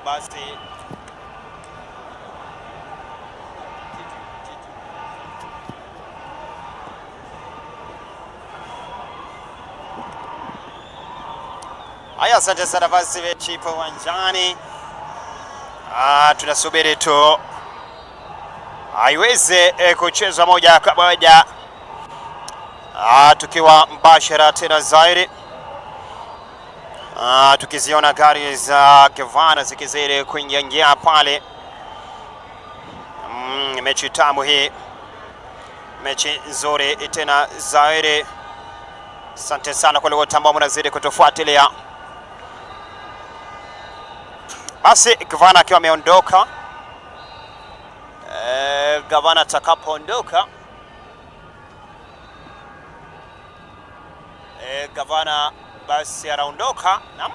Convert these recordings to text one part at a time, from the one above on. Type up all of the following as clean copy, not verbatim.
Basi haya, asante sana. Basi mechi ipo uwanjani, tunasubiri tu haiweze kuchezwa moja kwa moja, tukiwa mbashara tena zaidi, tukiziona gari za gavana zikizidi kuingia pale. Mechi tamu hii, mechi nzuri tena zaidi. Asante sana kwa wote ambao mnazidi kutufuatilia. Basi gavana akiwa ameondoka, gavana atakapoondoka, gavana basi anaondoka. Naam,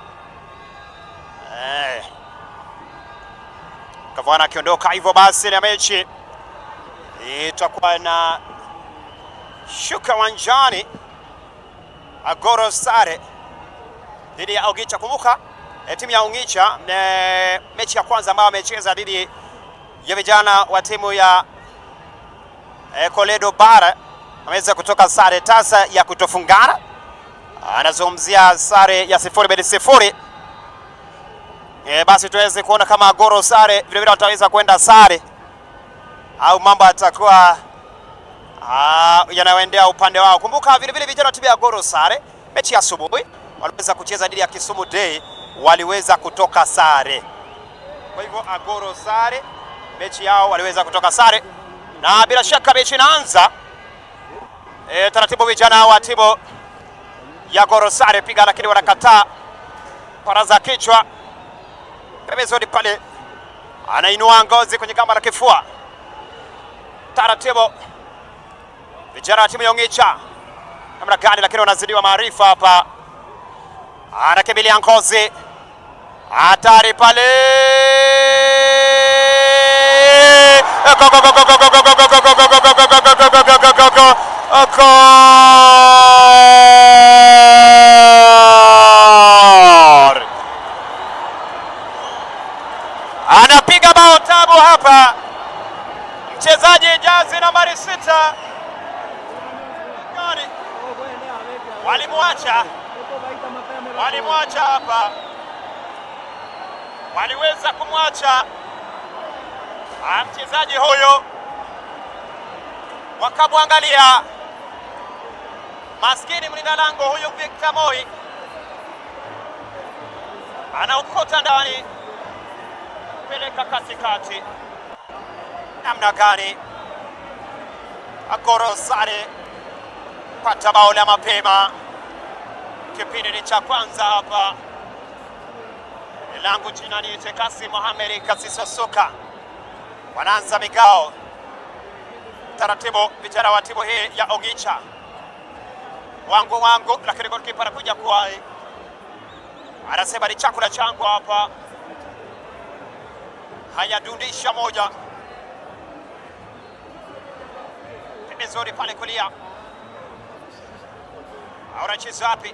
gavana akiondoka hivyo basi na mechi itakuwa na shuka uwanjani Agoro sare dhidi ya Ogicha. Kumbuka timu ya Ongicha mechi ya kwanza ambayo amecheza dhidi ya vijana wa timu ya Koledo Bara ameweza kutoka sare tasa ya kutofungana. Anazungumzia sare ya 0-0. Basi tuweze kuona kama Agoro sare vile vile wataweza kwenda sare au mambo atakuwa yanayoendea upande wao. Kumbuka vile vile vijana wa timu ya Goro sare mechi ya asubuhi waliweza kucheza dhidi ya Kisumu Day, waliweza kutoka sare. Kwa hivyo Agoro sare mechi yao waliweza kutoka sare, na bila shaka mechi inaanza taratibu. Vijana wa timu ya Goro sare piga, lakini wanakataa paraza kichwa pembezoni pale, anainua ngozi kwenye kamba la kifua taratibu. Vijana wa timu ya Ongicha namna gani, lakini wanazidiwa maarifa hapa. Anakimbilia ngozi, hatari pale. Gol! Anapiga bao tabu hapa mchezaji jazi nambari 6. Walimwacha, walimwacha hapa, waliweza kumwacha mchezaji huyo, wakamwangalia maskini mlinda lango huyu Victor Moi anaukota ndani, peleka katikati. Namna gani Agoro sare pata bao la mapema, kipindi ni cha kwanza hapa. Langu jina ni Tekasi Mohamed Kasisosuka. Wanaanza migao taratibu, vijana wa timu hii ya Ogicha wangu wangu, lakini golikipa anakuja kuwahi, anasema ni chakula changu hapa. Hayadundisha moja pembezoni pale kulia, anacheza wapi?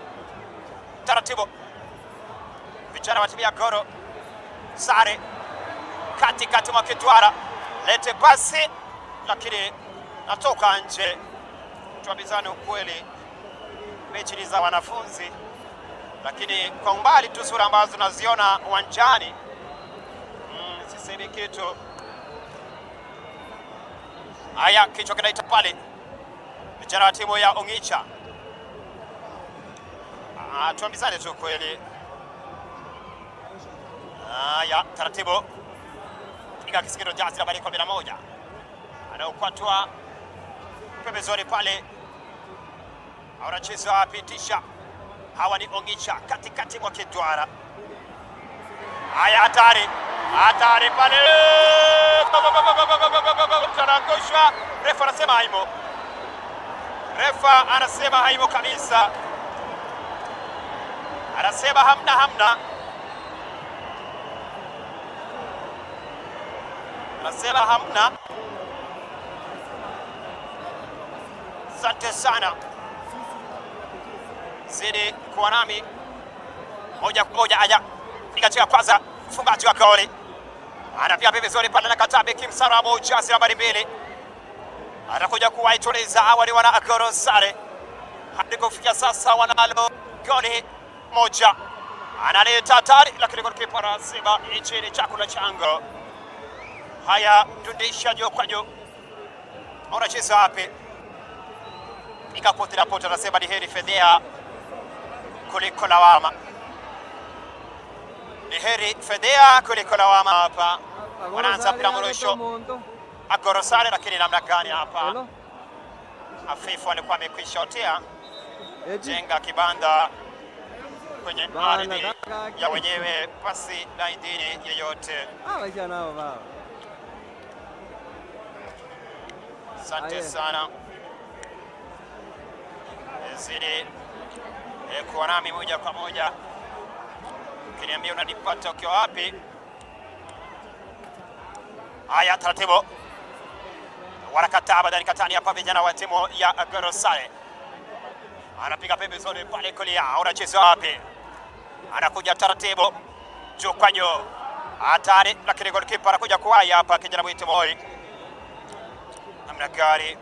Taratibu vijana wa timu ya Goro sare katikati mwa kitwara, lete pasi lakini natoka nje. Tuambizane ukweli, mechi ni za wanafunzi, lakini kwa umbali tu sura ambazo tunaziona uwanjani sisemi kitu. Haya, kichwa kinaita pale, vijana wa timu ya Ongicha. Tuambizane tu kweli. Haya, taratibu piga kisigino jazi nambari 11 anaokwatwa pembezoni pale, anacheza apitisha. Hawa ni Ongicha katikati mwa kidwara. Haya, hatari hatari pale, anaangushwa. Refa anasema haimo, refa anasema haimo kabisa, anasema hamna hamna, anasema hamna. Asante sana, zidi kuwa nami moja kwa moja. Aya, katika kwanza, mfungaji wa goli anapiga pembezoni pale, anakataa beki Msarabu, jazi nambari 2 anakuja kuwaituliza. Awali wana Agoro sare hadi kufikia sasa wanalo goli moja, analeta hatari, lakini golikipa anasema hichi ni chakula changu. Haya, dundisha juu kwa juu, unacheza wapi? Ikapotela poto, anasema ni heri fedhea kuliko lawama, ni heri fedhea kuliko lawama. Hapa wanaanza mpira mrusho Agoro sare, lakini namna gani hapa Afifu alikuwa amekwisha otea jenga kibanda kwenye ardhi ya wenyewe pasi na idhini yeyote. Asante sana, zidi kuwa nami moja kwa moja, ukiniambia unanipata ukiwa wapi. Haya, taratibu wanakataa badani katani hapa, vijana wa timu ya Goro Sare anapiga pembezoni pale kulia, unacheza wapi? Anakuja taratibu juu kwa juu, hatari, lakini golikipa anakuja kuwaya hapa, kijana mwite Moi namna gari.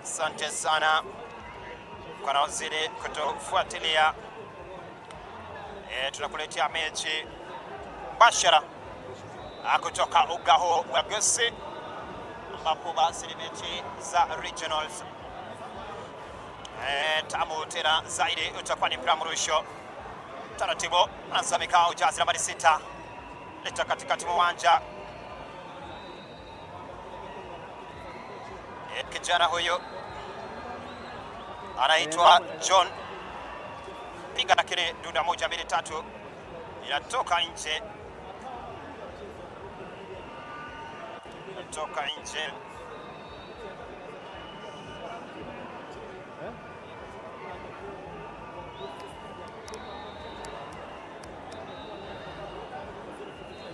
Asante sana kwa wanaozidi kutufuatilia. Tunakuletea mechi mbashara kutoka uga huo wa Gusii, ambapo basi ni mechi za regionals. Tamu tena zaidi utakuwa ni mpira mrusho taratibu, anza mikao jazi nambari 6 leta katikati mwa uwanja. Kijana huyu anaitwa John, piga lakini dunda 1 2 3 inatoka nje, inatoka nje.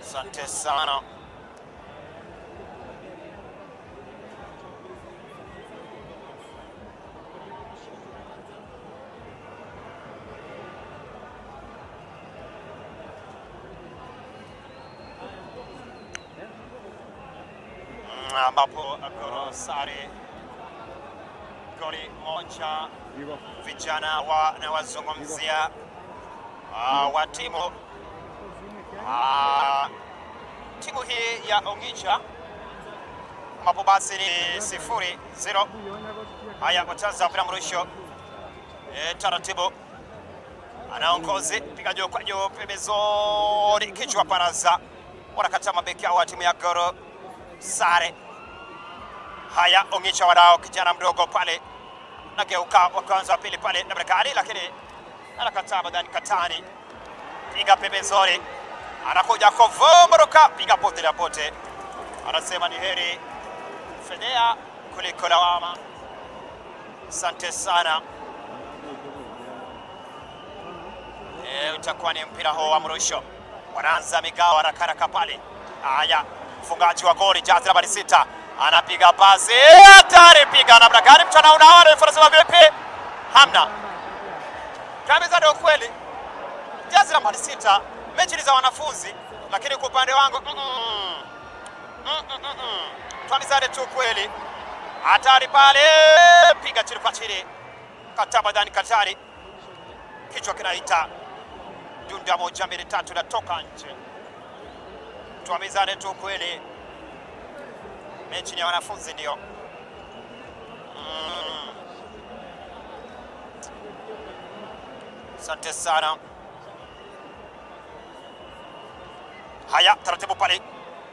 Asante sana. Ambapo Agoro sare goli moja, vijana wanawazungumzia wa timu timu hii ya Ongicha, ambapo basi ni 0-0. Haya, wataanza mpira mrusho taratibu, anaongozi piga juu kwa juu pembezoni, kichwa Paraza, wanakata mabeki wa timu ya Goro sare. Haya, Ongicha wanao kijana mdogo pale, nageuka wa kwanza wa pili pale na Berkani, lakini anakataa Badani Katani, piga pembezoni, anakuja kovomoroka, piga pote la pote, anasema ni heri fedhea kuliko lawama. Asante sana. Utakuwa ni mpira huo wa mrusho, wanaanza migao haraka haraka pale. Haya, mfungaji wa goli jazi nambari 6 anapiga pasi hatari, piga namna gani? Mchana unaona refa anasema vipi? Hamna kabisa, ndio kweli. Jazi nambari 6, mechi ni za wanafunzi, lakini kwa upande wangu twamizane tu kweli. Hatari pale, piga chini kwa chini, kataba dani katari, kichwa kinaita dunda 1 2 3 natoka nje. Tuamizane tu kweli, mechi ni ya wanafunzi ndio. Asante sana. Haya, taratibu pale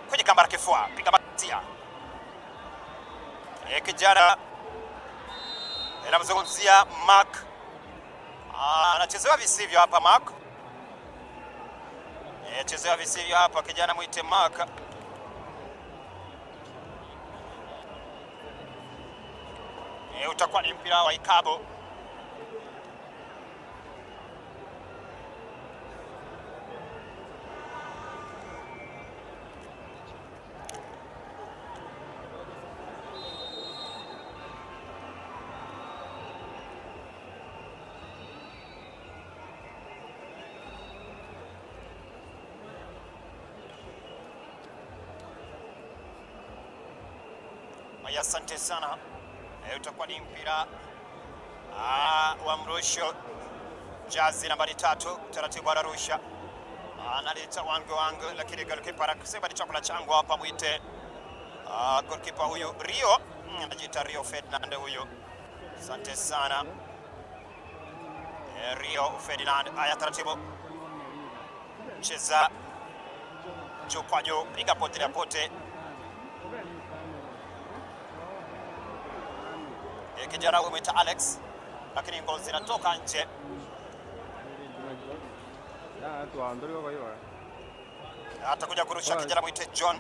kwenye kamba la kifua, piga batia. Kijana anamzungumzia Mark, anachezewa visivyo hapa Mark. Chezewa visivyo hapa kijana mwite Mark. Utakuwa ni mpira wa ikabu. Asante sana. Utakuwa ni mpira wa mrusho, jazi nambari 3, taratibu anarusha, analeta wangu wangu, lakini goalkeeper akasema ni chakula changu hapa, mwite goalkeeper huyu Rio, anajiita Rio Ferdinand huyu. Asante sana Rio Ferdinand. Haya, taratibu cheza juu kwa juu, piga pote na pote. Kijana huyu mwita Alex, lakini ngozi zinatoka nje. Atakuja kurusha kijana mwite John.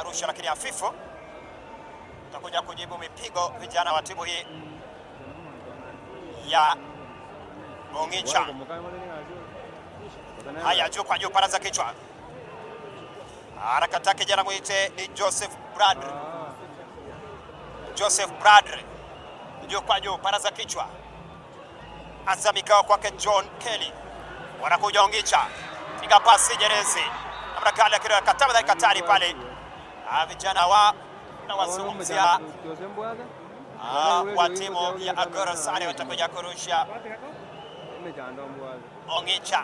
Rusha lakini hafifu. Atakuja kujibu mipigo vijana wa timu hii ya Ongicha. Haya, juu kwa juu, paraza kichwa. Harakati yake kijana mwite ni Joseph Bradley. Joseph Bradley juu kwa juu, paraza kichwa, anza mikao kwake John Kelly, wanakuja Ongicha, piga pasi Jerezi namna kali, akira kataba katari pale. Vijana wa na wazungumzia wa timu ya Agoro Sare watakuja kurusha Ongicha.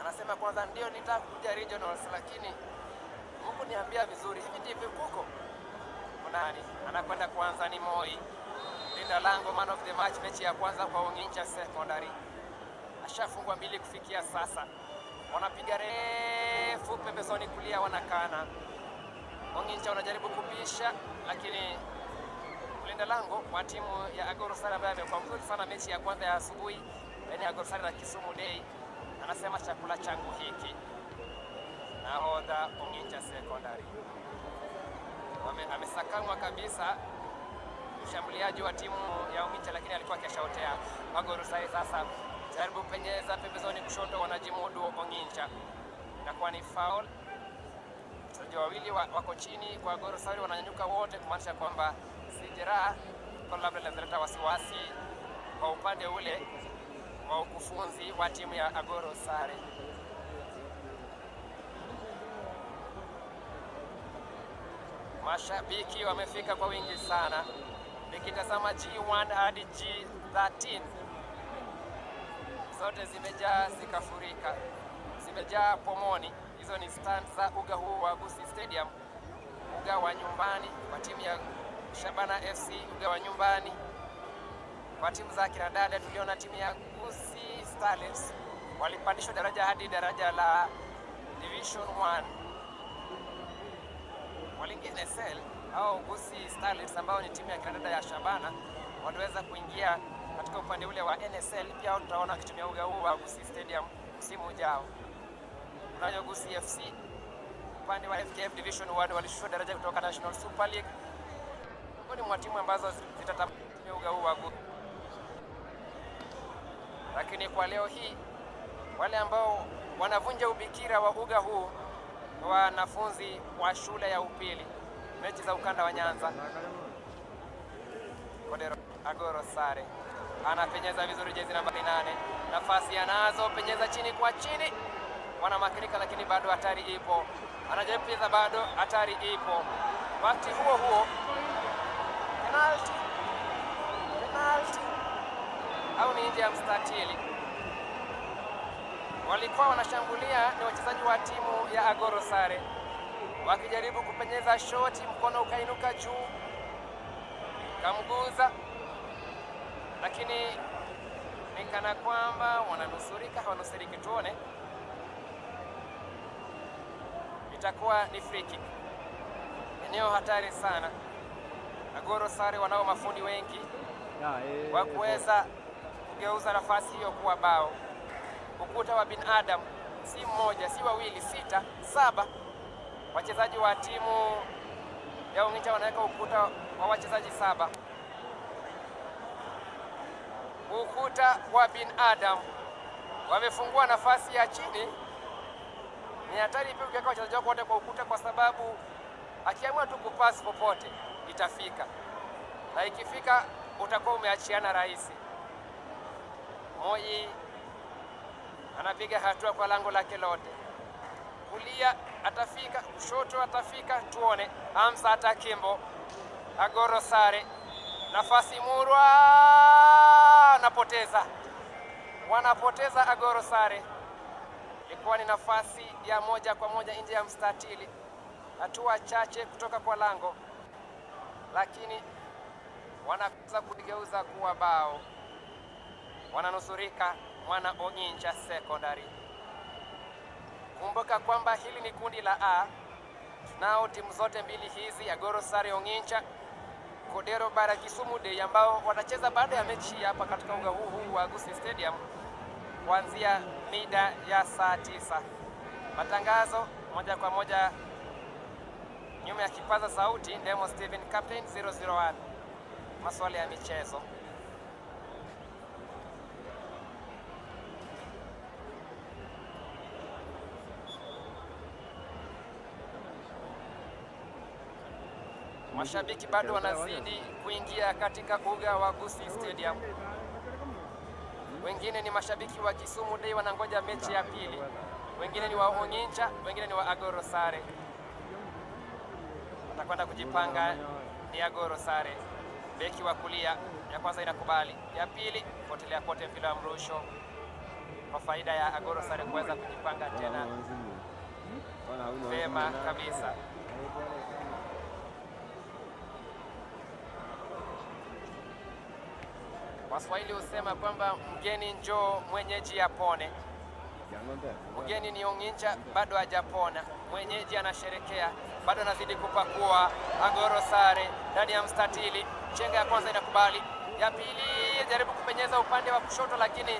Anasema kwanza ndio nitaka kuja regionals, lakini Mungu niambia vizuri, hivi ndivyo kuko. Nani anakwenda kwanza? Ni Moi, linda lango, man of the match, mechi ya kwanza kwa Ong'incha Secondary. Ashafungwa 2 kufikia sasa. Wanapiga refu pembezoni kulia, wanakana. Ong'incha wanajaribu kupisha, lakini mlinda lango wa timu ya Agoro Sare ambaye amekuwa mzuri sana mechi ya kwanza ya asubuhi baina ya Agoro Sare na Kisumu Day anasema chakula changu hiki. Nahodha Ong'incha Secondary amesakamwa kabisa mshambuliaji wa timu ya Ong'incha, lakini alikuwa akishaotea. Agoro Sare sasa jaribu penyeza pembezoni kushoto, wanajimudu Ong'incha, inakuwa ni foul. Wachezaji wawili wako chini kwa Agoro Sare, wananyanyuka wote, kumaanisha kwamba si jeraha, kwa labda linaleta wasiwasi kwa upande ule wa ukufunzi wa timu ya Agoro Sare. Mashabiki wamefika kwa wingi sana, nikitazama G1 hadi G13 zote zimejaa zikafurika, zimejaa pomoni. Hizo ni stand za uga huu wa Gusii Stadium, uga wa nyumbani kwa timu ya Shabana FC, uga wa nyumbani kwa timu za kina dada. Tuliona timu ya Gusii Starlets walipandishwa daraja hadi daraja la Division 1. Waliingia NSL au Gusii Starlets ambao ni timu ya kina dada ya Shabana waliweza kuingia katika upande ule wa NSL. Pia tutaona wakitumia uga huu wa Gusii Stadium msimu ujao. Kunayo Gusii FC upande wa FKF Division 1 walishushwa daraja kutoka National Super League. Miongoni mwa timu ambazo zitatumia uga huu wa Gusii. Lakini kwa leo hii wale ambao wanavunja ubikira wa uga huu wanafunzi wa shule ya upili, mechi za ukanda wa Nyanza. Kodero Agoro Sare anapenyeza vizuri jezi namba 8, nafasi anazo, penyeza chini kwa chini, wanamakinika, lakini bado hatari ipo. Anajaribu kupenyeza, bado hatari ipo. Wakati huo huo penalty, penalty au ni nje ya mstatili. Walikuwa wanashambulia ni wachezaji wa timu ya Agoro Sare wakijaribu kupenyeza shoti, mkono ukainuka juu kamguza, lakini ni kana kwamba wananusurika, hawanusuriki. Tuone, itakuwa ni free kick, eneo hatari sana. Agoro Sare wanao mafundi wengi wa kuweza kugeuza nafasi hiyo kuwa bao. Ukuta wa binadamu si mmoja, si wawili, 6, 7 wachezaji wa timu ya Ong'incha wanaweka ukuta wa wachezaji 7. Ukuta wa binadamu wamefungua nafasi ya chini. Ni hatari pia ukiweka wachezaji wako wote kwa ukuta, kwa sababu akiamua tu kupass popote itafika, na ikifika utakuwa umeachiana rahisi. Moi anapiga hatua kwa lango lake lote, kulia atafika, kushoto atafika, tuone. Hamza Atakimbo, Agoro Sare, nafasi murwa, anapoteza, wanapoteza Agoro Sare. Ilikuwa ni nafasi ya moja kwa moja nje ya mstatili, hatua chache kutoka kwa lango, lakini wanaweza kuigeuza kuwa bao. Wananusurika mwana Ong'incha Secondary. Kumbuka kwamba hili ni kundi la A. Nao timu zote mbili hizi, Agoro Sare Ong'incha, Kodero Bara Kisumu Day, ambao watacheza baada ya mechi hapa katika uga huu wa Gusii Stadium kuanzia mida ya saa 9. Matangazo moja kwa moja nyuma ya kipaza sauti, Ndemo Steven, Captain 001, masuala ya michezo. Mashabiki bado wanazidi kuingia katika uga wa Gusii Stadium. Wengine ni mashabiki wa Kisumu Day wanangoja mechi ya pili, wengine ni wa Ong'incha, wengine ni wa Agoro Sare. Watakwenda kujipanga ni Agoro Sare. Beki wa kulia, ya kwanza inakubali, ya pili potelea pote, mpira wa mrusho. kwa faida ya Agoro Sare kuweza kujipanga tena vema kabisa. Waswahili husema kwamba mgeni njoo mwenyeji apone. Mgeni ni Ong'incha bado hajapona, mwenyeji anasherekea, bado anazidi kupakua. Agoro Sare ndani ya mstatili, chenga ya kwanza inakubali, ya pili jaribu kupenyeza upande wa kushoto, lakini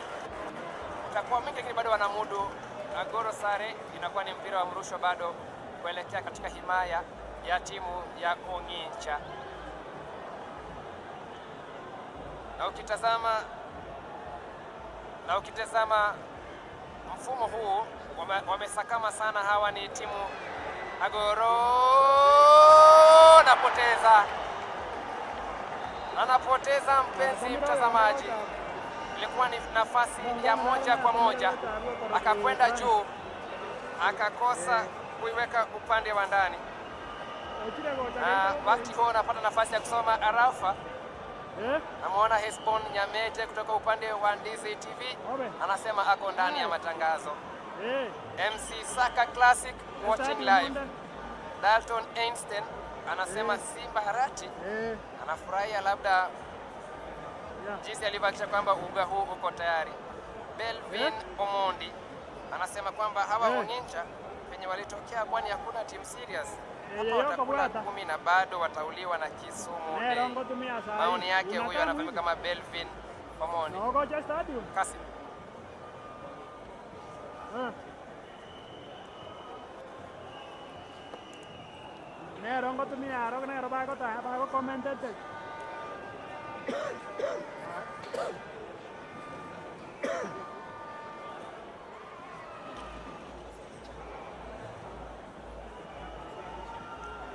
itakuwa mingi, lakini bado wanamudu. Agoro Sare inakuwa ni mpira wa mrusho bado kuelekea katika himaya ya timu ya Ong'incha. Na ukitazama mfumo huu wamesakama sana. Hawa ni timu Agoro, anapoteza mpenzi mtazamaji. Ilikuwa ni nafasi ya moja kwa moja, akakwenda juu akakosa kuiweka upande wa ndani, na wakati huo anapata nafasi ya kusoma arafa. Namwona Hesbon Nyamete kutoka upande wa Ndizi TV anasema ako ndani ya matangazo. MC Saka Classic watching live. Dalton Einstein anasema Simba Harati anafurahia labda jinsi alivyohakikisha kwamba uga huu uko tayari. Belvin Omondi anasema kwamba hawa Ong'incha penye walitokea, kwani hakuna team serious hapa, watakula 10 na bado watauliwa na Kisumu Day. Maoni yake huyo anafahamika kama Belvin Omondi. Kasim.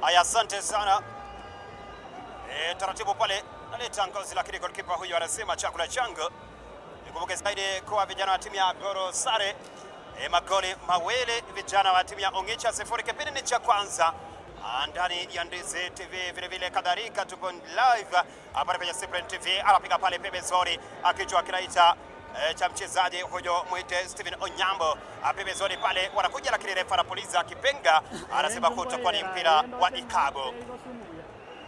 Haya, asante sana. Taratibu pale naleta ngozi, lakini goalkeeper huyu anasema chakula changu. Nikumbuke zaidi kuwa vijana wa timu ya Agoro Sare magoli 2, vijana wa timu ya Ong'incha 0. Kipindi ni cha kwanza ndani ya Ndizi TV, vile vile kadhalika tupo live hapa kwenye Cyprian TV. Anapiga pale pembezoni, akichwa kinaita cha mchezaji huyo mwite Steven Onyambo pembezoni pale wanakuja, lakini refa anapuliza kipenga, anasema kutakuwa ni mpira wa ikabu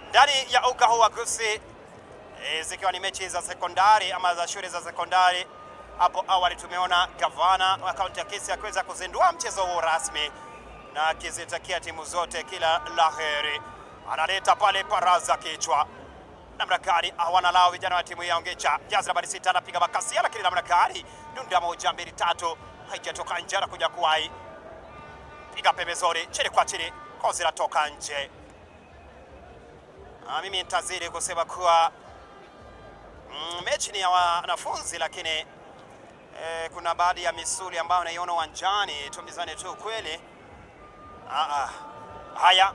ndani ya uga huu wa Gusii, zikiwa ni mechi za sekondari ama za shule za sekondari. Hapo awali tumeona gavana wa kaunti ya Kisii akiweza kuzindua mchezo huu rasmi na akizitakia timu zote kila laheri. Analeta pale paraza kichwa namna gani, hawana lao vijana wa timu ya Ong'incha. Jazi nambari 6 anapiga makasia, lakini namna gani, dunda 1 2 3, haijatoka nje, anakuja kuwahi piga pembezoni, chini kwa chini, kozi latoka nje. Mimi nitazidi kusema kuwa mechi ni ya wanafunzi, lakini kuna baadhi ya misuli ambayo naiona uwanjani, tuambizane tu kweli. Haya,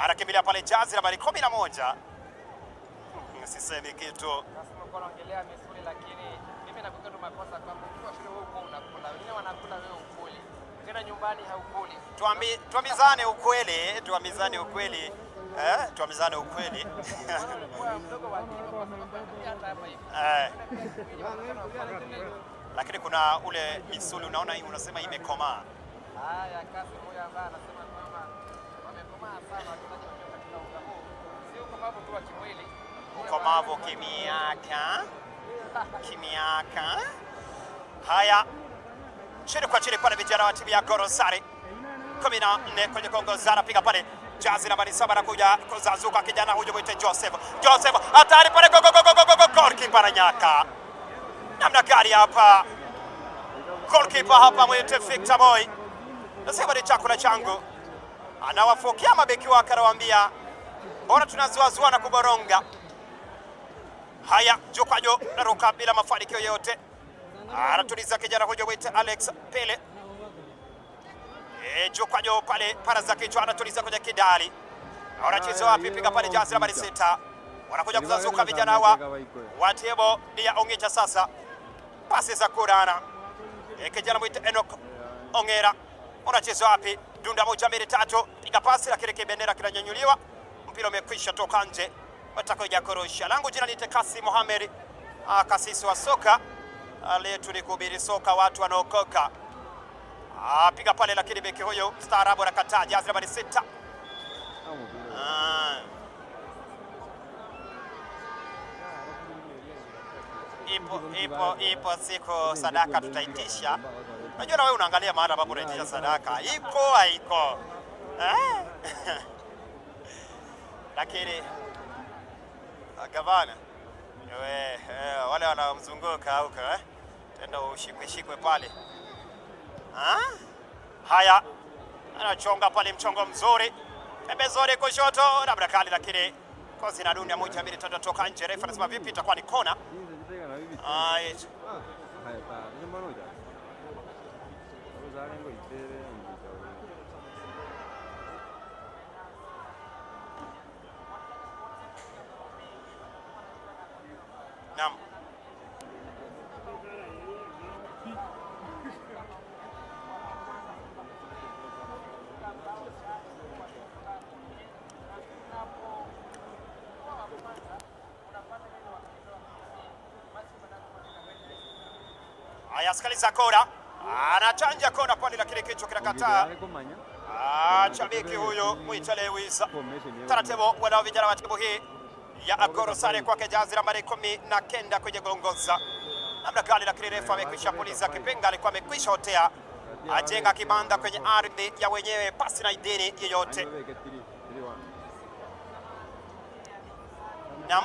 anakimbilia pale jazi nambari 11. Sisemi kitu. Unaongelea misuli, lakini mimi nakuwa tu makosa kwamba ukiwa shule wewe uko unakula, wengine wanakula wewe ukuli. Tena nyumbani haukuli. Tuambizane ukweli, tuambizane ukweli. Tuambizane ukweli. Lakini kuna ule misuli unaona hii unasema imekomaa. Haya, kasi huyo ambaye anasema kwamba wamekomaa sana wachezaji wakiwa katika uga huu. Si ukomavu tu wa kimwili, ukomavu kimiaka. Kimiaka. Haya, chini kwa chini pale vijana wa timu ya Agoro Sare 14 kwenye kuongozana, piga pale jazi nambari 7 anakuja kuzazuka kijana huyu mwite Joseph. Joseph hatari pale, go go go go go, goalkeeper ananyaka. Namna gani hapa goalkeeper hapa mwite Victor Boy, nasema ni chakula changu. Anawafokea mabeki wake, anawaambia bora tunazuazua na kuboronga. Haya, juu kwa juu naruka bila mafanikio yote. Anatuliza kijana huyo mwite Alex Pele. Juu kwa juu pale para za kichwa, anatuliza kwenye kidali. Wanacheza wapi? Piga pale jazi nambari 6. Wanakuja kuzazuka vijana hawa wa timu ya Ong'incha sasa. Pasi za kurana. Kijana mwite Enoch Ongera. Unacheza wapi? Dunda 1 2 3, piga pasi lakini kibendera kinanyanyuliwa. Mpira umekwisha toka nje. Watakuja kurusha. Langu jina ni Tekasi Mohamed, kasisi wa soka. Letu ni kuhubiri soka, watu wanaokoka. Piga pale, lakini beki huyo mstaarabu anakataa. Jazi nambari 6. Ipo siku sadaka tutaitisha. Unajua na wewe unaangalia mahali ambapo unaitisha sadaka. Iko haiko? Lakini gavana wale wanamzunguka huko tenda ushikwe pale. Haya, anachonga pale mchongo mzuri. Pembezoni kushoto labda kali, lakini kozi na dunia 1 2 3 toka nje. Refa anasema vipi, itakuwa ni kona. Naam. Haya, sikiliza kona. Anachanja kona pale, lakini kichwa kinakataa. Chabiki huyo Mwita Lewis. Taratibu wanao vijana wa timu hii ya Agoro Sare kwake jazi nambari 19 kwenye gongoza. Labda kali, lakini refa amekwisha puliza kipenga, alikuwa amekwisha hotea. Ajenga kibanda kwenye ardhi ya wenyewe pasi na idhini yeyote. Naam.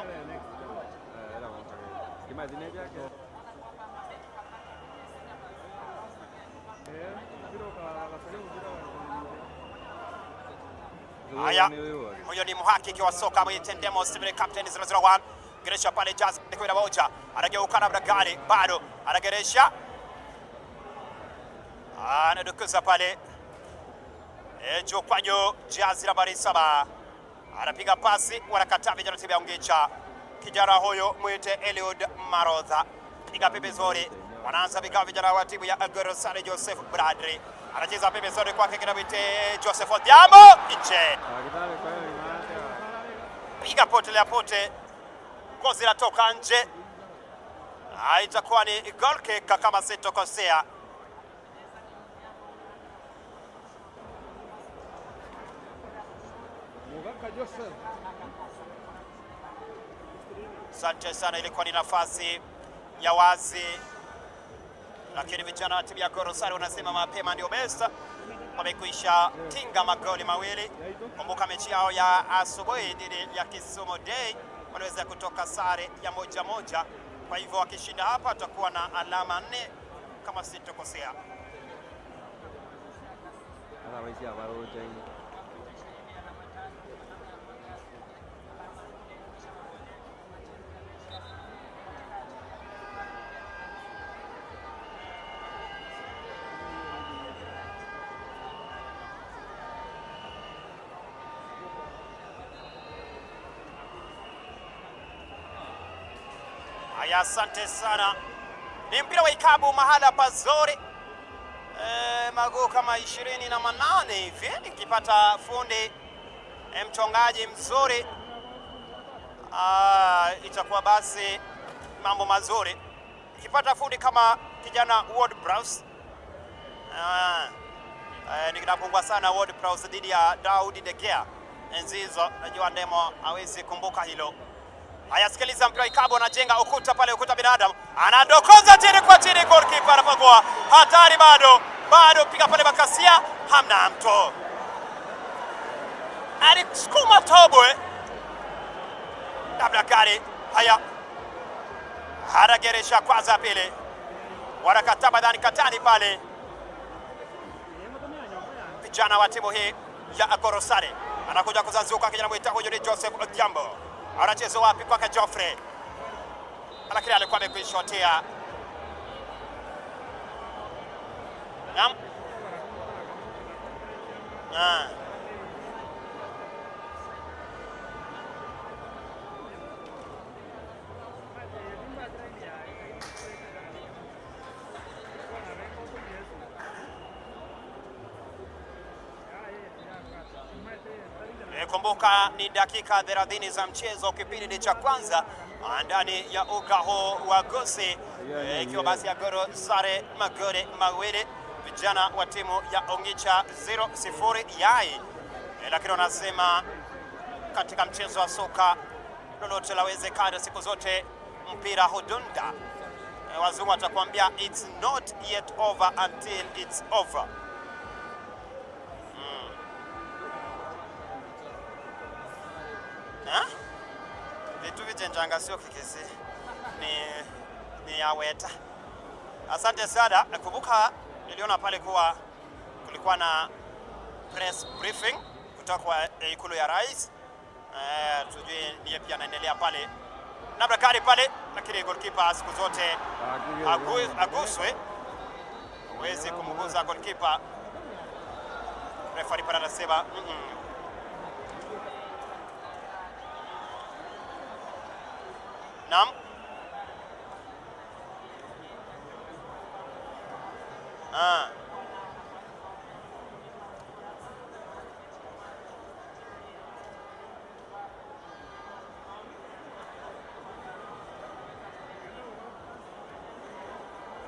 Haya, huyo ni mhakiki wa soka Mwitendemo Steven, captain 001. Geresha pale jazi 11, anageuka na gari bado anageresha, anadukuza pale juu kwa juu, jazi nambari 7 anapiga pasi, wanakataa vijana timu ya Ongicha. Kijana huyo mwite Eliud Marodha, piga pembezoni, wanaanza vikao vijana wa timu ya Agoro Sare. Joseph Bradley anacheza pembezoni kwake kinamwite Joseph Odhiambo nje, piga potelea pote, kozi latoka nje. Itakuwa ni goal kick kama sitokosea. Asante sana, ilikuwa ni nafasi ya wazi, lakini vijana wa timu ya Agoro Sare wanasema mapema ndio best. Wamekwisha tinga magoli mawili. Kumbuka mechi yao ya asubuhi dhidi ya Kisumu Day waliweza kutoka sare ya 1-1. Kwa hivyo wakishinda hapa watakuwa na alama 4 kama sitokosea. Haya, asante sana. Ni mpira wa ikabu mahala pazuri. Maguu kama 28 hivi. Nikipata fundi mchongaji mzuri itakuwa basi mambo mazuri. Nikipata fundi kama kijana Ward Prowse, nikitapungua sana Ward Prowse dhidi ya Daudi De Gea enzi hizo, najua Ndemo hawezi kumbuka hilo. Haya, sikiliza mpira ikabu, anajenga ukuta pale, ukuta binadamu, anadokoza chini kwa chini, goalkeeper anapangua. Hatari bado, bado piga pale makasia, hamna mtu. Alisukuma tobwe. Labda kari. Haya, harageresha kwanza pili. Wanakataba dhani katani pale. Vijana wa timu hii ya Agoro Sare. Anakuja kuzanzuka kijana mwita huyo ni Joseph Odhiambo. Anacheza wapi kwake Geoffrey, lakini alikuwa amekwishotea. Naam. Kumbuka ni dakika 30 za mchezo, kipindi ni cha kwanza. ndani ya uga huu wa Gusii, ikiwa basi Agoro sare magoli mawili, vijana wa timu ya Ongicha 0-0 yai. Lakini wanasema katika mchezo wa soka lolote lawezekana, siku zote mpira hudunda. Wazungu watakwambia it's not yet over until it's over. Ha? Vitu vichenjanga sio kikisi ni yaweta. Asante sana. Kumbuka niliona pale kuwa kulikuwa na press briefing kutoka kwa ikulu ya rais. Tujue niye pia anaendelea pale labda kari pale, lakini goalkeeper siku zote aguswe, huwezi kumguza goalkeeper. Referee pale anasema mm. Naam. Ah.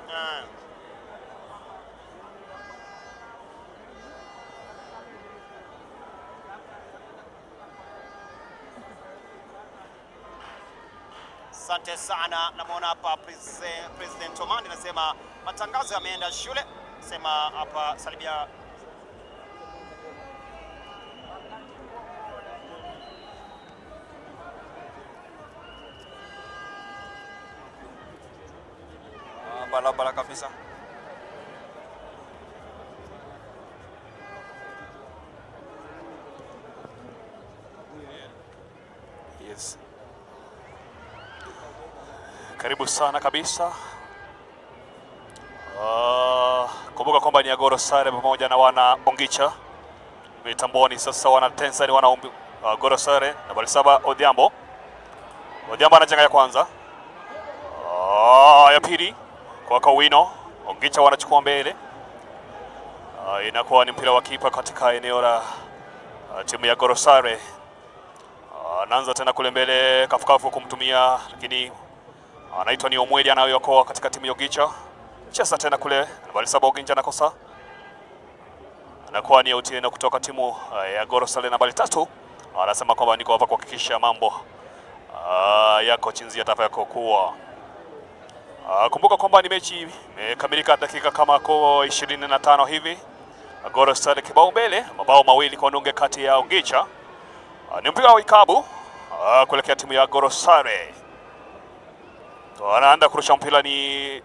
Ah. Asante sana. Namwona hapa President Omani anasema matangazo yameenda shule. Sema hapa salimia Barabara kabisa. Yes. Karibu sana kabisa. Kumbuka kwamba ni Agoro Sare pamoja na wana Ongicha mitamboni. Sasa wana Tensa ni wana Agoro Sare nambari 7 Odhiambo. Odhiambo anachenga ya kwanza, ya pili kwa Kowino. Ongicha wanachukua mbele. Inakuwa ni mpira wa kipa katika eneo la timu ya Agoro Sare. Anaanza tena kule mbele kafukafu kumtumia, lakini anaitwa ni Omweli anayokoa katika timu ya Ogicha. Cheza tena kule nambari 7 Oginja anakosa, anakuwa ni Otieno kutoka timu ya Goro Sare nambari 3. Anasema kwamba niko hapa kuhakikisha mambo yako chinzi yatakayokuwa. Kumbuka kwamba ni mechi imekamilika dakika kama 25 hivi. Goro Sare kibao mbele, mabao mawili kwa nunge kati ya Ogicha. Ni mpira wa ikabu kuelekea timu ya Goro Sare. Anaanza kurusha mpira ni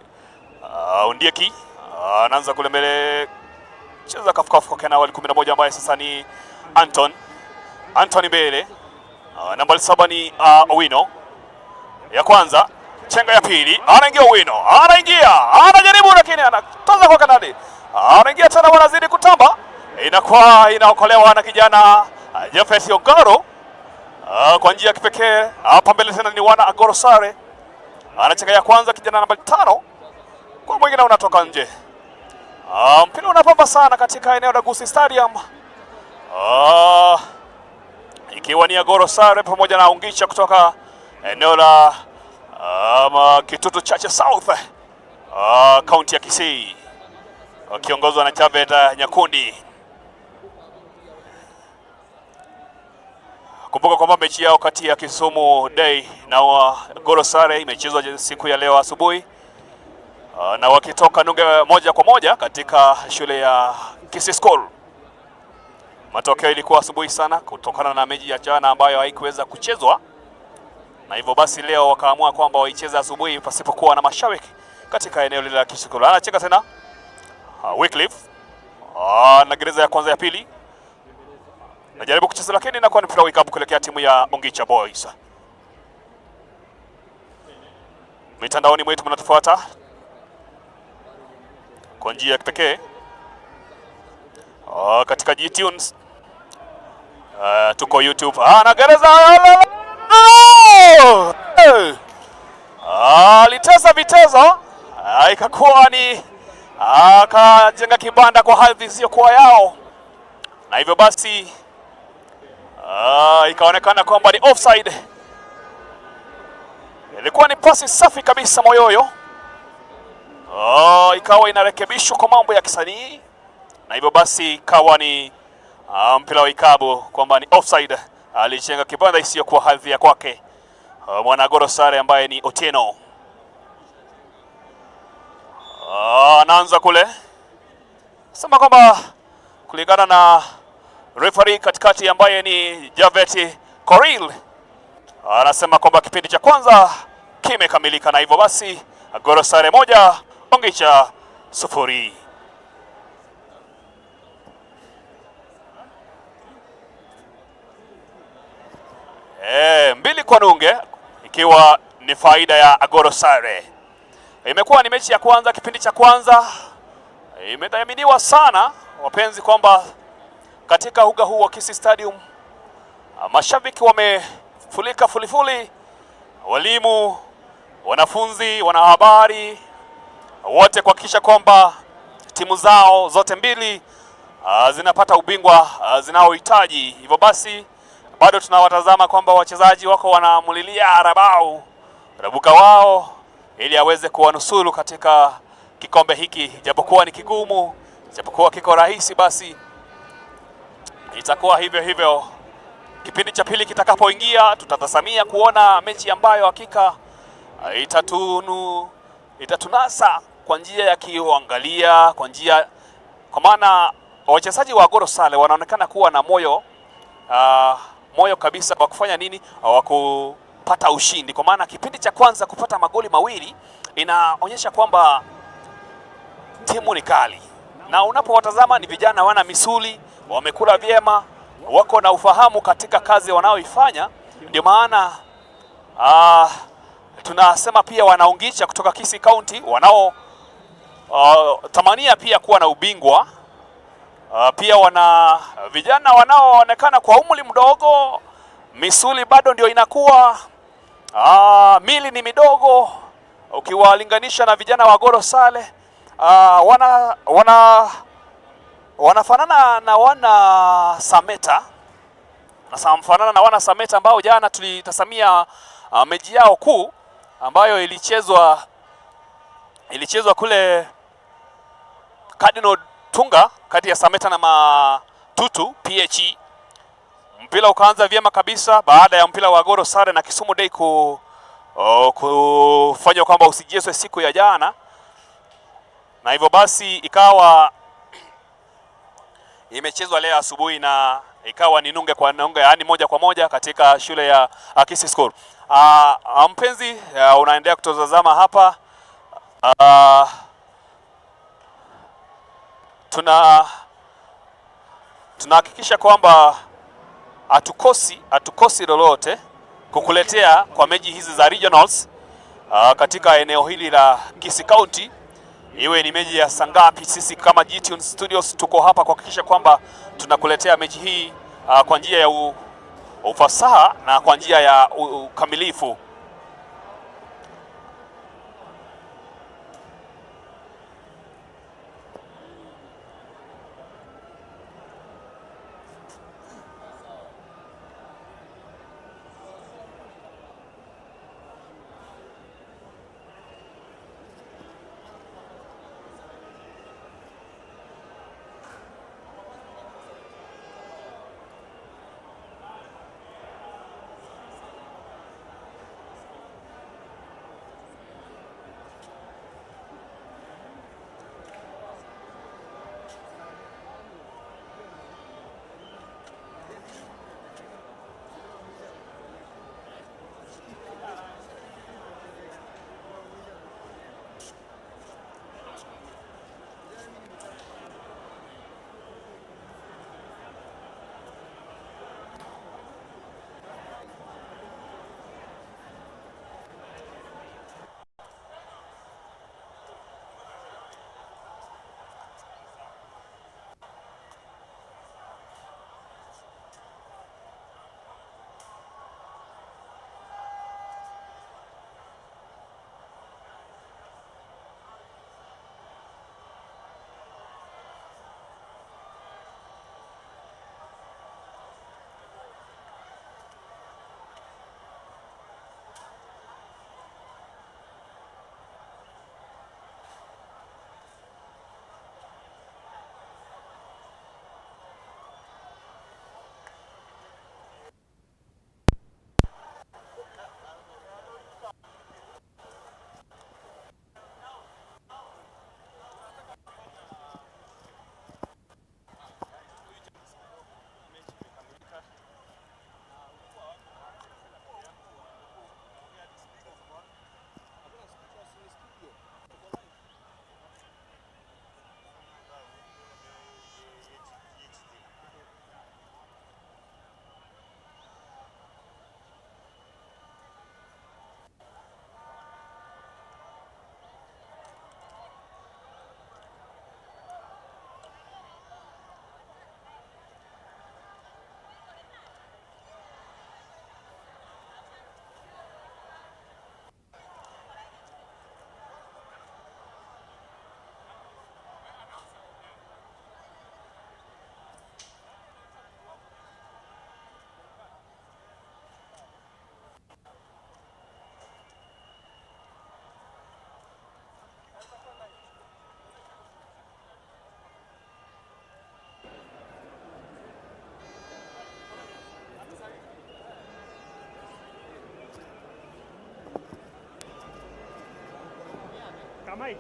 Ondieki. Anaanza kule mbele, cheza kafukafu kwa Kenawali 11 ambaye sasa ni Anton. Anton mbele. Nambari 7 ni Owino. Ya kwanza, chenga ya pili, anaingia Owino, anaingia, anajaribu lakini anatoza kwa Kanadi. Anaingia tena, wanazidi kutamba. Inakuwa inaokolewa na kijana Jeffes Ogaro kwa njia ya kipekee. Hapa mbele tena ni wana Agoro Sare. Anacheka ya kwanza kijana nambari 5 kwa mwingine unatoka nje. Mpira unapamba sana katika eneo la Gusii Stadium. Ikiwa ni Agoro Sare pamoja na Ongicha kutoka eneo la Kitutu Chache South, kaunti ya Kisii, wakiongozwa na Chabet Nyakundi. Kumbuka kwamba mechi yao kati ya Kisumu Day na Goro Sare imechezwa siku ya leo asubuhi, na wakitoka nunge moja kwa moja katika shule ya Kisii School. Matokeo ilikuwa asubuhi sana kutokana na mechi ya jana ambayo haikuweza kuchezwa, na hivyo basi leo wakaamua kwamba waicheze asubuhi pasipokuwa na mashabiki katika eneo lile la Kisii School. Anacheka tena Wycliffe na gereza ya kwanza ya pili najaribu kucheza lakini inakuwa ni mpira wake up kuelekea timu ya Ongicha Boys. Mitandaoni mwetu mnatufuata kwa njia ya kipekee katika iTunes, tuko YouTube. Na gereza alitesa vitezo, ikakuwa ni akajenga kibanda kwa hadhi isiyokuwa yao, na hivyo basi ikaonekana kwamba ni offside. Ilikuwa ni pasi safi kabisa Moyoyo. Ikawa inarekebishwa kwa mambo ya kisanii, na hivyo basi ikawa ni mpira wa ikabu kwamba ni offside. Alichenga kibanda isiyokuwa hadhi ya kwake mwana Agoro Sare ambaye ni Otieno. Anaanza kule sema kwamba kulingana na referee katikati ambaye ni Javeti Koril, anasema kwamba kipindi cha kwanza kimekamilika, na hivyo basi Agoro Sare 1 Ongicha 0. Mbili kwa nunge ikiwa ni faida ya Agoro Sare. Imekuwa ni mechi ya kwanza, kipindi cha kwanza imedhaminiwa sana wapenzi kwamba katika uga huu wa Kisii Stadium mashabiki wamefulika fulifuli, walimu, wanafunzi, wanahabari wote kuhakikisha kwamba timu zao zote mbili zinapata ubingwa zinaohitaji. Hivyo basi bado tunawatazama kwamba wachezaji wako wanamulilia Arabau Rabuka wao ili aweze kuwanusuru katika kikombe hiki, japokuwa ni kigumu, japokuwa kiko rahisi, basi itakuwa hivyo hivyo. Kipindi cha pili kitakapoingia, tutatazamia kuona mechi ambayo hakika itatunasa kwa njia ya kiuangalia, kwa njia, kwa maana wachezaji wa Agoro Sare wanaonekana kuwa na moyo moyo kabisa wa kufanya nini, wa kupata ushindi, kwa maana kipindi cha kwanza kupata magoli mawili inaonyesha kwamba timu ni kali, na unapowatazama ni vijana wana misuli, wamekula vyema, wako na ufahamu katika kazi wanaoifanya. Ndio maana tunasema pia wanaongicha kutoka Kisii County wanao tamania pia kuwa na ubingwa. Pia wana vijana wanaoonekana kwa umri mdogo, misuli bado ndio inakuwa, mili ni midogo ukiwalinganisha na vijana wa Agoro Sare. Wanafanana na wana Sameta, nafanana na wana Sameta ambao jana tulitasamia mechi yao kuu ambayo ilichezwa kule Cardinal Tunga kati ya Sameta na Matutu PHE. Mpira ukaanza vyema kabisa baada ya mpira wa Agoro Sare na Kisumu Day kufanywa kwamba usijezwe siku ya jana, na hivyo basi ikawa imechezwa leo asubuhi na ikawa ni nunge kwa nunge, yaani moja kwa moja katika shule ya Kisii School. Mpenzi unaendelea kutazama hapa, tunahakikisha kwamba hatukosi lolote kukuletea kwa mechi hizi za regionals katika eneo hili la Kisii County. Iwe ni mechi ya sangapi, sisi kama G-Tune Studios tuko hapa kuhakikisha kwamba tunakuletea mechi hii kwa njia ya ufasaha na kwa njia ya ukamilifu. Mike.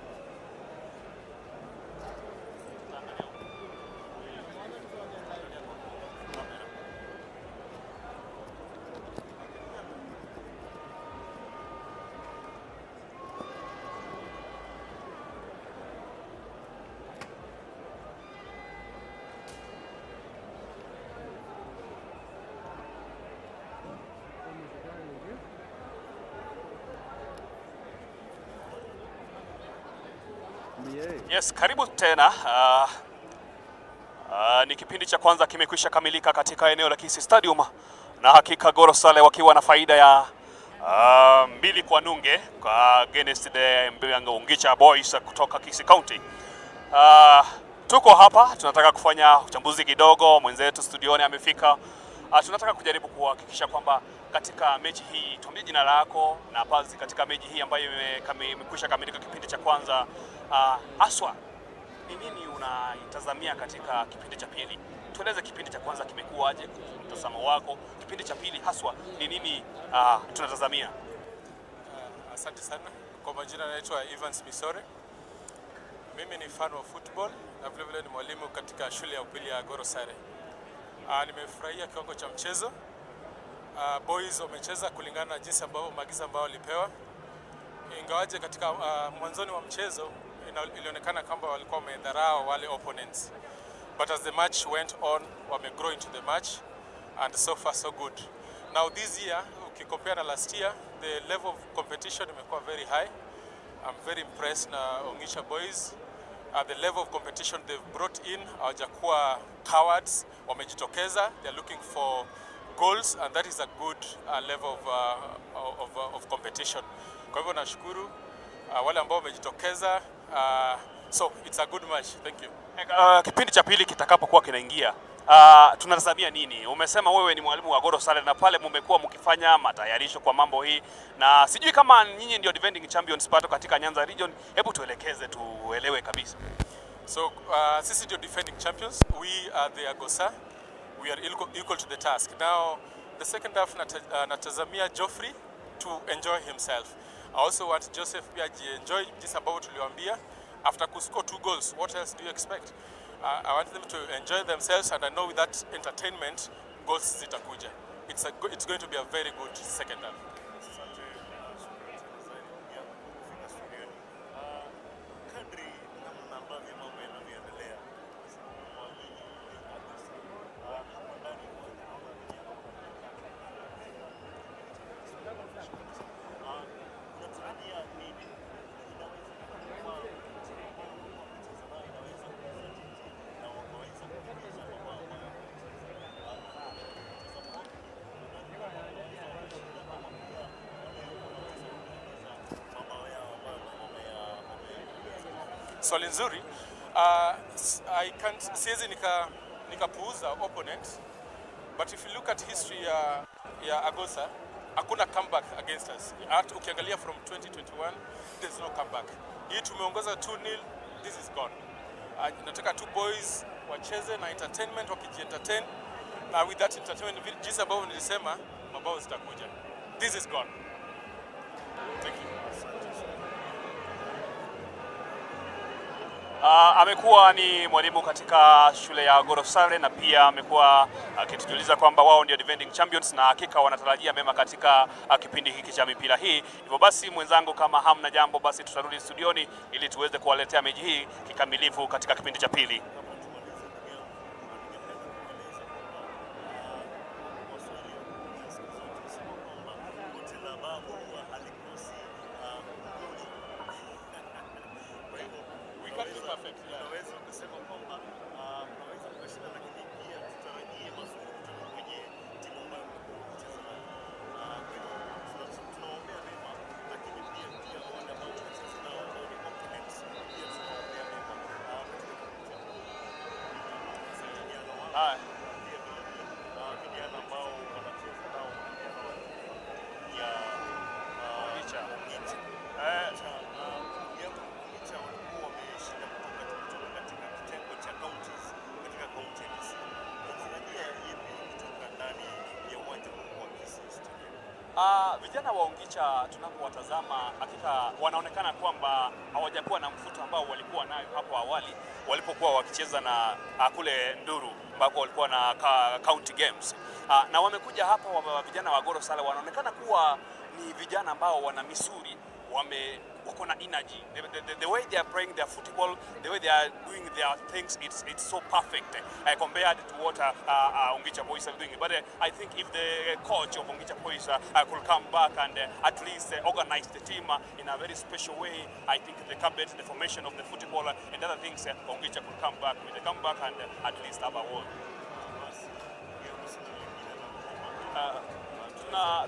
Yes, karibu tena. Ni kipindi cha kwanza kimekwisha kamilika katika eneo la Kisii Stadium, na hakika Goro Sale wakiwa na faida ya 2-0 kwa against the Mbianga Ongicha Boys kutoka Kisii County. Tuko hapa tunataka kufanya uchambuzi kidogo, mwenzetu studioni amefika. Tunataka kujaribu kuhakikisha kwamba katika mechi hii, tuambie jina lako na Pazi, katika mechi hii ambayo imekwisha kamilika kipindi cha kwanza, haswa ni nini unaitazamia katika kipindi cha pili? Tueleze kipindi cha kwanza kimekuwaje, mtazamo wako, kipindi cha pili haswa ni nini tunatazamia? Asante sana. Kwa majina naitwa Evans Misore. Mimi ni fan wa football na vile vile ni mwalimu katika shule ya upili ya Goro Sare. Nimefurahia kiwango cha mchezo. Boys wamecheza kulingana na jinsi ambavyo maagizo ambayo walipewa. Ingawaje katika mwanzoni wa mchezo ilionekana kwamba walikuwa wamedharau wale opponents. But as the match went on, wame grow into the match and so far so good. Now this year, ukicompare na last year, the level of competition imekuwa very high. I'm very impressed na Ongicha Boys. The level of competition they've brought in, hawajakuwa cowards, wamejitokeza, they're looking for goals and that is a good level of competition. Kwa hivyo nashukuru wale ambao wamejitokeza. So it's a good match. Thank you. Kipindi cha pili kitakapokuwa kinaingia, tunatazamia nini? Umesema wewe ni mwalimu wa Goro Sare na pale mumekuwa mkifanya matayarisho kwa mambo hii, na sijui kama nyinyi ndio defending champions pato katika Nyanza region. Hebu tuelekeze tuelewe kabisa. So sisi ndio defending champions. We are the Agosa. We are equal to the task. Now the second half natazamia Geoffrey to enjoy himself. I also want Joseph pia ajienjoy jinsi ambavyo tuliwaambia. After kuscore 2 goals, what else do you expect? I want them to enjoy themselves and I know with that entertainment, goals zitakuja. It's going to be a very good second half. Asante, shukrani tena zaidi ndugu yangu kwa kufika studioni. Kadri namna ambavyo mambo yanavyoendelea, kwa nyinyi ni Agosti, hapa ndani ya uwanja naona vijana unatarajia nini? Inawezekana kwamba timu ambayo mlikuwa mnacheza nayo inaweza kujizatiti na wakaweza kufikisha mabao ambayo wamecheza. Mtazamo wako ni unadhani kwamba wanaweza wakashinda ama pia wale wanaweza kuongeza mabao yao ambayo Swali nzuri. I can't, siwezi nikapuuza opponent, but if you look at history ya Agosa, hakuna comeback against us. Hata ukiangalia from 2021 there's no comeback. Hii tumeongoza 2-0, this is gone. Nataka two boys wacheze na entertainment, wakijientertain na with that entertainment, jinsi ambavyo nilisema, mabao zitakuja. This is gone. Thank you. Amekuwa ni mwalimu katika shule ya Goro Sare na pia amekuwa akitujuliza kwamba wao ndio defending champions na hakika wanatarajia mema katika kipindi hiki cha mipira hii. Hivyo basi, mwenzangu, kama hamna jambo, basi tutarudi studioni ili tuweze kuwaletea mechi hii kikamilifu katika kipindi cha pili. Kabla tumalize, ndugu yangu, ningependa kueleza kwamba Waswahili wanaongea siku zote husema kwamba goti la babu huwa halikosi mgoli. Kwa hivyo We can't be perfect, yeah. unaweza ukasema kwamba mnaweza mkashinda, lakini pia tutarajie mazuri kutoka kwenye timu ambayo mlikuwa mkicheza nayo. Kwa hivyo tunawaombea mema, lakini pia wale ambao tunacheza nao ambao ni opponents, pia tunawaombea mema katika kipindi cha pili. Vijana wao Haya. pia vile vile vijana ambao wanacheza nao vijana wa timu ya Ongicha. Ongicha. Ongicha, ndugu yangu, Ongicha walikuwa wameshinda kutoka katika kitengo cha Vijana wa Ongicha tunapowatazama hakika wanaonekana kwamba hawajakuwa na mfuto ambao walikuwa nayo hapo awali walipokuwa wakicheza na kule Nduru ambako walikuwa na county games. Na wamekuja hapa vijana wa Goro Sale wanaonekana kuwa ni vijana ambao wana misuri wako na energy, the way they are playing their football, the way they are doing their things, it's so perfect compared to what Ongicha Boys are doing. But I think if the coach of Ongicha Boys could come back and at least organize the team in a very special way, I think the cabinet, the formation of the football and other things, Ongicha could come back with a comeback and at least have a win.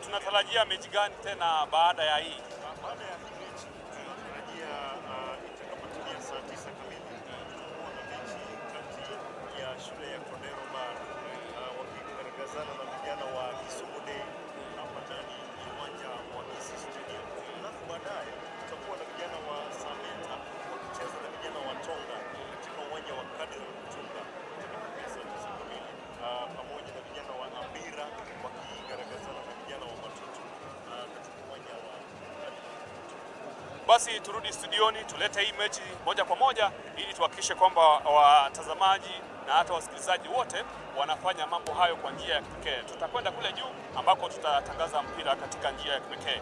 Tunatarajia mechi gani tena baada ya hii? Baada ya hii mechi tunatarajia itakapotimia saa 9 kamili tutakuwa na mechi kati ya shule ya Kondero Bar wakigaragazana na vijana wa Kisumu Day hapa ndani ya uwanja wa Kisii Stadium. Alafu baadaye tutakuwa na vijana wa Sameta wakicheza na vijana wa Tonga katika uwanja wa Cardinal Mutunga itakapotimia saa 9 kamili, pamoja na vijana wa Ambira wakigaragazana na vijana wa Matutu katika uwanja wa Cardinal Mutunga. Basi turudi studioni tulete hii mechi moja kwa moja ili tuhakikishe kwamba watazamaji na hata wasikilizaji wote wanafanya mambo hayo kwa njia ya kipekee. Tutakwenda kule juu ambako tutatangaza mpira katika njia ya kipekee.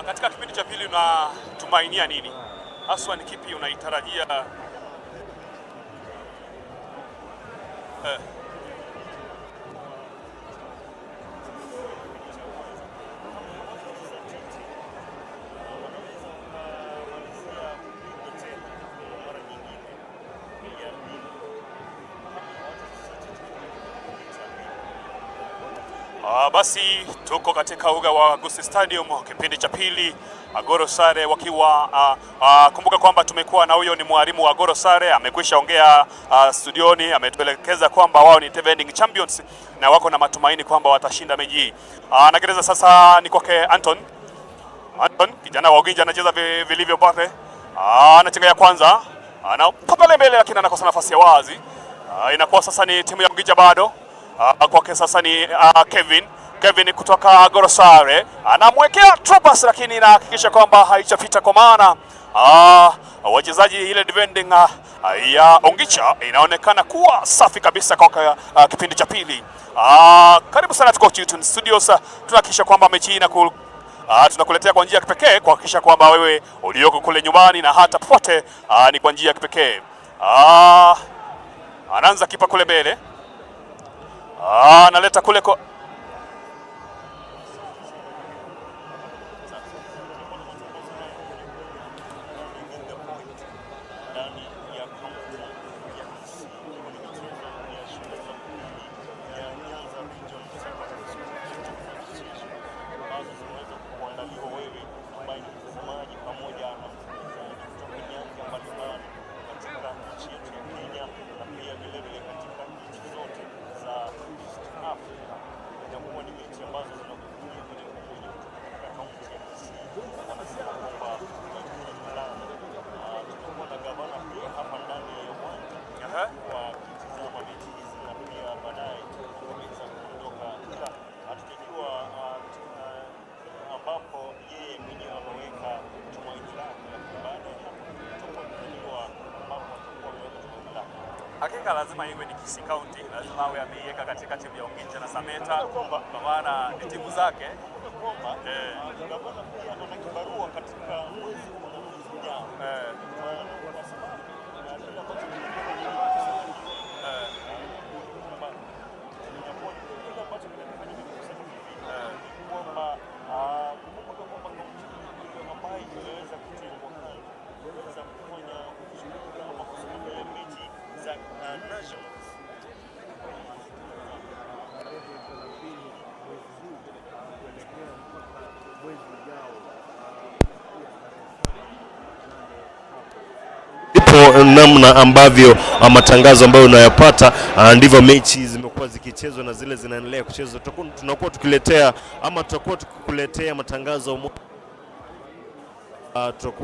Katika kipindi cha pili unatumainia nini haswa? Ni kipi unaitarajia? Wanaweza wakamalizia kupigwa tena kwa mara nyingine ya pili kama hawatazatiti katika kipindi cha pili. Basi tuko katika uga wa Gusii Stadium, kipindi cha pili, Agoro Sare wakiwa kumbuka kwamba tumekuwa na huyo ni mwalimu wa Agoro Sare, amekwisha ongea studioni, ametuelekeza kwamba wao ni defending champions na wako na matumaini kwamba watashinda mechi hii. Nagereza sasa ni kwake Anton. Anton kijana wa Uginja anacheza vilivyo pale. Anachenga ya kwanza, anapata mbele lakini anakosa nafasi ya wazi. Inakuwa sasa ni timu ya Uginja bado. Kwake sasa ni Kevin. Kevin kutoka Gorosare anamwekea Tropas lakini inahakikisha kwamba haijapita kwa maana wachezaji ile defending ya Ongicha inaonekana kuwa safi kabisa kwa kipindi cha pili. Karibu sana, tuko Chilton Studios, tunahakikisha kwamba mechi hii tunakuletea kwa njia ya kipekee kuhakikisha kwamba wewe ulioko kule nyumbani na hata popote ni kwa njia ya kipekee. Anaanza kipa kule mbele, analeta kule kwa Ndani ya kaunti ya Kisii kwenye michezo ya shule za upili ya Nyanza Region Secondary School Association ambazo zimeweza kuandaliwa wewe ambaye ni mtazamaji pamoja na msikilizaji kutoka nyanja mbalimbali katika nchi yetu ya Kenya na pia vilevile katika nchi zote za East Africa. Inakuwa ni mechi ambazo zinakuja moja kwa moja kutoka katika kaunti ya Kisii. Wanasema kwamba kuna fulani tutakuwa na gavana pia hapa ndani ya uwanja wakitizama mechi hizi na pia baadaye kuweza kuondoka, ila hatujajua ambapo yeye mwenyewe ameweka tumaini lake, lakini baada ya hapo tutakuwa tunajua ambapo atakuwa ameweka tumaini lake. Hakika lazima iwe ni Kisii County, lazima awe ameiweka katika timu ya Ongicha na Sameta kwa maana ni timu zake. Kumbuka kwamba gavana pia ana kibarua katika mwezi huu na mwezi ujao, kwa sababu kile ambacho kwamba inakuwa kile ambacho kinanifanya mimi kusema hivi ni kwamba kumbuka kwamba kaunti hii ndio ambayo imeweza kutengwa kando kuweza kufanya kushughulika ama kusimamia mechi za nationals. Tarehe 30 mwezi huu kuelekea mpaka mwezi ujao kufikia tarehe 7 8 hapo. Ndipo namna ambavyo matangazo ambayo unayapata ndivyo mechi zimekuwa zimekuwa zikichezwa na zile zinaendelea kuchezwa, tunakuwa tukiletea ama tutakuwa tukikuletea matangazo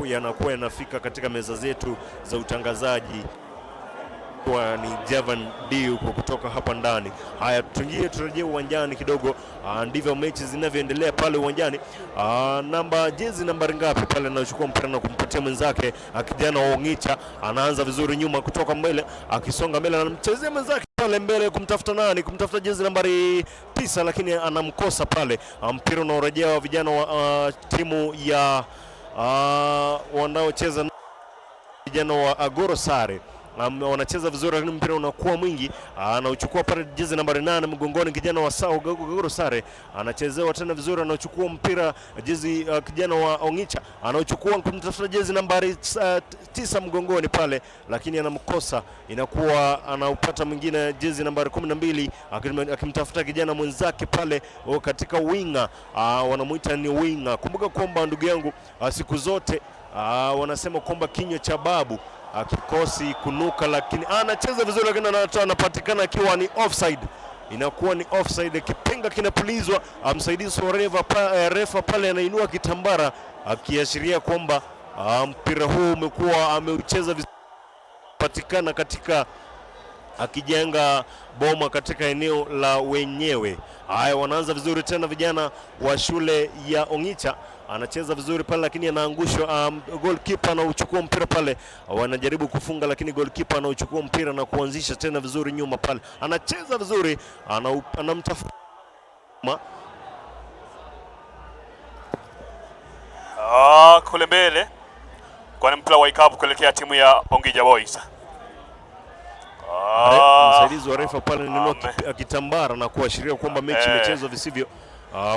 yanakuwa yanafika katika meza zetu za utangazaji kwa ni Javan D huko kutoka hapa ndani. Haya, tuingie turejee uwanjani kidogo. Ndivyo mechi zinavyoendelea pale uwanjani. Namba jezi nambari ngapi pale anachukua mpira na kumpatia mwenzake, kijana wa Ongicha anaanza vizuri nyuma kutoka mbele, akisonga mbele anamchezea mwenzake pale mbele kumtafuta nani? Kumtafuta jezi nambari 9, lakini anamkosa pale. Mpira unaorejea wa vijana wa timu ya wanaocheza vijana wa Agoro Sare. Wanacheza vizuri lakini mpira unakuwa mwingi. Anauchukua pale jezi nambari 8 mgongoni kijana wa Sao Agoro Sare, anachezewa tena vizuri, anachukua mpira jezi kijana wa Ongicha anauchukua kumtafuta jezi nambari 9 mgongoni pale, lakini anamkosa. Inakuwa anaupata mwingine jezi nambari 12 akimtafuta kijana mwenzake pale katika winga, wanamuita ni winga. Kumbuka kwamba ndugu yangu, siku zote wanasema kwamba kinywa cha babu akikosi kunuka, lakini anacheza vizuri, lakini anapatikana akiwa ni offside. Inakuwa ni offside, kipenga kinapulizwa. Msaidizi wa refa pale anainua kitambara akiashiria kwamba mpira huu umekuwa ameucheza vizuri, patikana katika akijenga boma katika eneo la wenyewe. Haya, wanaanza vizuri tena vijana wa shule ya Ongicha, anacheza vizuri pale lakini anaangushwa. Goalkeeper anauchukua mpira pale, wanajaribu kufunga lakini goalkeeper anauchukua mpira na kuanzisha tena vizuri nyuma pale, anacheza vizuri, anamtafuta Kule mbele kwa mpira wa ikapu kuelekea timu ya Ongija Boys. Msaidizi wa refa pale anainua kitambara na kuashiria kwamba mechi imechezwa visivyo,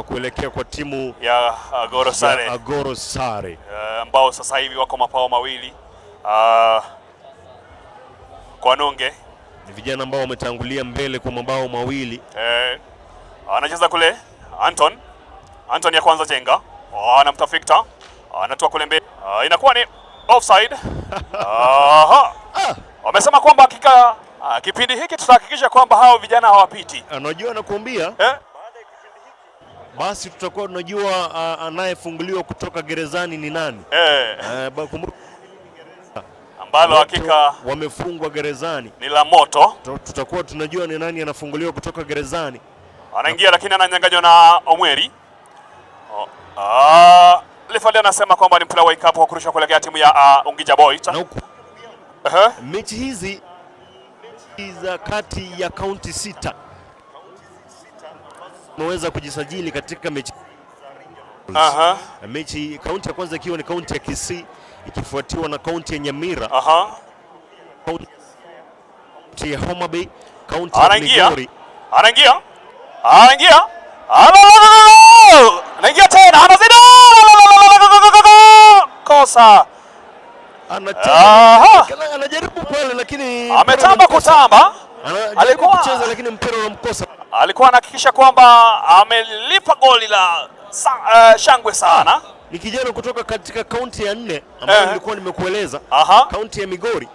kuelekea kwa timu ya Agoro Sare, ya Agoro Sare ambao sasa hivi wako mapao mawili kwa nunge. Ni vijana ambao wametangulia mbele kwa mabao mawili. Anacheza kule Anton ya kwanza chenga, anamtafuta Victor, anatoa kule mbele, inakuwa ni offside. Aha. Wamesema kwamba hakika kipindi hiki tutahakikisha kwamba hao vijana hawapiti. Anajua nakuambia Basi tutakuwa tunajua anayefunguliwa kutoka gerezani ni nani. Ambalo hakika wamefungwa gerezani ni la moto. Tutakuwa tunajua ni nani anafunguliwa kutoka gerezani. Anaingia lakini ananyang'anywa na Omweri. Refa anasema kwamba ni mpira wa ikapu wa kurusha kuelekea timu ya Ongija Boys. Mechi hizi za kati ya kaunti 6 wameweza kujisajili katika mechi. Mechi kaunti ya kwanza ikiwa ni kaunti ya Kisii, ikifuatiwa na kaunti ya Nyamira, kaunti ya Homa Bay, kaunti ya Migori. Anaingia. Anaingia. Anaingia tena, anazidi. Kosa. Anajaribu pale lakini ametamba kutamba. Alikuwa kucheza lakini mpira unamkosa. Alikuwa anahakikisha kwamba amelipa goli la shangwe sana. Ni kijana kutoka katika kaunti ya 4 ambayo nilikuwa nimekueleza. Kaunti ya Migori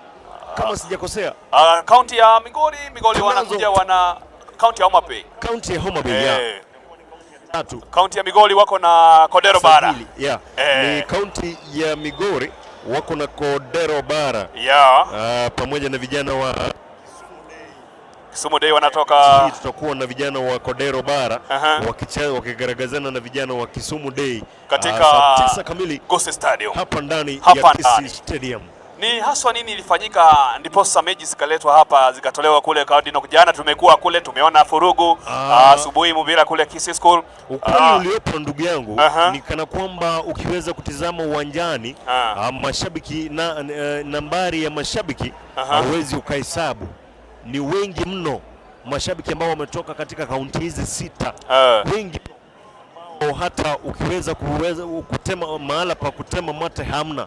kama sijakosea. Kaunti ya Migori, Migori wanakuja wana kaunti ya Homa Bay. Kaunti ya Homa Bay, ya. 3. Kaunti ya Migori wako na Kodero Bara. Ni kaunti ya Migori wako na Kodero Bara. Pamoja na vijana wa Kisumu Day wanatoka. Hii tutakuwa na vijana wa Kodero Bara wakigaragazana na vijana wa Kisumu Day katika saa 9 kamili Gusii Stadium hapa ndani hapa ya Kisii Stadium. Ni haswa nini ilifanyika ndiposa mechi zikaletwa hapa zikatolewa kule Cardinal? Jana tumekuwa kule tumeona furugu asubuhi mpira kule Kisii School. Ukweli uliopo ndugu yangu ni kana kwamba ukiweza kutizama uwanjani mashabiki na nambari ya mashabiki hauwezi ukahesabu. Ni wengi mno mashabiki ambao wametoka katika kaunti hizi 6. Wengi hata ukiweza kutema mahala pa kutema mate hamna.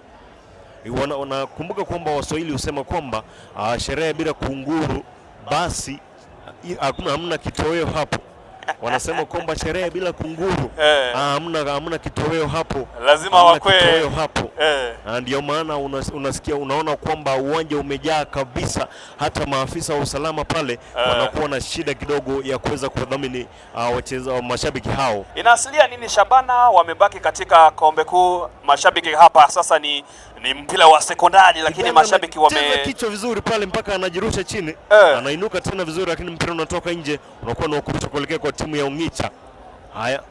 Wanakumbuka kwamba Waswahili husema kwamba sherehe bila kunguru basi hamna kitoweo hapo. Wanasema kwamba sherehe bila kunguru hamna kitoweo hapo. Lazima Hamna wakwe kitoweo hapo. Ndio maana unasikia unaona kwamba uwanja umejaa kabisa, hata maafisa wa usalama pale wanakuwa na shida kidogo ya kuweza kuwadhamini wacheza mashabiki hao. Inaasilia nini? Shabana wamebaki katika kombe kuu, mashabiki hapa sasa ni mpira wa sekondari, lakini Kijana mashabiki anacheza wame kichwa vizuri pale mpaka anajirusha chini, anainuka tena vizuri, lakini mpira unatoka nje, unakuwa ni wa kurusha kuelekea kwa timu ya Ongicha. Haya,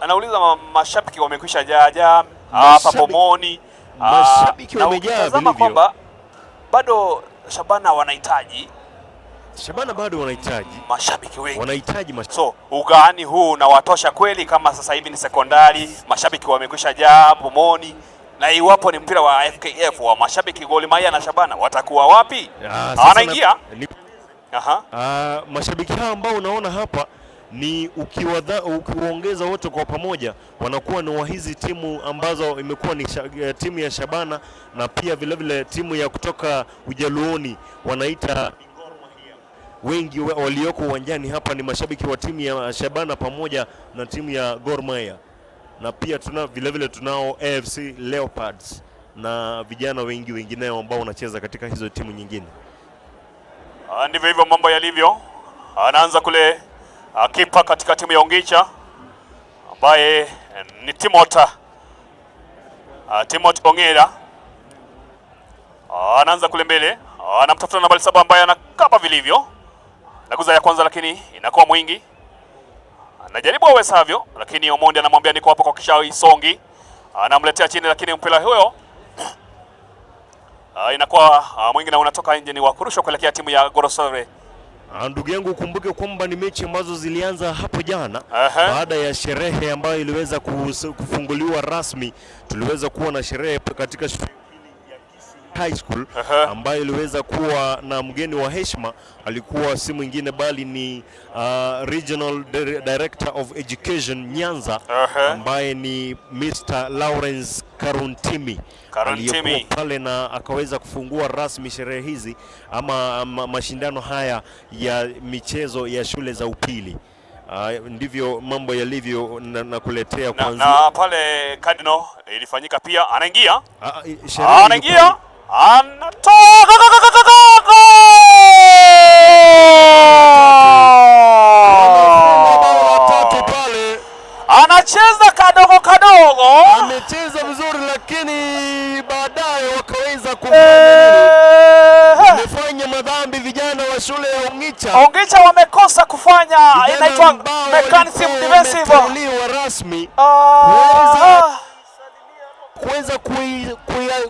anauliza mashabiki wamekwisha jaa jaa hapa pomoni. Mashabiki Na wamejaa ukitazama vilivyo. kwamba bado Shabana wanahitaji Shabana bado wanahitaji mashabiki wengi, wanahitaji so ugani huu unawatosha kweli? Kama sasa hivi ni sekondari, mashabiki wamekwisha jaa pomoni, na iwapo ni mpira wa FKF wa mashabiki Gor Mahia na Shabana watakuwa wapi? Sasa Anaingia. Mashabiki hao ambao unaona hapa ni ukiwaongeza wote kwa pamoja wanakuwa ni wa hizi timu ambazo imekuwa ni timu ya Shabana na pia vilevile timu ya kutoka Ujaluoni wanaita. Wengi walioko uwanjani hapa ni mashabiki wa timu ya Shabana pamoja na timu ya Gor Mahia, na pia tuna vilevile tunao AFC Leopards na vijana wengi wengineo ambao wanacheza katika hizo timu nyingine. Ndivyo hivyo mambo yalivyo. Anaanza kule kipa katika timu ya Ongicha ambaye ni Timot Ongera. Anaanza kule mbele, anamtafuta nambari 7 ambaye anakaba vilivyo. Naguza ya kwanza lakini inakuwa mwingi. Anajaribu awezavyo lakini Omondi anamwambia niko hapa kwa kisha isongi. Anamletea chini lakini mpira huyo inakuwa mwingi na unatoka nje, ni wa kurushwa kuelekea timu ya Gorosore. Ndugu yangu ukumbuke kwamba ni mechi ambazo zilianza hapo jana baada ya sherehe ambayo iliweza kufunguliwa rasmi. Tuliweza kuwa na sherehe katika shule High School ambayo iliweza kuwa na mgeni wa heshima, alikuwa si mwingine bali ni Regional Director of Education Nyanza, ambaye ni Mr. Lawrence Karuntimi, Karuntimi. aliyekuwa pale na akaweza kufungua rasmi sherehe hizi ama mashindano haya ya michezo ya shule za upili. Ndivyo mambo yalivyo na kuletea kuanzia Na pale Cardinal ilifanyika pia, anaingia sherehe anaingia ilikuwa- anatoka pale, anacheza kadogo kadogo, amecheza vizuri, lakini baadaye wakaweza kufanya nini? Wamefanya madhambi vijana wa shule ya Ongicha. Ongicha wamekosa kufanya, Vijana inaitwa ambao mechanism walikuwa defensive. wameteuliwa rasmi kuweza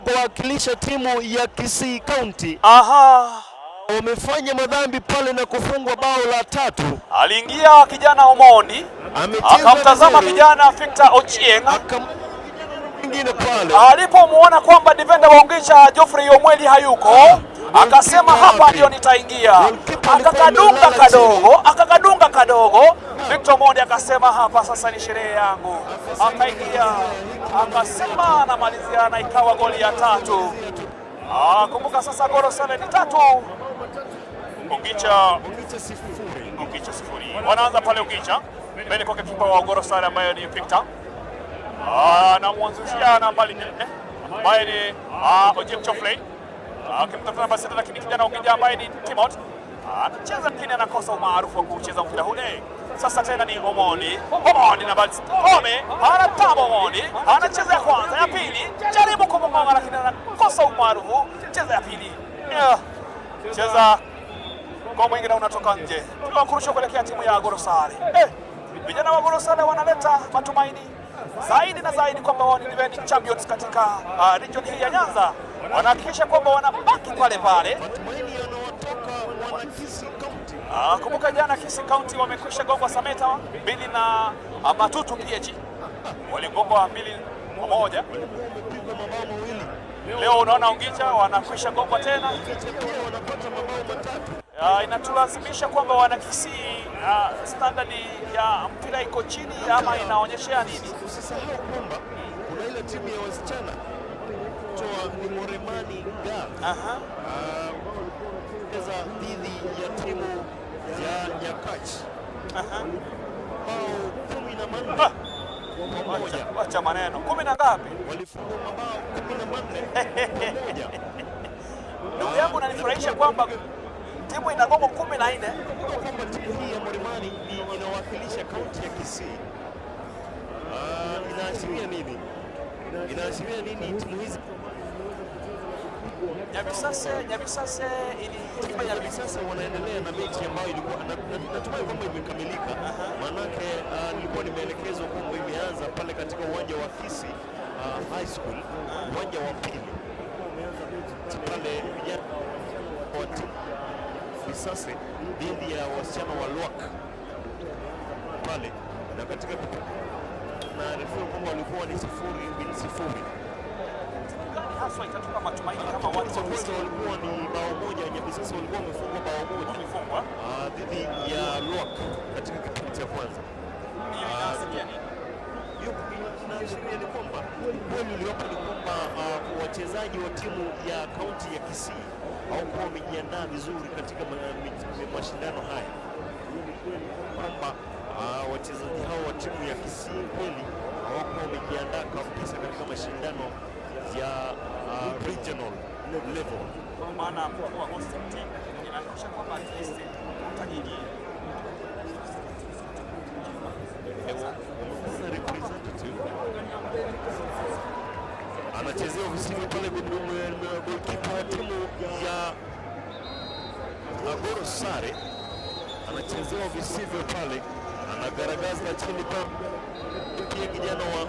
kuwakilisha timu ya Kisii County. Wamefanya madhambi pale na kufungwa bao la 3. Aliingia kijana Omondi Amecheza akamtazama vizuri. kijana Victor Ochieng Mwingine pale alipomuona kwamba defender wa Ongicha Geoffrey Omweli hayuko, akasema hapa ndio nitaingia, akakadunga kadogo, akakadunga kadogo. Victor Omondi akasema hapa sasa ni sherehe yangu, akaingia akasema, anamalizia na ikawa goli ya 3. Kumbuka sasa Gorosare ni 3, Ongicha 0. Wanaanza pale Ongicha mbele kwake kipa wa Gorosare ambaye ni Victor anamwanzishia nambari 4 ambaye ni Ojiek Chofley akimtafuta namba 6, lakini kijana Ongicha ambaye ni Timot anacheza lakini anakosa umaarufu wa kucheza mpira ule. Sasa tena ni Omondi, Omondi nambari 10 anatamba Omondi, anacheza ya kwanza, ya pili, jaribu kumgonga lakini anakosa umaarufu. Cheza ya pili, cheza kwa mwingi na unatoka nje, kurusha kuelekea timu ya Gorosare. Vijana wa Gorosare wanaleta matumaini zaidi na zaidi kwamba wao ni defending champions katika region hii ya Nyanza. Wanahakikisha kwamba wanabaki pale pale. Kumbuka jana Kisii County wamekwisha gongwa Sameta 2 na Matutu PH waligongwa 2-1. Leo unaona Ongicha wanakwisha gongwa tena. Inatulazimisha kwamba wana Kisii standard ya mpira iko chini ama inaonyeshea nini? Usisahau kwamba kuna ile timu ya wasichana toa ni Moremani Ga. Cheza dhidi ya timu ya Nyakach. Mabao 14 kwa 1. Wacha maneno. 10 na ngapi? Walifungwa mabao 14 kwa 1. Ndugu yangu, unanifurahisha kwamba timu ina gongo 14. Kumbuka kwamba timu hii ya Morimani ni inawakilisha kaunti ya Kisii. Inaashiria nini? Inaashiria nini timu hizi? Nyabisase ili timu ya Hivi sasa wanaendelea na mechi ambayo ilikuwa natumai kwamba imekamilika, maanake nilikuwa nimeelekezwa kwamba imeanza pale katika uwanja wa Kisii High School, uwanja wa pili pale, vijana wa timu Bisase dhidi ya wasichana wa Lwak pale, na katika naarifiwa kwamba walikuwa ni 0-0. Gani haswa itatupa matumaini kama Kipindi watu cha wa kwanza walikuwa ni bao moja, Nyabisase walikuwa wamefungwa bao moja walifungwa? Dhidi ya Lwak katika kipindi cha kwanza. Hiyo inaashiria nini? Hiyo inaashiria ni kwamba ukweli uliopo ni kwamba wachezaji wa timu ya kaunti ya Kisii hawakuwa wamejiandaa vizuri katika mashindano haya, kwamba wachezaji hao wa timu ya Kisii kweli hawakuwa wamejiandaa kabisa katika mashindano ya regional level. Kwa maana kuwa hosting team inahakikisha kwamba at least utajiji Wamekuwa representative anachezea ofisini pale, goalkeeper wa timu ya Agoro Sare anachezewa visivyo pale, anagaragaza chini pale. Pia kijana wa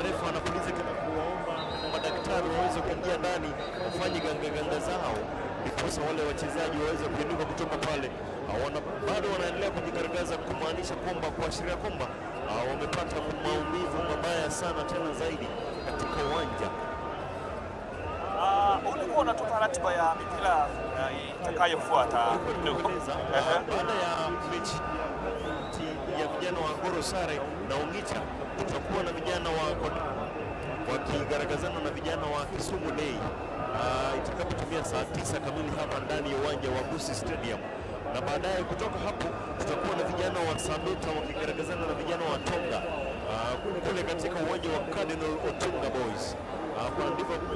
refa anapuliza madaktari waweze kuingia ndani wafanye ganga zao, ndiposa wale wachezaji waweze kuinuka kutoka pale. Bado wanaendelea kujigaragaza, kumaanisha kwamba kuashiria kwamba wamepata maumivu mabaya sana tena zaidi katika uwanja. Ulikuwa unatupa ratiba ya mipira itakayofuata ndugu. Kueleza baada ya mechi ya vijana wa Goro Sare na Ongicha, kutakuwa na vijana wa wakigaragazana na vijana wa Kisumu Day itakapotumia saa 9 kamili hapa ndani ya uwanja wa Gusii Stadium, na baadaye kutoka hapo tutakuwa na vijana wa Sameta wakigaragazana na vijana wa Tonga kule katika uwanja wa Cardinal Otunga Boys. Kwa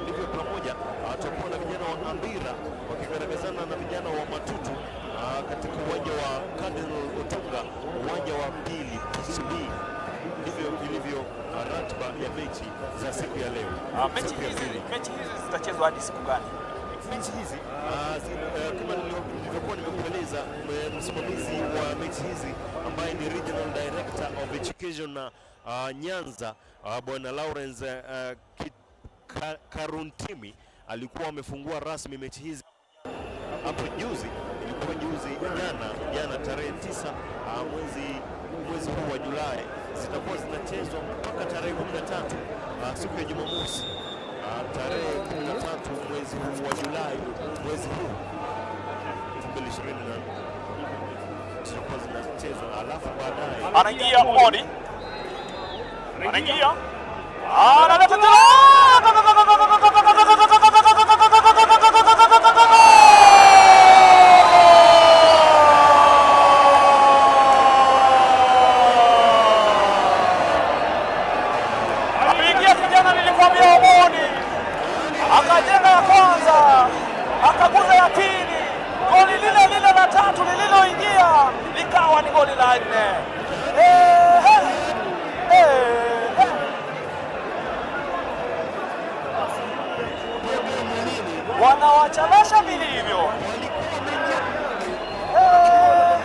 ndivyo pamoja tutakuwa na vijana wa Ambira wakigaragazana na vijana wa Matutu katika uwanja wa Cardinal Otunga, uwanja wa pili PCB. Ndivyo ilivyo ratiba ya mechi za siku ya leo. Mechi Siku ya hizi pili. mechi hizi zitachezwa hadi siku gani? Mechi hizi kama nilivyokuwa nimekueleza, msimamizi wa mechi hizi ambaye ni Regional Director of Education na Nyanza, Bwana Lawrence Karuntimi alikuwa amefungua rasmi mechi hizi hapo juzi, ilikuwa juzi jana tarehe 9 mwezi huu wa Julai, zitakuwa zinachezwa mpaka tarehe 13 siku ya Jumamosi, tarehe 13 mwezi huu wa Julai, mwezi huu 2024 zitakuwa zinachezwa, alafu baadaye Anaingia Omoni, anaingia, analeta tena. Ameingia kijana, nilikwambia Omoni, akajenga ya kwanza, akaguza ya pili, goli lile lile la tatu lililoingia likawa ni goli la nne. Eh, eh, eh. Wanawachalasha vilivyo. Walikuwa Eh,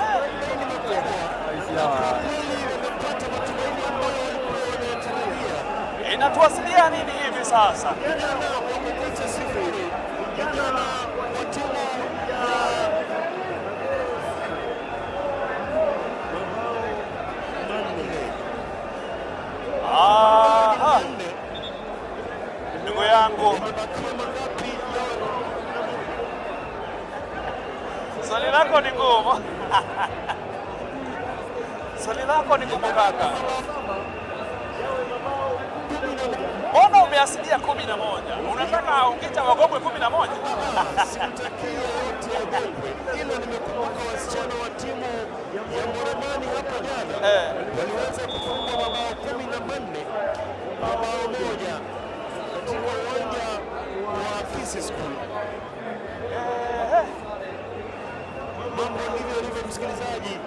wameingia wamepata matumaini ambayo walikuwa wanayatarajia. Inatuasilia nini hivi sasa? Vijana wamekosa 0, vijana wa timu ya 4. Aha, ndugu yangu, Yamebakia mangapi yawe swali lako ni ngumu. Swali lako ni ngumu kaka. Mbona umeasilia 11? Unataka Ongita wagongwe 11? Simtakii yeyote agongwe, ila nimekumbuka wasichana wa timu ya Mboromani hapo jana waliweza kufungwa mabao 14 kwa bao 1 katika uwanja wa Kisii School. Mambo ndivyo yalivyo, msikilizaji.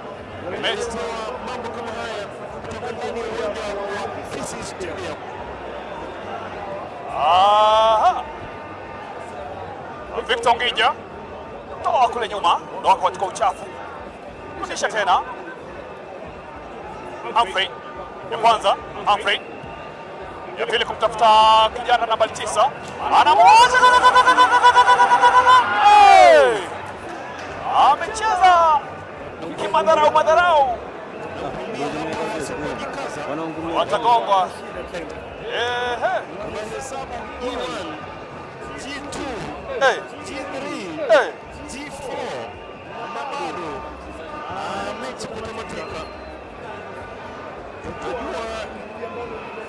Nimeletewa mambo kama haya kutoka ndani ya uwanja wa Kisii Stadium. Aha. Victor Ngija toa kule nyuma, ndoka katika uchafu, rudisha tena. Humphrey ya kwanza, Humphrey ya pili kumtafuta kijana nambari 9, anamwacha. Hey! Amecheza kimadharau madharau, watagongwa. Ehe. Unahesabu G1, G2, Hey. G3, Hey. G4 na bado mechi kutamatika. Tutajua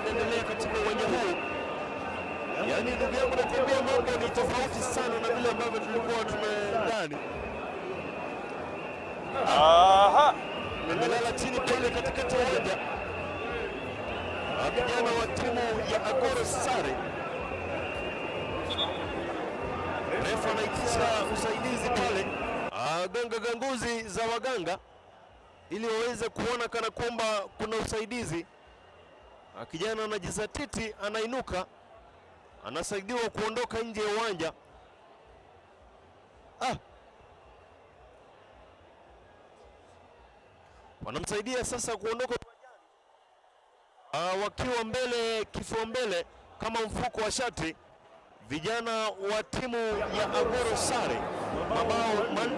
endelea katika uwanja huu. Yaani ndugu yangu, nakwambia mambo ni tofauti sana na vile ambavyo tulikuwa tumedhani. Aha. Amelala chini pale katikati ya uwanja. Vijana wa timu ya Agoro Sare. Refa anaitisha usaidizi pale, ganga ganguzi za waganga ili waweze kuona kana kwamba kuna usaidizi. Kijana anajizatiti, anainuka, anasaidiwa kuondoka nje ya uwanja. Wanamsaidia sasa kuondoka wakiwa mbele kifua mbele kama mfuko wa shati, vijana wa timu ya Agoro Sare mabao 4.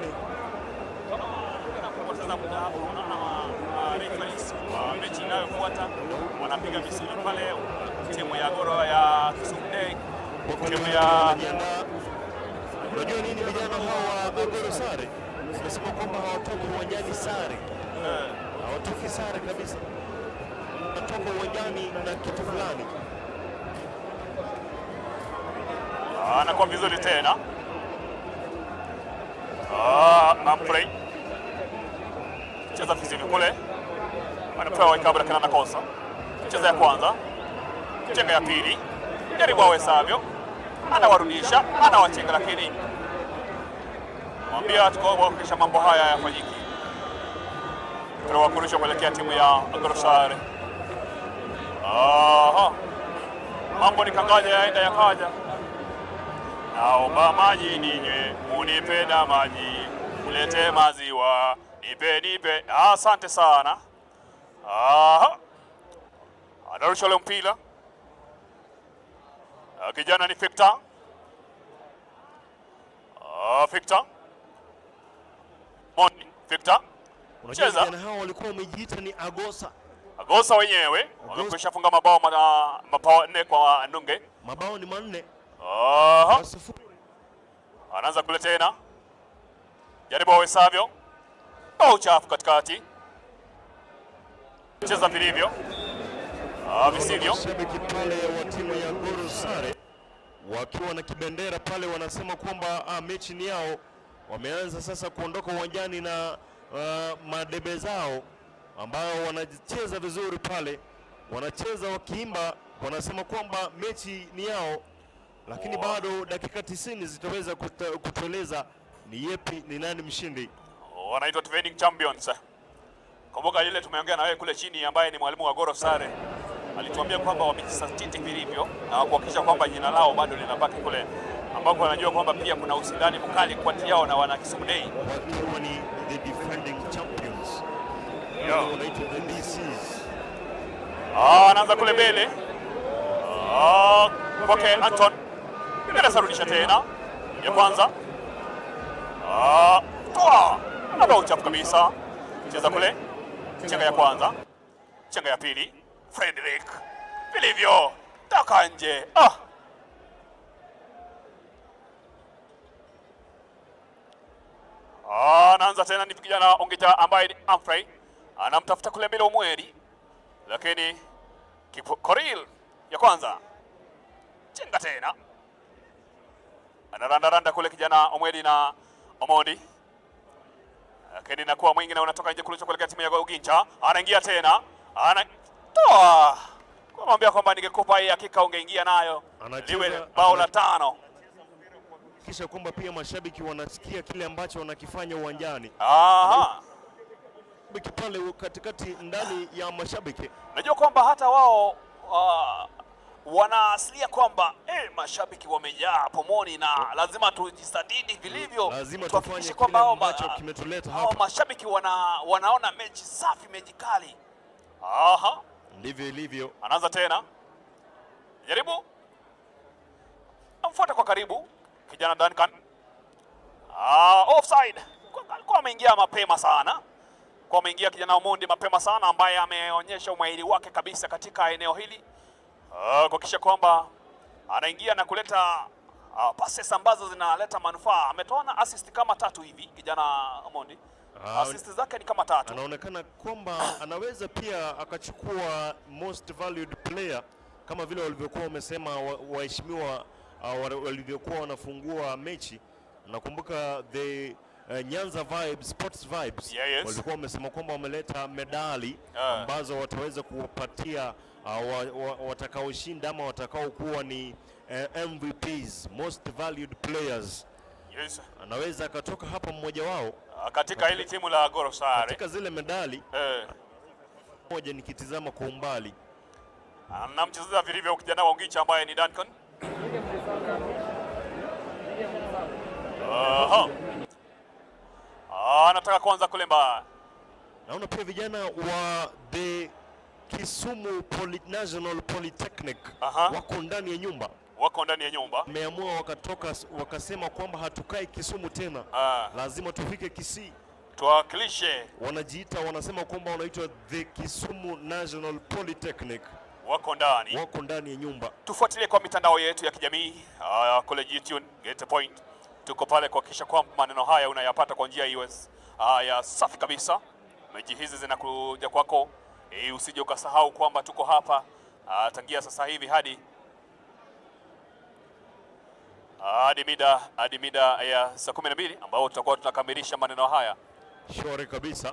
Kupoteza muda hapo, unaona referees wa mechi inayofuata wanapiga misuli pale, timu ya Goro ya Kisumu Day, timu ya Wanajiandaa. Unajua nini, vijana hawa wa Agoro Sare wanasema kwamba hawatoki uwanjani sare, hawatoki sare kabisa, wanatoka uwanjani na kitu fulani. Anakuwa vizuri tena. Humphrey cheza vizuri kule, anapewa ikabu lakini anakosa. Cheza ya kwanza, chenga ya pili, jaribu awezavyo, anawarudisha, anawachenga, lakini mwambia kuhakikisha mambo haya hayafanyiki. Mpira wa kurusha kuelekea timu ya Agoro Sare. Aha. Mambo ni kangaja yaenda yakaja. Naomba maji ninywe, munipe na maji, mulete maziwa, nipe nipe. Asante sana. Aha. Anarusha ule mpira. Kijana ni Victor. Victor. Moni, Victor. Unajua Cheza. vijana hao walikuwa wamejiita ni Agosa, Agosa wenyewe wamekwisha funga mabao 4 kwa nunge. Mabao ni 4 Aha. kwa 0. Anaanza kule tena, jaribu awezavyo, oh, uchafu katikati, cheza vilivyo, visivyo. Mashabiki pale wa timu ya Goro Sare wakiwa na kibendera pale wanasema kwamba mechi ni yao. Wameanza sasa kuondoka uwanjani na madebe zao ambao wanacheza vizuri pale, wanacheza wakiimba, wanasema kwamba mechi ni yao, lakini bado dakika 90 zitaweza kutueleza ni yepi, ni nani mshindi. Wanaitwa defending champions. Kumbuka ile tumeongea na wewe kule chini, ambaye ni mwalimu wa Goro Sare alituambia kwamba wamejisatiti vilivyo na kuhakikisha kwamba jina lao bado linabaki kule, ambako wanajua kwamba pia kuna ushindani mkali kati yao na wana Kisumu Day. Wakiwa ni the defending champions. Wanaitwa the DCs. Anaanza kule mbele. Kwake Anton. Anasarudisha tena. Ya kwanza. Toa. Anatoa uchafu kabisa. Cheza kule. Chenga ya kwanza. Chenga ya pili. Frederick. Vilivyo. Toka nje. Anaanza tena ni kijana Ongita ambaye ni Humphrey. Anamtafuta kule mbele Omweri. Lakini Koril ya kwanza chenga tena, anarandaranda kule kijana Omwedi na Omondi, lakini inakuwa mwingi na unatoka nje kulicho kuelekea timu ya Ugincha. Anaingia tena, anatoa kumwambia kwamba ningekupa hii hakika ungeingia nayo, liwe bao la tano. Kisha kwamba pia mashabiki wanasikia kile ambacho wanakifanya uwanjani. Aha. Pale katikati ndani ya mashabiki. Najua kwamba hata wao wanaasilia kwamba mashabiki wamejaa pomoni na lazima tujisadidi vilivyo, lazima tuhakikishe tufanye kwamba kile hao ambacho kimetuleta hao hapa. mashabiki wanaona mechi safi, mechi kali. Aha, Ndivyo ilivyo. anaanza tena, jaribu amfuata kwa karibu kijana Duncan. Offside. Alikuwa ameingia mapema sana, kwa ameingia kijana Omondi mapema sana, ambaye ameonyesha umahiri wake kabisa katika eneo hili, kuhakikisha kwamba anaingia na kuleta passes ambazo zinaleta manufaa. Ametoa na assist kama tatu hivi kijana Omondi, assist zake ni kama tatu. Anaonekana kwamba anaweza pia akachukua most valued player kama vile walivyokuwa wamesema waheshimiwa walivyokuwa wanafungua mechi. Nakumbuka the Nyanza Vibes, Sports Vibes walikuwa wamesema kwamba wameleta medali ambazo wataweza kuwapatia watakaoshinda ama watakaokuwa ni MVPs, most valued players. Anaweza akatoka hapa mmoja wao Katika hili timu la Goro Sare katika zile medali moja nikitizama kwa umbali. Anamchezea vilivyo kijana wa Ongicha ambaye ni Duncan. Aha. Anataka kuanza kulemba. Naona pia vijana wa the Kisumu National Polytechnic wako ndani ya nyumba. Wako ndani ya nyumba. Wameamua wakatoka wakasema kwamba hatukai Kisumu tena. Lazima tufike Kisii. Tuwakilishe. Wanajiita, wanasema kwamba wanaitwa the Kisumu National Polytechnic. Wako ndani. Wako ndani ya nyumba. Tufuatilie kwa mitandao yetu ya kijamii, kule YouTube, Get a Point. Tuko pale kuhakikisha kwamba maneno haya unayapata kwa njia iwe ya safi kabisa. Mechi hizi zinakuja kwako. Usije ukasahau kwamba tuko hapa tangia sasa hivi hadi mida ya saa 12 ambao tutakuwa tunakamilisha maneno haya. Shore kabisa.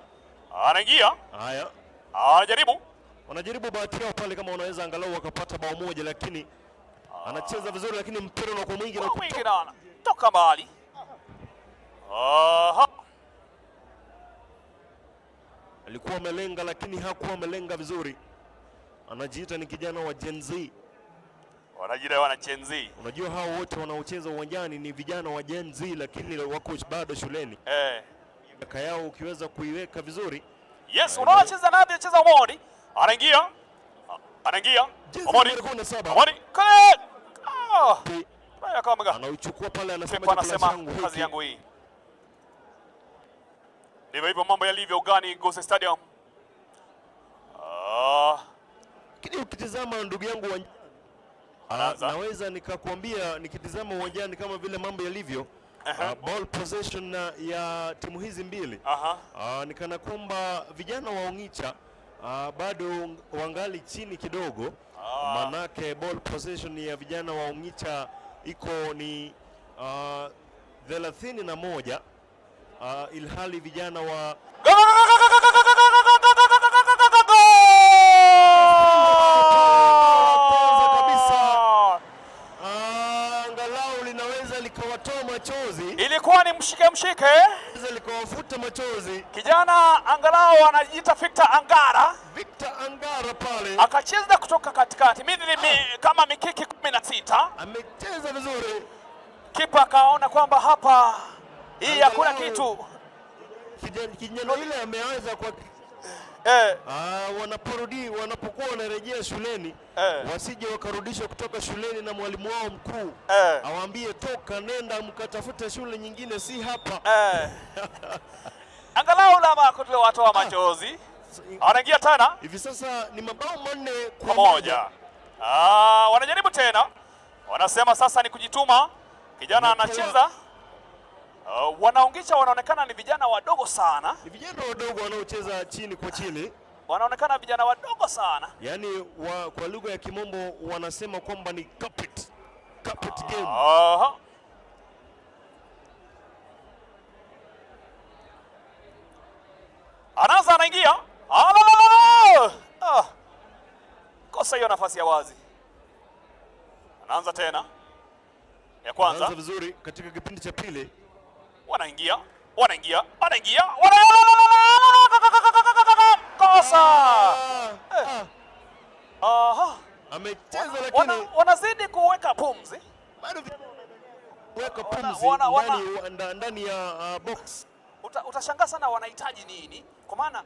Anaingia. Haya. Anajaribu. Wanajaribu bahati yao pale kama wanaweza angalau wakapata bao moja, lakini anacheza vizuri, lakini mpira unakuwa mwingi na mwingi na toka mbali. Aha. Alikuwa amelenga lakini hakuwa amelenga vizuri. Anajiita ni kijana wa Gen Z. Wanajiita wana Gen Z. Unajua hao wote wanaocheza uwanjani ni vijana wa Gen Z, lakini wako bado shuleni. Miaka yao ukiweza kuiweka vizuri. Yes, unaona cheza nani? Cheza Omondi. Anaingia. Anaingia. Omondi. Omondi. Kale. Anauchukua pale, anasema kazi yangu hii. Ndivyo hivyo mambo yalivyo ugani Gusii Stadium. Lakini ukitizama ndugu yangu naweza nikakwambia nikitizama uwanjani kama vile mambo yalivyo, ball possession ya timu hizi mbili, nikana kwamba vijana wa Ongicha bado wangali chini kidogo. Manake ball possession ya vijana wa Ongicha iko ni 31, ilhali vijana wa kabisa angalau linaweza likawatoa machozi. Ilikuwa ni mshike mshike, likawafuta machozi. Kijana angalau anajiita Victor Angara. Victor Angara pale akacheza kutoka katikati kama mikiki 16. Amecheza vizuri. Kipa akaona kwamba hapa hii hakuna kitu. Kijana yule ameanza kwa wanaporudi, wanapokuwa wanarejea shuleni, wasije wakarudishwa kutoka shuleni na mwalimu wao mkuu awaambie toka, nenda mkatafute shule nyingine, si hapa. Angalau lama watoa machozi. Anaingia tena. Hivi sasa ni mabao 4 kwa 1. Wanajaribu tena. Wanasema sasa ni kujituma. Kijana anacheza. Wanaongisha wanaonekana ni vijana wadogo sana. Ni vijana wadogo wanaocheza chini kwa chini. Wanaonekana vijana wadogo sana. Yaani kwa lugha ya kimombo wanasema kwamba ni carpet, carpet game. Aha. Anaanza, anaingia. Ah, la, la, la, la. Ah. Kosa hiyo nafasi ya wazi. Anaanza tena. Ya kwanza Anaanza vizuri katika kipindi cha pili. Wanaingia, wanaingia, wanaingia, wana kosa. Aha. Amecheza lakini Wanazidi kuweka pumzi. Bado weka pumzi ndani ya box. Utashangaa sana wanahitaji nini, kwa maana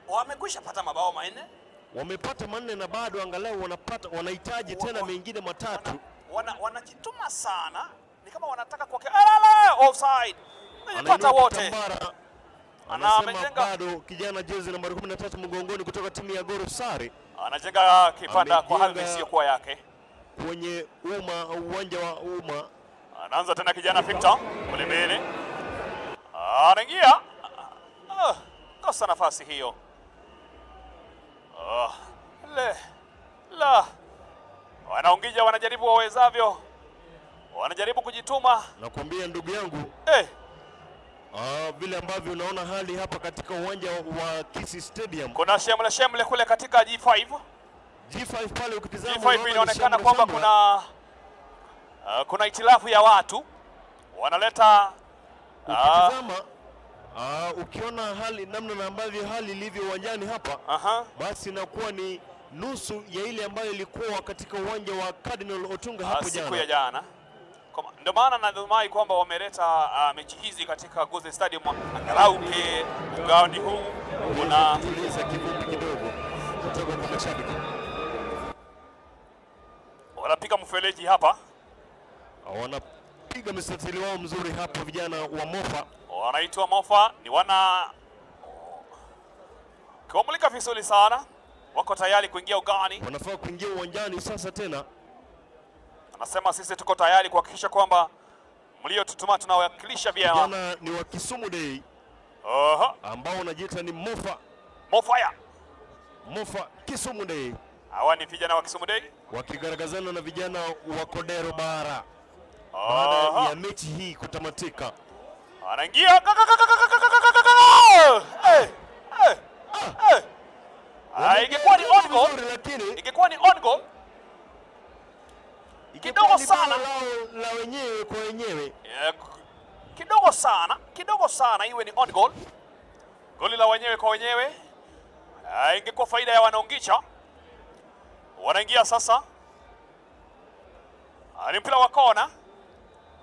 wamekwisha pata mabao 4. Wamepata 4 na bado angalau wanahitaji tena mengine 3. Wanajituma sana, ni kama wanataka kwa alala offside. Wamepata wote. Anasema bado kijana jezi nambari 13 mgongoni kutoka timu ya Goro Sare. Anajenga kipanda kwa hali isiyokuwa yake. Kwenye umma, uwanja wa umma. Anaanza tena kijana Victor kule mbele. Anaingia. Kosa nafasi hiyo. Le la. Wanaongija wanajaribu wawezavyo. Wanajaribu kujituma. Nakwambia ndugu yangu. Vile ambavyo unaona hali hapa katika uwanja wa Kisii Stadium. Kuna shemle shemle kule katika G5. G5 pale ukitizama G5 inaonekana kwamba kuna itilafu ya watu. Wanaleta ukitizama ukiona hali namna ambavyo hali ilivyo uwanjani hapa, basi inakuwa ni nusu ya ile ambayo ilikuwa katika uwanja wa Cardinal Otunga hapo jana. Siku ya jana. Ndio maana nadhumai kwamba wameleta mechi hizi katika Gusii Stadium, angalau ugani huu una tuliza kivumbi kidogo kutoka kwa mashabiki. Wanapiga mfereji hapa. Wanapiga mstatili wao mzuri hapa vijana wa Mofa. Wanaitwa Mofa, ni wana kiwamulika vizuri sana. Wako tayari kuingia ugani. Wanafaa kuingia uwanjani sasa tena. Anasema sisi tuko tayari kuhakikisha kwamba mliotutuma tunawakilisha vyema. Vijana ni wa Kisumu Day. Ambao wanajiita ni Mofa. Mofaya. Mofa Kisumu Day. Hawa ni vijana wa Kisumu Day wakigaragazana na vijana wa Kodero Bara. Baada ya mechi hii kutamatika. Anaingia. Ingekuwa ni on goal. Ingekuwa ni on goal. Kidogo sana la wenyewe kwa wenyewe. Kidogo sana, kidogo sana iwe ni on goal. Goli la wenyewe kwa wenyewe. Ingekuwa faida ya wanaongicha. Wanaingia sasa. Ni mpira wa kona.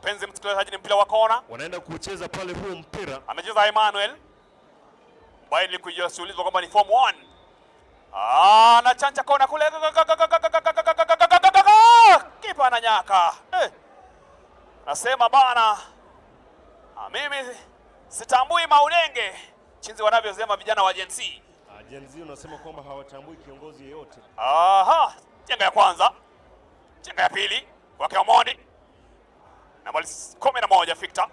Penzi msikilizaji, ni mpira wa kona. Wanaenda kucheza pale huo mpira. Anacheza Emmanuel. Ambaye nilikujiulizwa kwamba ni form 1. Anachanja kona kule. Kipa ananyaka. Nasema bana, mimi sitambui maulenge chinzi wanavyosema vijana wa Gen Z. Gen Z unasema kwamba hawatambui kiongozi yeyote. Aha, jenga ya kwanza. Jenga ya pili kwa Omondi. Nambari 11 Victor.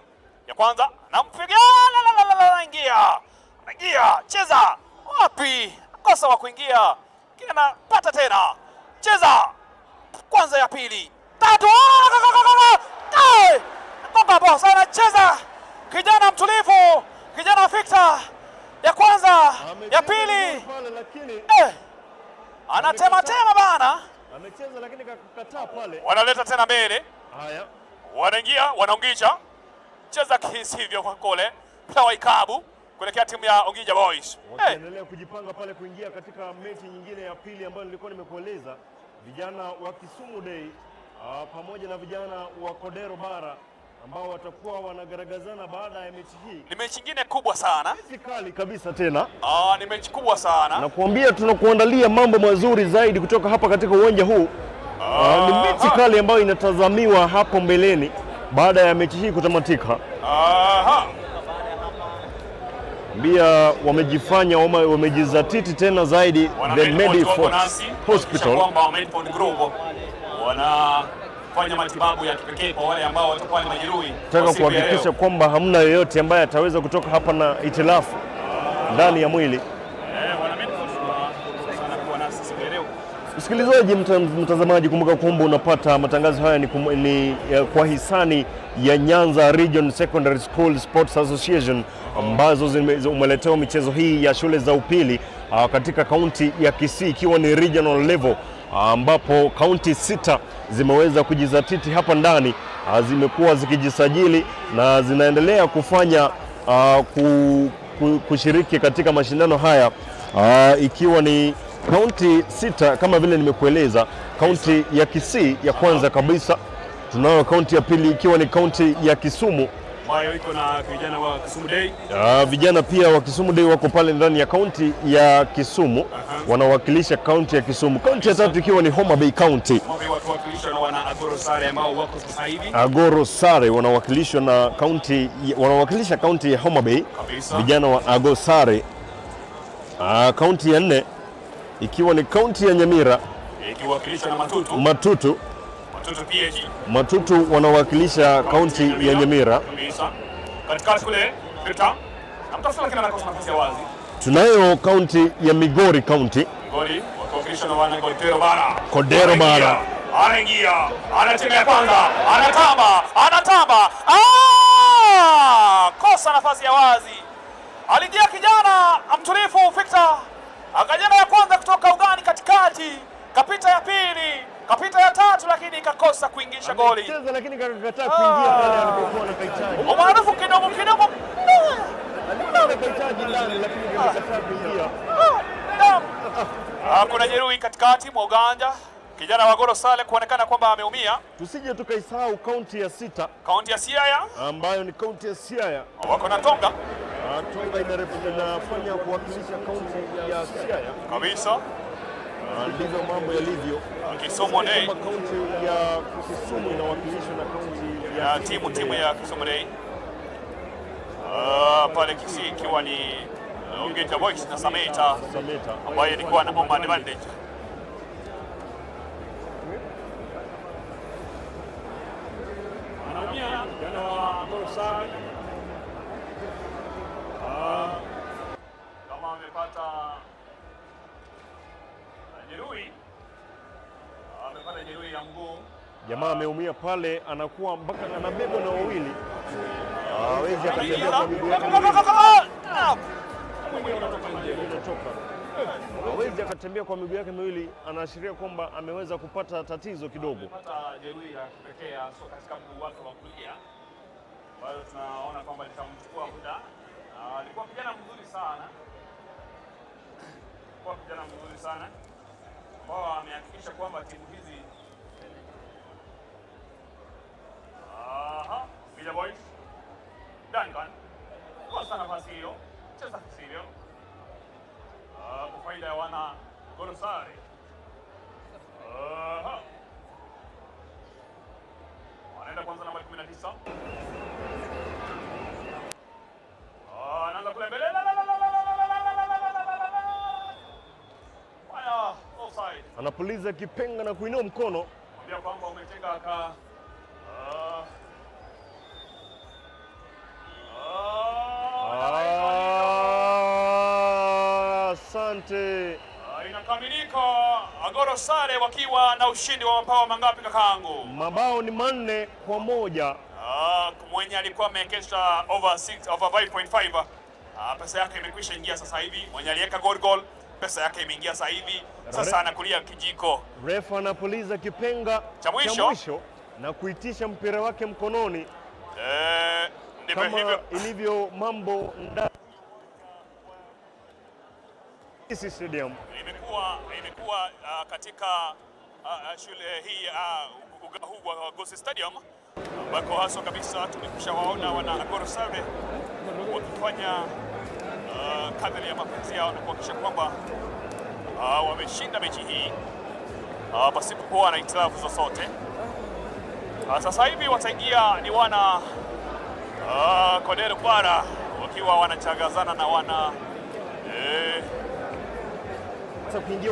Ya kwanza nampiga, la la la la, ingia. Anaingia, cheza. Wapi? Kosa wa kuingia. Kile anapata tena. Cheza. Kwanza ya pili. Tatu. Gonga boss anacheza. Kijana mtulivu, kijana Victor. Ya kwanza, ya pili. Anatema tema bana. Amecheza lakini akakataa pale. Wanaleta tena mbele. Haya. Wanaingia, wanaongisha. Cheza kisivyo kwa kule. Plawa ikabu kuelekea timu ya Ongija Boys. Wanaendelea kujipanga pale kuingia katika mechi nyingine ya pili ambayo nilikuwa nimekueleza. Vijana wa Kisumu Day pamoja na vijana wa Kodero Bara ambao watakuwa wanagaragazana baada ya mechi hii. Ni mechi nyingine kubwa sana. Mechi kali kabisa tena. Ni mechi kubwa sana. Nakuambia tunakuandalia mambo mazuri zaidi kutoka hapa katika uwanja huu. Ni mechi kali ambayo inatazamiwa hapo mbeleni baada ya mechi hii kutamatika. Pia wamejifanya wamejizatiti tena zaidi the Medifort Hospital. Kwamba Medifort Group wanafanya matibabu ya kipekee kwa wale ambao watakuwa ni majeruhi. Nataka kuhakikisha kwamba hamna yoyote ambaye ataweza kutoka hapa na itilafu ndani ya mwili. Wana Medifort Msikilizaji, mtazamaji, kumbuka kwamba unapata matangazo haya ni kwa hisani ya Nyanza Region Secondary School Sports Association ambazo umeletewa michezo hii ya shule za upili katika kaunti ya Kisii ikiwa ni regional level, ambapo kaunti 6 zimeweza kujizatiti hapa ndani, zimekuwa zikijisajili na zinaendelea kufanya kushiriki katika mashindano haya, ikiwa ni kaunti 6 kama vile nimekueleza. Kaunti ya Kisii ya kwanza kabisa, tunayo kaunti ya pili ikiwa ni kaunti ya Kisumu ambayo iko na vijana wa Kisumu Day. Vijana pia wa Kisumu Day wako pale ndani ya kaunti ya Kisumu, wanawakilisha kaunti ya Kisumu. Kaunti ya tatu ikiwa ni Homa Bay County. Homa Bay wakiwakilishwa na wana Agoro Sare ambao wako sasa hivi. Agoro Sare wanawakilishwa na kaunti, wanawakilisha kaunti ya Homa Bay Kabisa. Vijana wa Agoro Sare. Kaunti ya nne ikiwa ni kaunti ya Nyamira ikiwakilishwa na Matutu. Matutu. Matutu PH. Matutu wanawakilisha kaunti ya Nyamira. Kabisa. Katikati kule Peter namtafuta lakini anakosa nafasi ya wazi. Tunayo kaunti ya Migori County. Migori wakiwakilishwa na wana Kodero Bara. Kodero Bara. Anaingia, anatembea kwanza, anatamba, anatamba. Ah! Kosa nafasi ya wazi. Aliingia kijana mtulifu Victor, akajenga ya kwanza kutoka ugani katikati, kapita ya pili, kapita ya tatu, lakini ikakosa kuingisha goli. Alicheza lakini akakataa kuingia pale alipokuwa anakahitaji. Umaarufu kidogo kidogo. Alikuwa anakahitaji ndani lakini akakataa kuingia. Kuna jeruhi katikati mwa uganja. Kijana wa Goro Sale kuonekana kwamba ameumia. Tusije tukaisahau kaunti ya 6, kaunti ya Siaya ambayo ni kaunti ya Siaya. Wako na Tonga. Tonga inafanya kuwakilisha kaunti ya Siaya. Kabisa. Ndivyo mambo yalivyo. Kisumu Day. Kama kaunti ya Kisumu inawakilishwa na kaunti ya Ya timu ya Kisumu Day. Pale Kisii ikiwa ni Ongeja Boys na Sameta ambaye ilikuwa na home advantage. Anaumia kijana wa Goro Sare. Kama amepata jeruhi, amepata jeruhi ya mguu. Jamaa ameumia pale, anakuwa mpaka anabebwa na wawili. Hawezi akatembea kwa miguu yake miwili. Hawezi akatembea kwa miguu yake miwili, anaashiria kwamba ameweza kupata tatizo kidogo. Amepata jeruhi ya kipekee so katika mguu wake wa kulia, ambayo tunaona kwamba litamchukua muda. Alikuwa kijana mzuri sana. Alikuwa kijana mzuri sana ambao amehakikisha kwamba timu hizi. Aha, Villa Boys. Duncan kosa nafasi hiyo, cheza sivyo. Kwa faida ya wana Goro Sare. Aha. Wanaenda kwanza namba 19. Anaanza kule mbele. Haya, offside. Anapuliza kipenga na kuinua mkono. Mwambia kwamba umetenga ka Asante. Inakamilika Agoro Sare wakiwa na ushindi wa mabao mangapi kakaangu? Mabao ni 4-1. Mwenye alikuwa amewekesha over 6, over 5.5. Pesa yake imekwisha ingia sasa hivi. Mwenye aliweka goal pesa yake imeingia sasa hivi. Sasa anakulia kijiko. Refa anapuliza kipenga cha mwisho na kuitisha mpira wake mkononi. Ndivyo Kama hivyo ilivyo mambo ndani Stadium. Imekuwa katika shule hii uga huu wa Gusii Stadium ambako haswa kabisa tumekwishawaona wana Agoro Sare wakifanya kadri ya mapenzi yao na kuhakikisha kwamba wameshinda mechi hii pasipokuwa na hitilafu zozote. Sasa hivi wataingia ni wana Kodero Bara wakiwa wanachangazana na wana Sasa kuingia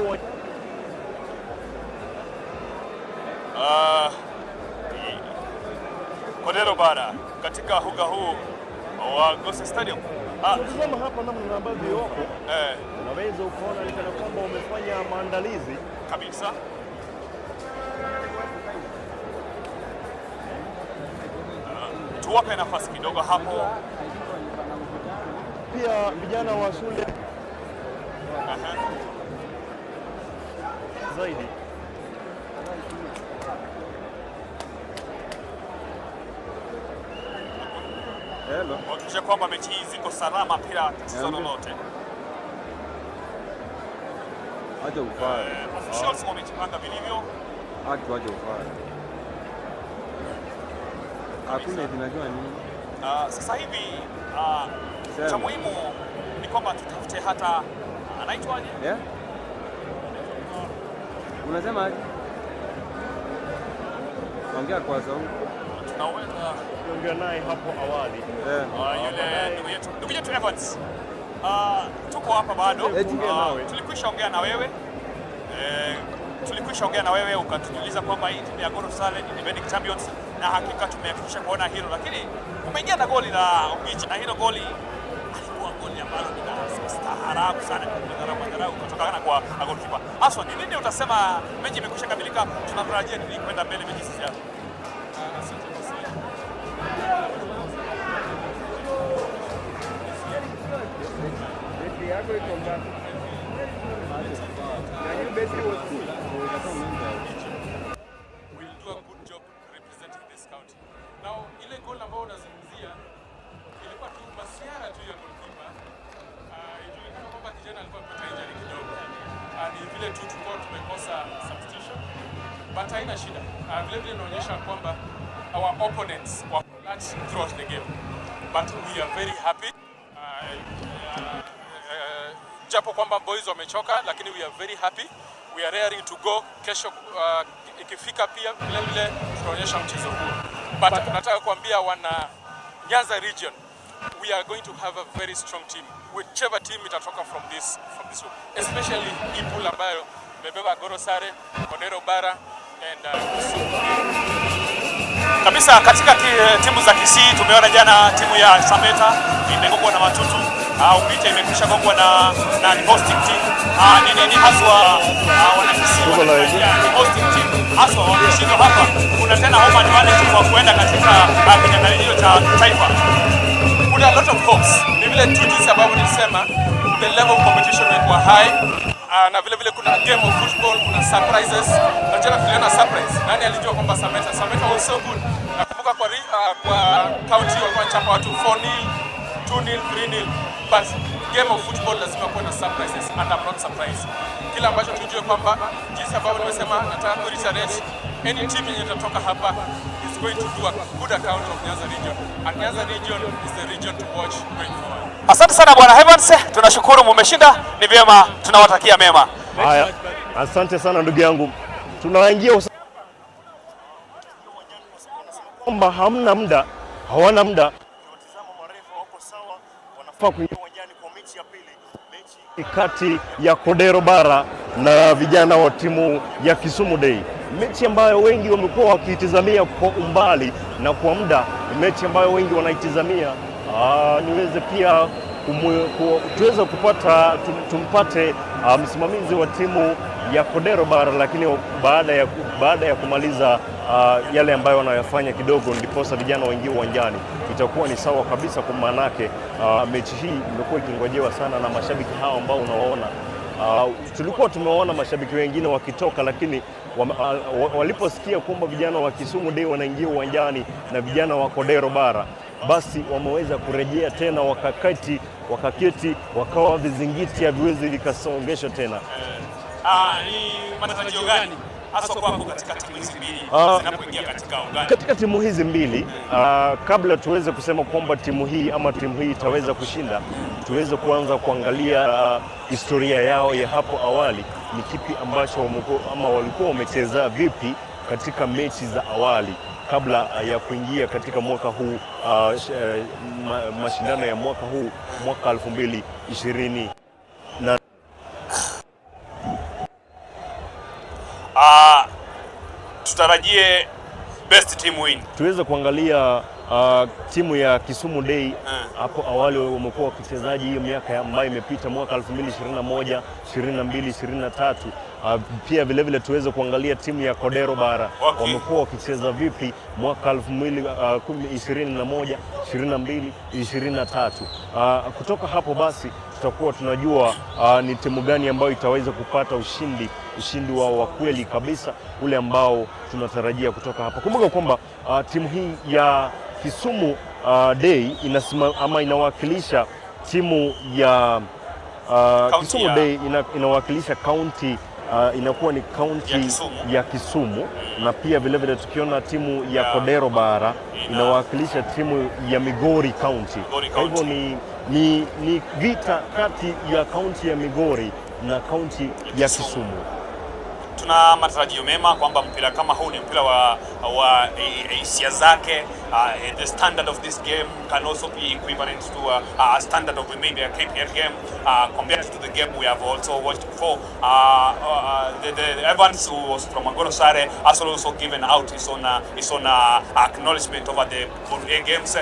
Kodero Bara katika uga huu wa Gusii Stadium. Tazama hapa namna ambavyo wako. Unaweza ukaona ni kana kwamba wamefanya maandalizi kabisa. Tuwape nafasi kidogo hapo. Pia vijana wa shule zaidi. Kuhakikisha kwamba mechi hii ziko salama bila tatizo lolote. Acha ufanye. Officials wamejipanga vilivyo. Haki, wacha ufanye. Hakuna eti najua nini. Sasa hivi Sema. cha muhimu ni kwamba tutafute hata anaitwaje? Yeah? Unasema aje? Ongea kwa sauti. Tunaweza Tuliongea naye hapo awali. Yule ndugu yetu Evans. Tuko hapa bado. Eti. Tulikwisha ongea na wewe ukatujuliza kwamba hii timu ya Gor Sare ni defending champions, na hakika tumehakikisha kuona hilo, lakini umeingia na goli la Ongicha, na hilo goli alikuwa goli ambalo ni la staarabu sana, madharau madharau kutokana kwa goalkeeper. Haswa ni nini utasema? Mechi imekwisha kamilika, tunatarajia nini kwenda mbele mechi zijazo? Asante kwa swali. Betri yako iko ngapi? Na hiyo betri was full. Will do a good job representing this county. Now, ile goal ambayo unazungumzia ilikuwa tu masiara tu ya goalkeeper. Ijulikana kwamba kijana alikuwa amepata injury kidogo. Ni vile tu tulikuwa tumekosa substitution, but haina shida. Vile vile inaonyesha kwamba our opponents were flat throughout the game, but we are very happy. Japo kwamba boys wamechoka, lakini we are very happy. We are raring to go. Kesho ikifika pia vile vile tutaonyesha mchezo huo, but nataka kuambia wana Nyanza region, we are going to have a very strong team, whichever team itatoka from this group, especially hii pool ambayo imebeba Agoro Sare, Kodero Bara and Kisumu. Kabisa katika timu za Kisii tumeona jana timu ya Sameta imegongwa na Matutu, Ugita imekwisha gongwa na ni hosting team. Ni nini haswa wana Kisii wanatarajia ni hosting team haswa wakishindwa hapa, kuna tena home advantage kwa kuenda katika kinyang'anyiro cha taifa? Kuna a lot of hopes. Ni vile tu jinsi ambavyo nilisema the level of competition imekuwa high. Na vile vile kuna game of football, kuna surprises. Na jana tuliona surprise. Nani alijua kwamba Sameta was so good. Nakumbuka kwa county walikuwa wanachapa watu 4-0, 2-0, 3-0. But game of football lazima kuwe na surprises and I'm not surprised. Kila ambacho tujue kwamba jinsi ambavyo nimesema, nataka ku reiterate, any team yenye itatoka hapa is going to do a good account of Nyanza region, and Nyanza region is the region to watch going forward. Asante sana Bwana Evans, tunashukuru mumeshinda, ni vyema, tunawatakia mema. Haya, asante sana ndugu yangu. Tunaingia kwamba hamna muda, hawana muda wanafaa kuingia kati ya Kodero Bara na vijana wa timu ya Kisumu Day, mechi ambayo wengi wamekuwa wakiitizamia kwa umbali na kwa muda, mechi ambayo wengi wanaitizamia. Niweze pia tuweze kupata tumpate msimamizi wa timu ya Kodero Bara, lakini baada ya kumaliza yale ambayo wanayofanya kidogo, ndiposa vijana waingie uwanjani, itakuwa ni sawa kabisa. Kwa maanake mechi hii imekuwa ikingojewa sana na mashabiki hao ambao unawaona. Tulikuwa tumewaona mashabiki wengine wakitoka, lakini waliposikia kwamba vijana wa Kisumu Day wanaingia uwanjani na vijana wa Kodero Bara, basi wameweza kurejea tena, wakaketi wakawa vizingiti haviwezi vikasongeshwa tena. Ni matarajio gani haswa kwako katika timu hizi mbili zinapoingia katika ugani? Katika timu hizi mbili kabla tuweze kusema kwamba timu hii ama timu hii itaweza kushinda, tuweze kuanza kuangalia historia yao ya hapo awali, ni kipi ambacho ama walikuwa wamecheza vipi katika mechi za awali kabla ya kuingia katika mwaka huu mashindano ya mwaka huu, mwaka 2020 na Tutarajie best team win. Tuweze kuangalia Timu ya Kisumu Day hapo awali wamekuwa wakichezaji hiyo miaka ambayo imepita, mwaka 2021, 22, 23. Pia vilevile tuweze kuangalia timu ya Kodero Bara wamekuwa wakicheza vipi mwaka 2021, 22, 23. Kutoka hapo basi tutakuwa tunajua ni timu gani ambayo itaweza kupata ushindi wao wa kweli kabisa ule ambao tunatarajia kutoka hapa. Kumbuka kwamba timu hii ya Kisumu Day ama inawakilisha timu ya Kisumu Day inawakilisha kaunti, inakuwa ni kaunti Ya Kisumu. Ya Kisumu, na pia vilevile tukiona timu ya Kodero Bara inawakilisha timu ya Migori County. Migori Kwa hivyo County. ni vita kati ya kaunti ya Migori na kaunti ya Kisumu. Kisumu. Tuna matarajio mema kwamba mpira kama huu ni mpira wa hisia zake. The standard of this game can also be equivalent to a standard of maybe a KPL game compared to the game we have also watched before. The Evans, who was from Agoro Sare, has also given out his own acknowledgement over the Pool A games,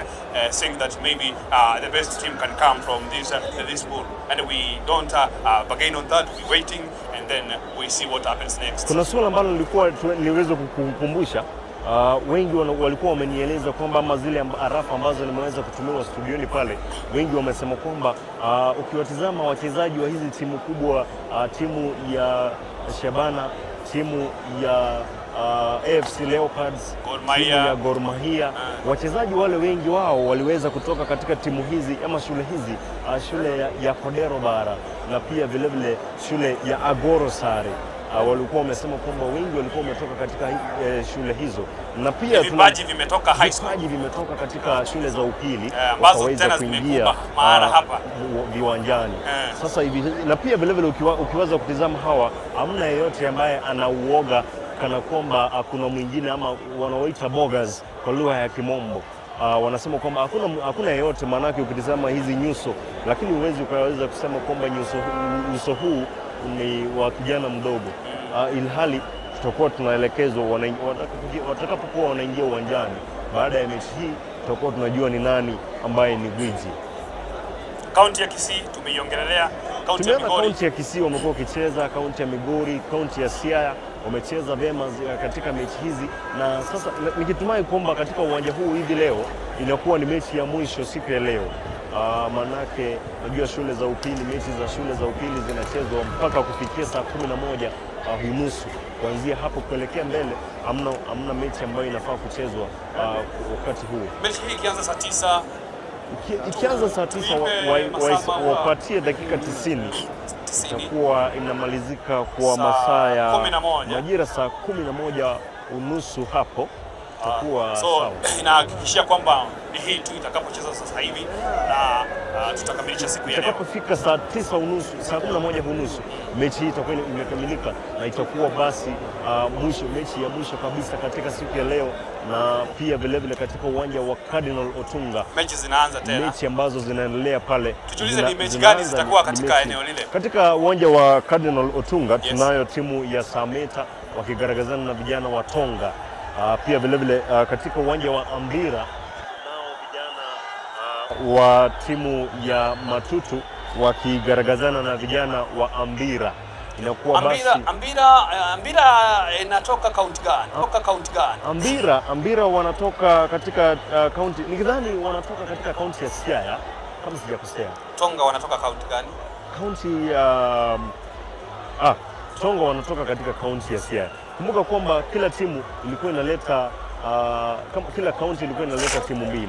saying that maybe the best team can come from this pool, and we don't bargain on that. We're waiting and then we see what happens next. Kuna suala ambalo nilikuwa niweze kukukumbusha. Wengi walikuwa wamenieleza kwamba ama zile arafa ambazo nimeweza kutumiwa studioni pale, wengi wamesema kwamba ukiwatizama wachezaji wa hizi timu kubwa, timu ya Shabana, timu ya AFC Leopards, Gor timu Mahia. ya Gor Mahia, wachezaji wale wengi wao waliweza kutoka katika timu hizi ama shule hizi, shule ya Kodero Bara na pia vilevile shule ya Agoro Sare. Walikuwa wamesema kwamba wengi walikuwa wametoka katika shule hizo na pia Vipaji vimetoka high school. Vipaji vimetoka katika shule za upili Ambazo wakaweza tena kuingia zimekuba maana hapa. Viwanjani sasa hivi, na pia vilevile ukiweza kutizama hawa, hamna yeyote ambaye anauoga kana kwamba kuna mwingine ama wanaoita bogas kwa lugha ya Kimombo. Wanasema kwamba hakuna yeyote, maanake ukitizama hizi nyuso, lakini huwezi ukaweza kusema kwamba uso huu ni wa kijana mdogo, ilhali tutakuwa tunaelekezwa watakapokuwa wanaingia uwanjani baada ya mechi hii, tutakuwa tunajua ni nani ambaye ni gwiji. Kaunti ya Kisii tumeiongelelea, kaunti ya Tumeona Migori. Kaunti ya Kisii wamekuwa wakicheza, kaunti ya Migori, kaunti ya Siaya wamecheza vyema katika mechi hizi, na sasa nikitumai kwamba katika uwanja huu hivi leo inakuwa ni mechi ya mwisho siku ya leo. Manake najua shule za upili, mechi za shule za upili zinachezwa mpaka kufikia saa 11 unusu. Kuanzia hapo kuelekea mbele hamna mechi ambayo inafaa kuchezwa wakati huo. Mechi hii ikianza saa 9 Ikianza saa 9 Tuipe masaa wapatie dakika 90 90 itakuwa inamalizika kwa Saa masaa ya 11. majira saa 11:30 hapo itakuwa So sawa. inahakikishia kwamba ni hii tu itakapocheza sasa hivi na tutakamilisha siku ya leo. Itakapofika saa 9:30, saa 11:30 mechi hii itakuwa imekamilika na itakuwa basi mwisho mechi ya mwisho kabisa katika siku ya leo, na pia vilevile katika uwanja wa Cardinal Otunga Mechi zinaanza tena. Mechi ambazo zinaendelea pale. Tujiulize ni mechi gani zinaanza zitakuwa ni katika mechi. eneo lile. Katika uwanja wa Cardinal Otunga tunayo timu ya Sameta wakigaragazana na vijana wa Tonga. Pia vilevile katika uwanja wa Ambira tunao vijana wa timu ya Matutu wakigaragazana na vijana wa Ambira. Inakuwa Ambira, basi Ambira inatoka kaunti gani? Toka kaunti gani? Ambira wanatoka katika kaunti, nikidhani wanatoka katika kaunti ya Siaya kama sijakosea. Tonga wanatoka kaunti gani? Kaunti ya Tonga wanatoka katika kaunti ya Siaya. Kumbuka kwamba kila timu ilikuwa inaleta kila kaunti ilikuwa inaleta timu mbili,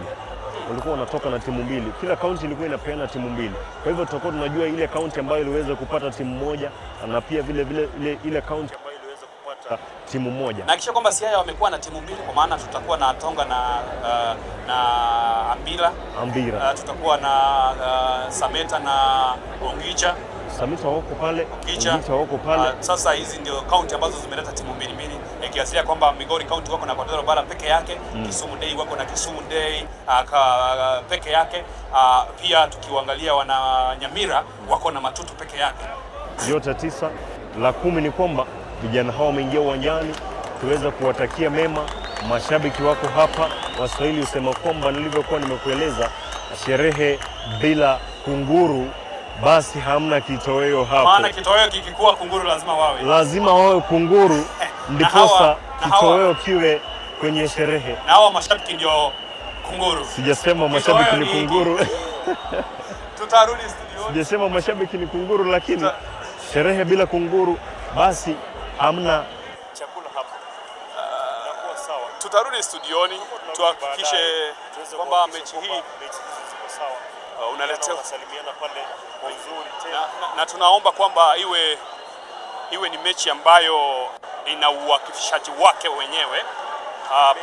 walikuwa wanatoka na timu mbili, kila kaunti ilikuwa inapeana timu mbili. Kwa hivyo tutakuwa tunajua ile kaunti ambayo iliweza kupata timu moja na pia vile vile ile kaunti ambayo iliweza kupata timu moja. Na kisha kwamba Siaya wamekuwa na timu mbili, kwa maana tutakuwa na Tonga na Ambira. Ambira. Tutakuwa na Sameta na Ongicha. Samita wako pale, Ongicha. Ongicha wako pale. Sasa hizi ndio kaunti ambazo zimeleta timu mbili mbili, ikiashiria kwamba Migori kaunti wako na Kondero Bara peke yake, Kisumu Day wako na Kisumu Day peke yake. Pia tukiwaangalia wana Nyamira wako na Matutu peke yake. Yote tisa, la kumi ni kwamba vijana hao wameingia uwanjani, tuweza kuwatakia mema. Mashabiki wako hapa Waswahili husema kwamba, nilivyokuwa nimekueleza, sherehe bila kunguru basi hamna kitoweo hapo. Maana kitoweo kikikuwa kunguru lazima wawe. Lazima wawe kunguru ndiposa na hawa- kitoweo kiwe kwenye sherehe. Na hawa mashabiki ndio kunguru. Sijasema mashabiki ni Kitoweo ni hiki. kunguru, Tutarudi studioni. sijasema mashabiki ni kunguru, lakini sherehe bila kunguru basi hamna Chakula hapo inakuwa sawa. Tutarudi studioni tuhakikishe Tuweze kwamba kuhakikisha mechi kwamba hii mechi hizi ziko sawa. unaletewa Wanasalimiana pale kwa uzuri tena. na tunaomba kwamba iwe ni mechi ambayo ina uwakifishaji wake wenyewe,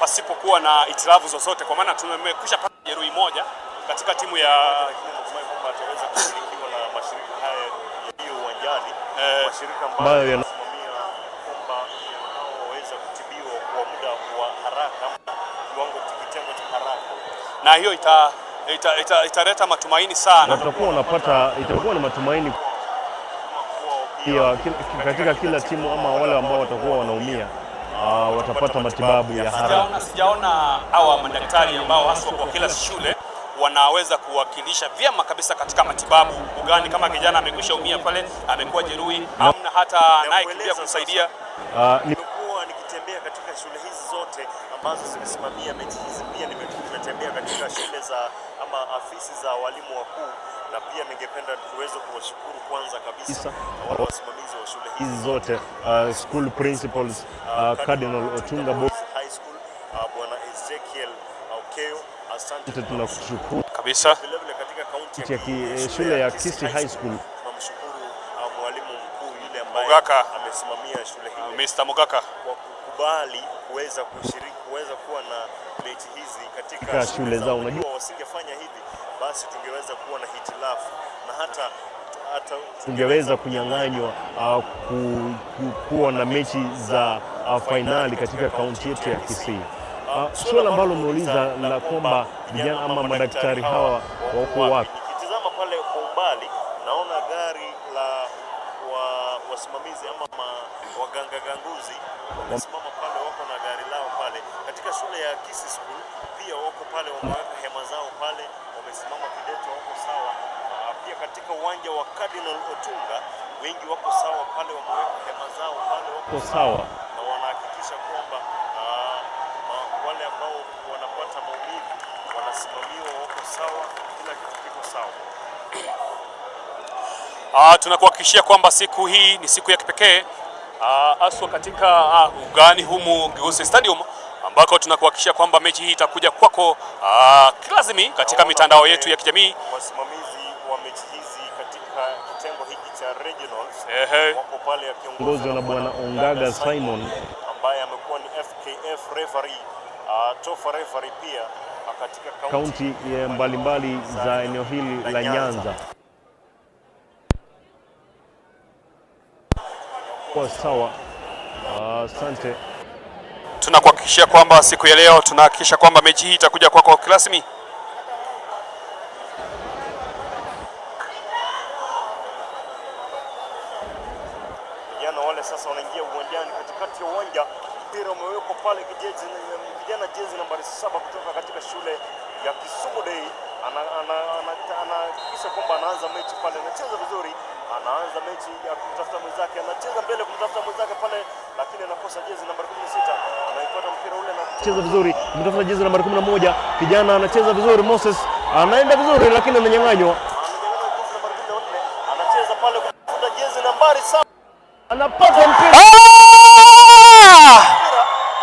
pasipokuwa na itilafu zozote, kwa maana tumekwisha pata jeruhi moja katika timu ya Lakini natumai kwamba ataweza kushirikiwa na mashirika haya yaliyo uwanjani, mashirika ambayo ambayo yanasimamia kwamba wanaoweza kutibiwa kwa muda wa haraka ama kiwango kitengo cha haraka. Na hiyo italeta italeta matumaini sana. Watakuwa wanapata, itakuwa ni matumaini pia katika kila timu ama wale ambao watakuwa wanaumia, watapata matibabu ya haraka. Sijaona hawa madaktari ambao haswa kwa kila shule wanaweza kuwakilisha vyema kabisa katika matibabu ugani. Kama kijana amekwisha umia pale, amekuwa jeruhi, hamna hata anayekimbia kumsaidia. Ni Nimekuwa nikitembea katika shule hizi zote ambazo zimesimamia mechi hizi, pia nimetembea katika shule za ama afisi za walimu wakuu, na pia ningependa tuweze kuwashukuru kwanza kabisa wale wasimamizi wa shule hizi hizi zote, school principals, Cardinal Otunga Boys High School, Bwana Ezekiel Okeo, asante. Tunakushukuru kabisa. Vile vile katika kaunti ya shule ya Kisii High School. Tunamshukuru mwalimu mkuu yule ambaye Mugaka. amesimamia shule hii Mr. Mugaka kwa kukubali kuweza kushiriki, kuweza kuwa na mechi hizi katika Katika shule zao. Unajua, wasingefanya hivi basi tungeweza kuwa na hitilafu na hata tungeweza kunyang'anywa kuwa na mechi za fainali katika kaunti yetu ya Kisii. Suala ambalo umeuliza la kwamba vijana ama madaktari hawa wako wapi? Nikitizama pale kwa umbali naona gari la wasimamizi ama waganga ganguzi wamesimama pale, wako na gari lao pale. Katika shule ya Kisii School pia wako pale, wameweka hema zao pale, wamesimama kidete, wako sawa. Pia katika uwanja wa Cardinal Otunga wengi wako sawa pale, wameweka hema zao pale, wako Wako sawa. na wanahakikisha kwamba wale ambao wanapata maumivu wanasimamiwa, wako sawa, kila kitu kiko sawa. Tunakuhakikishia kwamba siku hii ni siku ya kipekee, haswa katika ugani humu Gusii Stadium ambako tunakuhakikishia kwamba mechi hii itakuja kwako kirasmi katika Naona mitandao pale yetu ya kijamii. Wasimamizi wa mechi hizi katika kitengo hiki cha regionals wako pale akiongozwa Ongozwa na Bwana Ongaga Simon ambaye amekuwa ni FKF referee, Tofa referee pia katika kaunti mbalimbali za eneo hili la Nyanza. Kwa sawa, asante. Tunakuhakikishia kwamba siku ya leo tunahakikisha kwamba mechi hii itakuja kwako kirasmi. Vijana wale sasa wanaingia uwanjani, katikati ya uwanja mpira umewekwa pale, kijana jezi nambari 7 kutoka katika shule ya Kisumu Day anahakikisha kwamba anaanza mechi pale, anacheza vizuri, anaanza mechi ya kumtafuta mwenzake, anacheza mbele kumtafuta mwenzake pale, lakini anakosa jezi nambari 16, anaipata mpira ule na Cheza vizuri, mtafuta jezi nambari 11, kijana anacheza vizuri, Moses anaenda vizuri lakini ananyang'anywa. Ananyang'anywa jezi nambari 14, anacheza pale kumtafuta jezi nambari 7. Anapata mpira. Mpira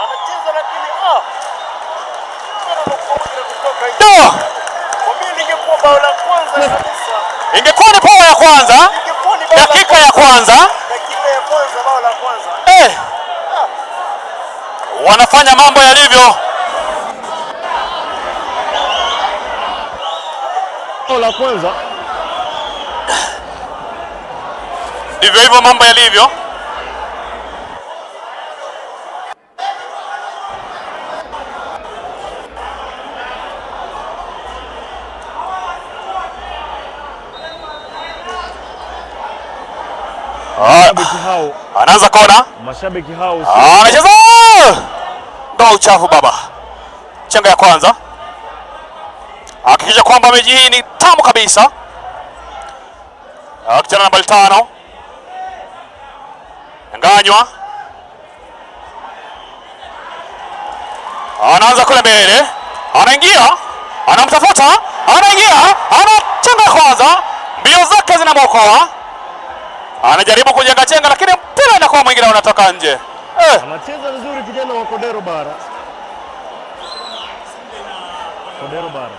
anacheza lakini mpira unakuwa kutoka nje. Kwa mimi lingekuwa bao la kwanza kabisa. Ingekuwa ni bao ya kwanza, Ingekuwa ni bao la dakika ya kwanza. Dakika ya kwanza bao la kwanza. Wanafanya mambo yalivyo. Bao la kwanza. Ndivyo hivyo mambo yalivyo. Mashabiki hao Anaanza kona. Mashabiki hao Anacheza. Ndio uchafu baba. Chenga ya kwanza, hakikisha kwamba mechi hii ni tamu kabisa. Kijana nambari 5 Nganywa anaanza kule mbele, anaingia, anamtafuta, anaingia, anachenga kwanza, mbio zake zinamwokoa, anajaribu kujenga chenga, lakini mpira inakuwa mwingine unatoka nje. Anacheza vizuri kijana wa Kodero Bara. Kodero Bara.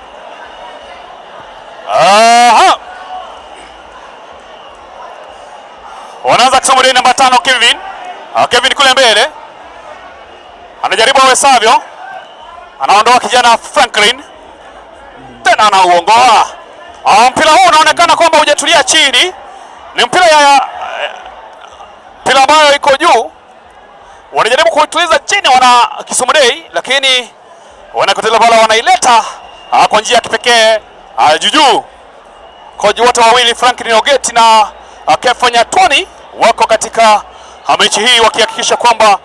Aha. Wanaanza Kisumu Day namba 5 Kevin. Kevin kule mbele anajaribu awesavyo, anaondoa kijana Franklin, tena anauongoa. Mpira huu unaonekana kwamba hujatulia chini, ni mpira ya mpira ambayo iko juu, wanajaribu kuituliza chini wana Kisumu Day, lakini wanakotela pala wanaileta kwa njia ya kipekee juujuu. Koji wote wawili Franklin Ogeti na Kefa Nyatoni wako katika mechi hii wakihakikisha kwamba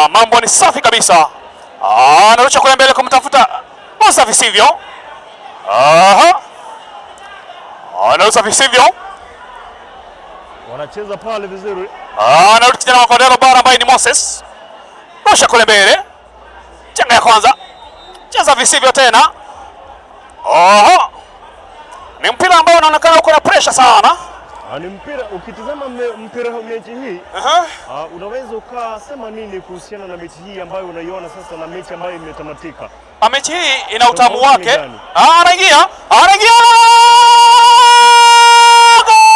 mambo ni safi kabisa. Anarusha kule mbele kumtafuta Musa visivyo. Aha. Anarusha visivyo. Wanacheza pale vizuri. Anarudi kijana wa Kodero Bara ambaye ni Moses. Rusha kule mbele. Chenga ya kwanza. Cheza visivyo tena. Oho. Ni mpira ambao unaonekana uko na pressure sana. Ni mpira ukitizama mpira mechi hii unaweza ukasema nini kuhusiana na mechi hii ambayo unaiona sasa na mechi ambayo imetamatika? Mechi hii ina utamu Tofauti ni wake. gani? Anaingia, anaingia. Goal!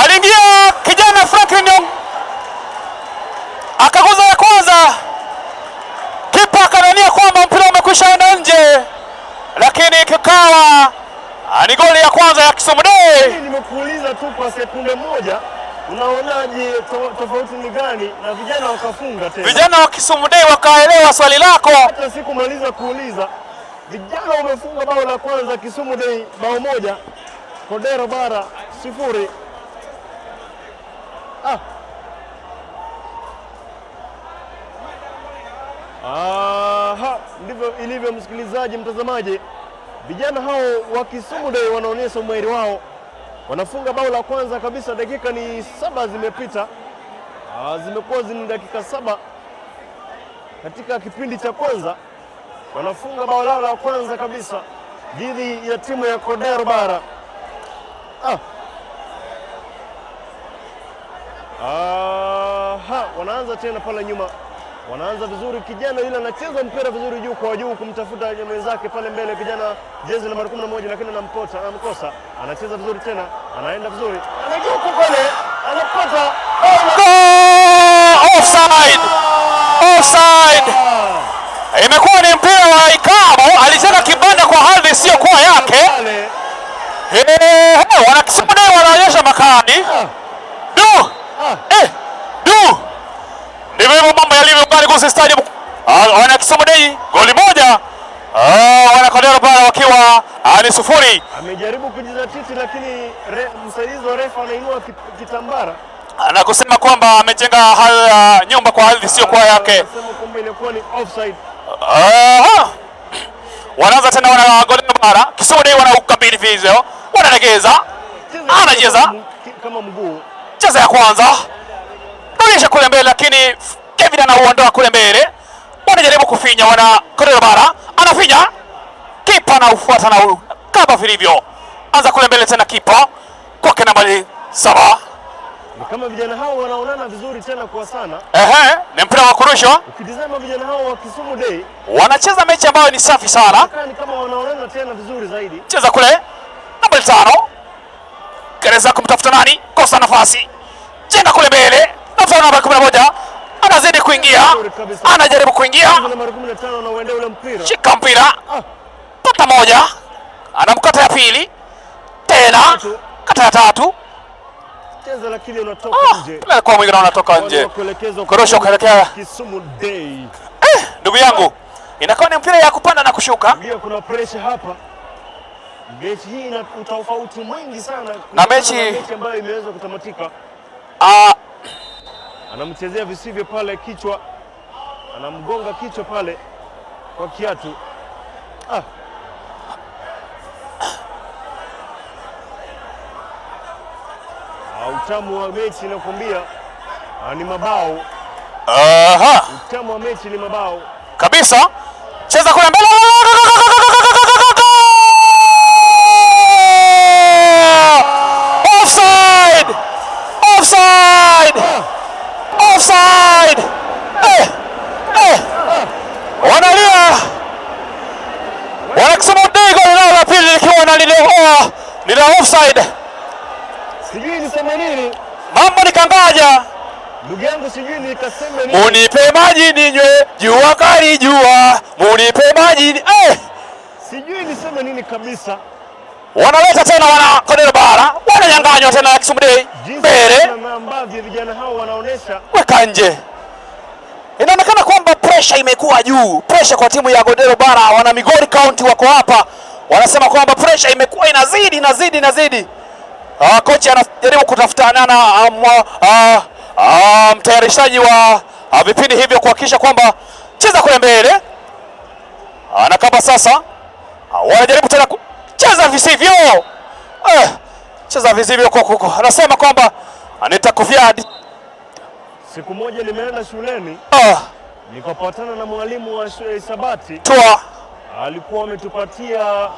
Aliingia kijana Franklin Yong akaguza ya kwanza, kipa akadhania kwamba mpira umekwisha enda nje, lakini kikawa ni goli ya kwanza ya Kisumu Day. Mimi nimekuuliza tu kwa sekunde moja, unaonaje tofauti ni gani? Na vijana wakafunga tena. Vijana wa Kisumu Day wakaelewa swali lako. Hata sikumaliza kuuliza, vijana wamefunga bao la kwanza, Kisumu Day bao 1, Kodero Bara 0. Aha, ndivyo ilivyo msikilizaji, mtazamaji. Vijana hao wa Kisumu Day wanaonyesha umahiri wao, wanafunga bao la kwanza kabisa. Dakika ni 7 zimepita, zimekuwa ni dakika 7 katika kipindi cha kwanza, wanafunga bao lao la kwanza kabisa dhidi ya timu ya Kodero Bara. Aha, wanaanza tena pale nyuma, wanaanza vizuri. Kijana yule anacheza mpira vizuri juu kwa juu kumtafuta mwenzake pale mbele, kijana jezi nambari 11, lakini anamkosa. Anacheza vizuri tena, anaenda vizuri, anageuka pale, anapata Goal! Offside! Offside! Imekuwa ni mpira wa ikabu, alicheza kibanda kwa ardhi isiyokuwa yake. Wana Kisumu Day wanaonyesha makali. Du! Du! Ndivyo hivyo mambo yalivyo pale Gusii Stadium. Wana Kisumu Day goli 1. Wana Kodero Bara wakiwa ni 0. Amejaribu kujizatiti lakini msaidizi wa refa anainua kitambara na kusema kwamba amejenga nyumba kwa ardhi sio kwa yake. Anasema kwamba ilikuwa ni offside. Aha. Wanaanza tena wana Kodero Bara. Kisumu Day wanaukabili vizio. Wanalegeza. Anacheza kama mguu. Cheza ya kwanza. Rudisha kule mbele lakini Kevin anauondoa kule mbele. Wanajaribu kufinya wana Kodero Bara. Anafinya. Kipa anaufuata na kama vilivyo. Anza kule mbele tena kipa. Kwake nambari 7. Ni kama vijana hao wanaonana vizuri tena kwa sana. Ehe, ni mpira wa kurushwa. Ukitizama vijana hao wa Kisumu Day wanacheza mechi ambayo ni safi sana. Ni kama wanaonana tena vizuri zaidi. Cheza kule nambari 5. Gereza kumtafuta nani? Kosa nafasi. Jenga kule mbele. Nambari 11. Anazidi kuingia. Anajaribu kuingia. Nambari 15 anauendea ule mpira. Shika mpira. Pata moja. Anamkata ya pili. Tena. Kata ya tatu. Cheza lakini unatoka nje. Kwa mwingine unatoka nje. Korosho kuelekea Kisumu Day. Ndugu yangu, inakuwa ni mpira ya kupanda na kushuka. Ndio kuna pressure hapa. Mechi hii ina utofauti mwingi sana na mechi ambayo imeweza kutamatika. Anamchezea visivyo pale kichwa, anamgonga kichwa pale kwa kiatu. Ah. Utamu wa mechi nakwambia, ni mabao. Aha. Utamu wa mechi ni mabao kabisa. Cheza kule mbele. Offside! Offside! Offside! Eh! Eh! Wanalia. Wanakisema goli lao la pili likiwa na lile ni la offside. Sijui niseme nini. Mambo ni kangaja. Ndugu yangu sijui nikaseme nini. Munipe maji ninywe, jua kali jua. Munipe maji eh. Sijui niseme nini kabisa. Wanaleta tena wana Kodero Bara, wananyang'anywa tena Kisumu Day. Mbele na ambavyo vijana hao wanaonesha, weka nje. Inaonekana kwamba pressure imekuwa juu, pressure kwa timu ya Kodero Bara. Wana Migori County wako hapa, wanasema kwamba pressure imekuwa inazidi inazidi inazidi. Kocha anajaribu kutafutana na mtayarishaji wa vipindi hivyo kuhakikisha kwamba cheza kule mbele. Anakaba sasa, wanajaribu tena cheza visivyo, cheza visivyo kwa anasema kwamba nitakufia. Siku moja nimeenda shuleni nikapatana na mwalimu wa hisabati. Toa. Alikuwa ametupatia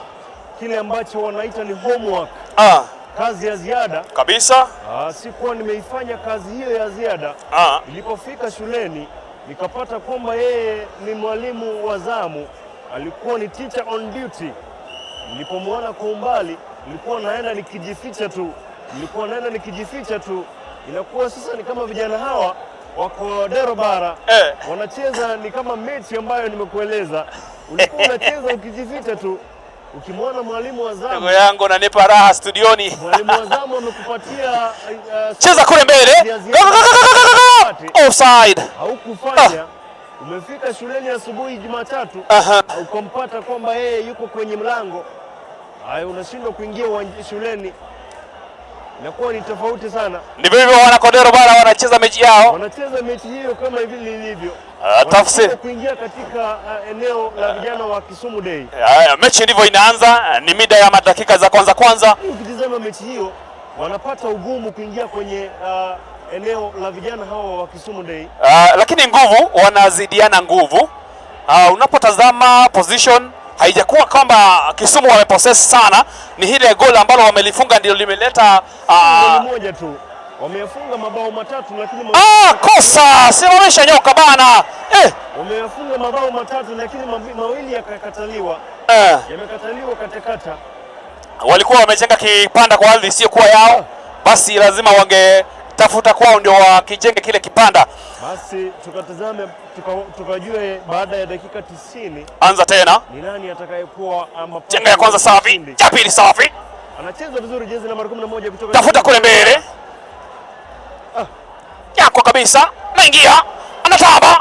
kile ambacho wanaita ni homework. Kazi ya ziada kabisa. Sikuwa nimeifanya kazi hiyo ya ziada. Nilipofika shuleni nikapata kwamba yeye ni mwalimu wa zamu, alikuwa ni teacher on duty. Nilipomwona kwa umbali nilikuwa naenda nikijificha tu, Inakuwa sasa ni kama vijana hawa wako Dero Bara wanacheza ni kama mechi ambayo nimekueleza, ulikuwa unacheza ukijificha tu. Ukimwona mwalimu wa zamu, ndugu yangu unanipa raha studioni. Mwalimu wa zamu amekupatia cheza kule mbele, offside. Haukufanya. Umefika shuleni asubuhi Jumatatu, ukampata kwamba yeye yuko kwenye mlango. Hayo unashindwa kuingia shuleni. Inakuwa ni tofauti sana. Ndivyo hivyo wana Kodero Bara wanacheza mechi yao. Wanacheza mechi hiyo kama hivi lilivyo. Tafsiri kuingia katika eneo la vijana wa Kisumu Day. Mechi ndivyo inaanza, ni mida ya madakika za kwanza kwanza. Ukitizama mechi hiyo wanapata ugumu kuingia kwenye eneo la vijana hawa wa Kisumu Day. Lakini nguvu wanazidiana nguvu. Unapotazama position haijakuwa kwamba Kisumu wamepossess sana, ni ile goal ambalo wamelifunga ndio limeleta goli moja tu. Wamefunga mabao matatu lakini kosa, simamisha nyoka bana. Wamefunga mabao matatu lakini mawili yakakataliwa. Yamekataliwa katakata. Walikuwa wamejenga kipanda kwa ardhi sio kuwa yao. Basi lazima wangetafuta kwao ndio wakijenge kile kipanda. Basi tukatazame tukajue baada ya dakika 90 anza tena ni nani atakayekuwa chenga ya kwanza safi, ya pili safi. Anacheza vizuri jezi namba 11 kutoka tafuta kule mbele. Yako kabisa, naingia, anatamba.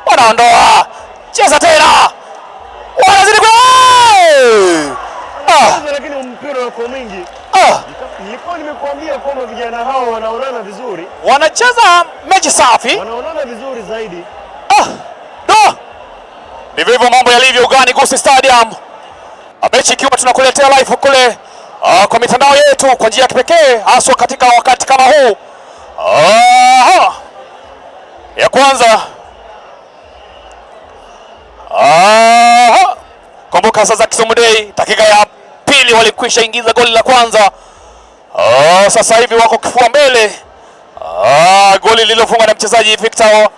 Wanaondoa. Cheza tena. Wanazidi kwa lakini mpira wako mingi. Nilikuwa nimekuambia kwamba vijana hao wanaonana vizuri. Wanacheza mechi safi. Wanaonana vizuri zaidi. Ndivyo hivyo mambo yalivyo ugani Gusii Stadium. Mechi ikiwa tunakuletea live kule kwa mitandao yetu kwa njia ya kipekee haswa katika wakati kama huu. Ya kwanza. Kumbuka sasa Kisumu Day dakika ya pili walikwisha ingiza goli la kwanza. Sasa hivi wako kifua mbele. Goli lililofungwa na mchezaji Victor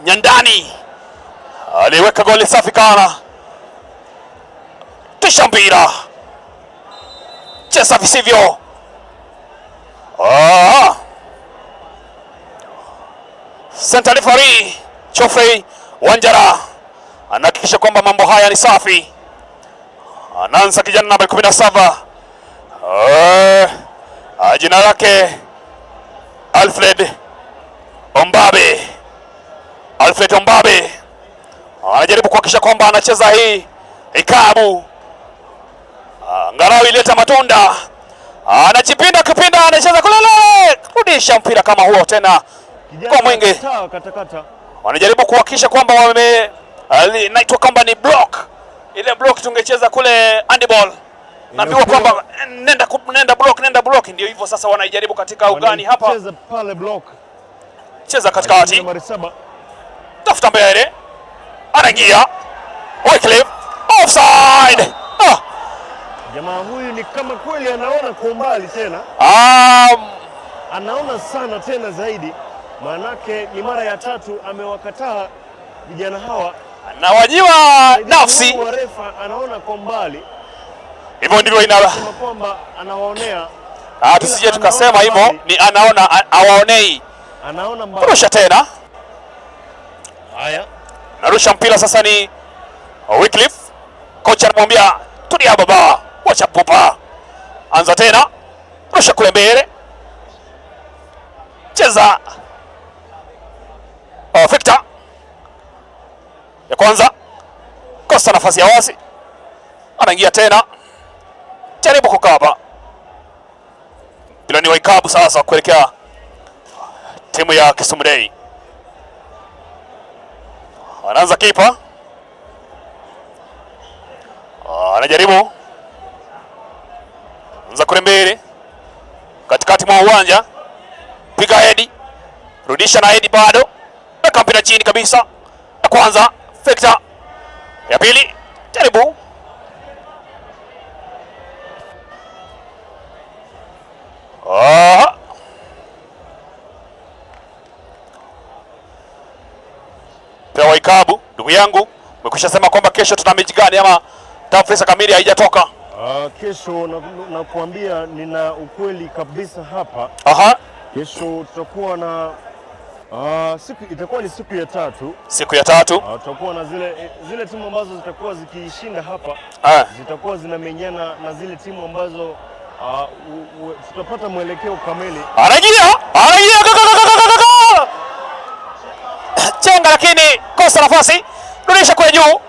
Nyandani. Aliweka goli safi kana. Tisha mpira. Cheza visivyo. Center referee Geoffrey Wanjara anahakikisha kwamba mambo haya ni safi. Anaanza kijana namba 17. Jina lake Alfred Ombabe. Alfred Ombabe anajaribu kuhakikisha kwamba anacheza hii ikabu angalau ileta matunda. Anachipinda kipinda, anacheza kule, rudisha mpira kama huo tena Kijana kwa mwingi. anakataa katakata. Wanajaribu kuhakikisha kwamba wame inaitwa kwamba ni block. Ile block tungecheza kule handball. Naambiwa kwamba nenda nenda block, nenda block, ndio hivyo sasa wanaijaribu katika ugani hapa. Wanaicheza pale block. Cheza katikati. Nambari 7. Tafuta mbele. Anaingia. Wycliffe offside. Ah. Jamaa huyu ni kama kweli anaona kwa umbali tena. Anaona sana tena zaidi. Maanake ni mara ya tatu amewakataa vijana hawa. Na wajiwa nafsi. Wa refa anaona kwa mbali. Hivyo ndivyo ina Sema kwamba anawaonea. Ah, tusije tukasema hivyo ni anaona hawaonei. Anaona mbali. Rusha tena. Haya. Narusha mpira sasa ni Wycliffe. Kocha anamwambia tulia baba, wacha pupa. Anza tena. Rusha kule mbele. Cheza. Oh, Victor. Ya kwanza. Kosa nafasi ya wazi. Anaingia tena. Jaribu kukaba. Mpira ni wa ikabu sasa kuelekea timu ya Kisumu Day. Anaanza kipa. Anajaribu. Anza kule mbele. Katikati mwa uwanja. Piga head. Rudisha na head bado. Weka mpira chini kabisa. Ya kwanza Victor. Ya pili jaribu. Aha. Pewa ikabu ndugu yangu, umekwisha sema kwamba kesho tuna mechi gani ama taarifa kamili haijatoka? Kesho nakuambia nina ukweli kabisa hapa. Aha. Kesho tutakuwa na siku itakuwa ni siku ya tatu. Siku ya tatu. Tutakuwa na zile timu ambazo zitakuwa zikishinda hapa. Zitakuwa zinamenyana na zile timu ambazo tutapata mwelekeo kamili. Anaingia, anaingia go. Chenga lakini kosa nafasi. Rudisha kule juu.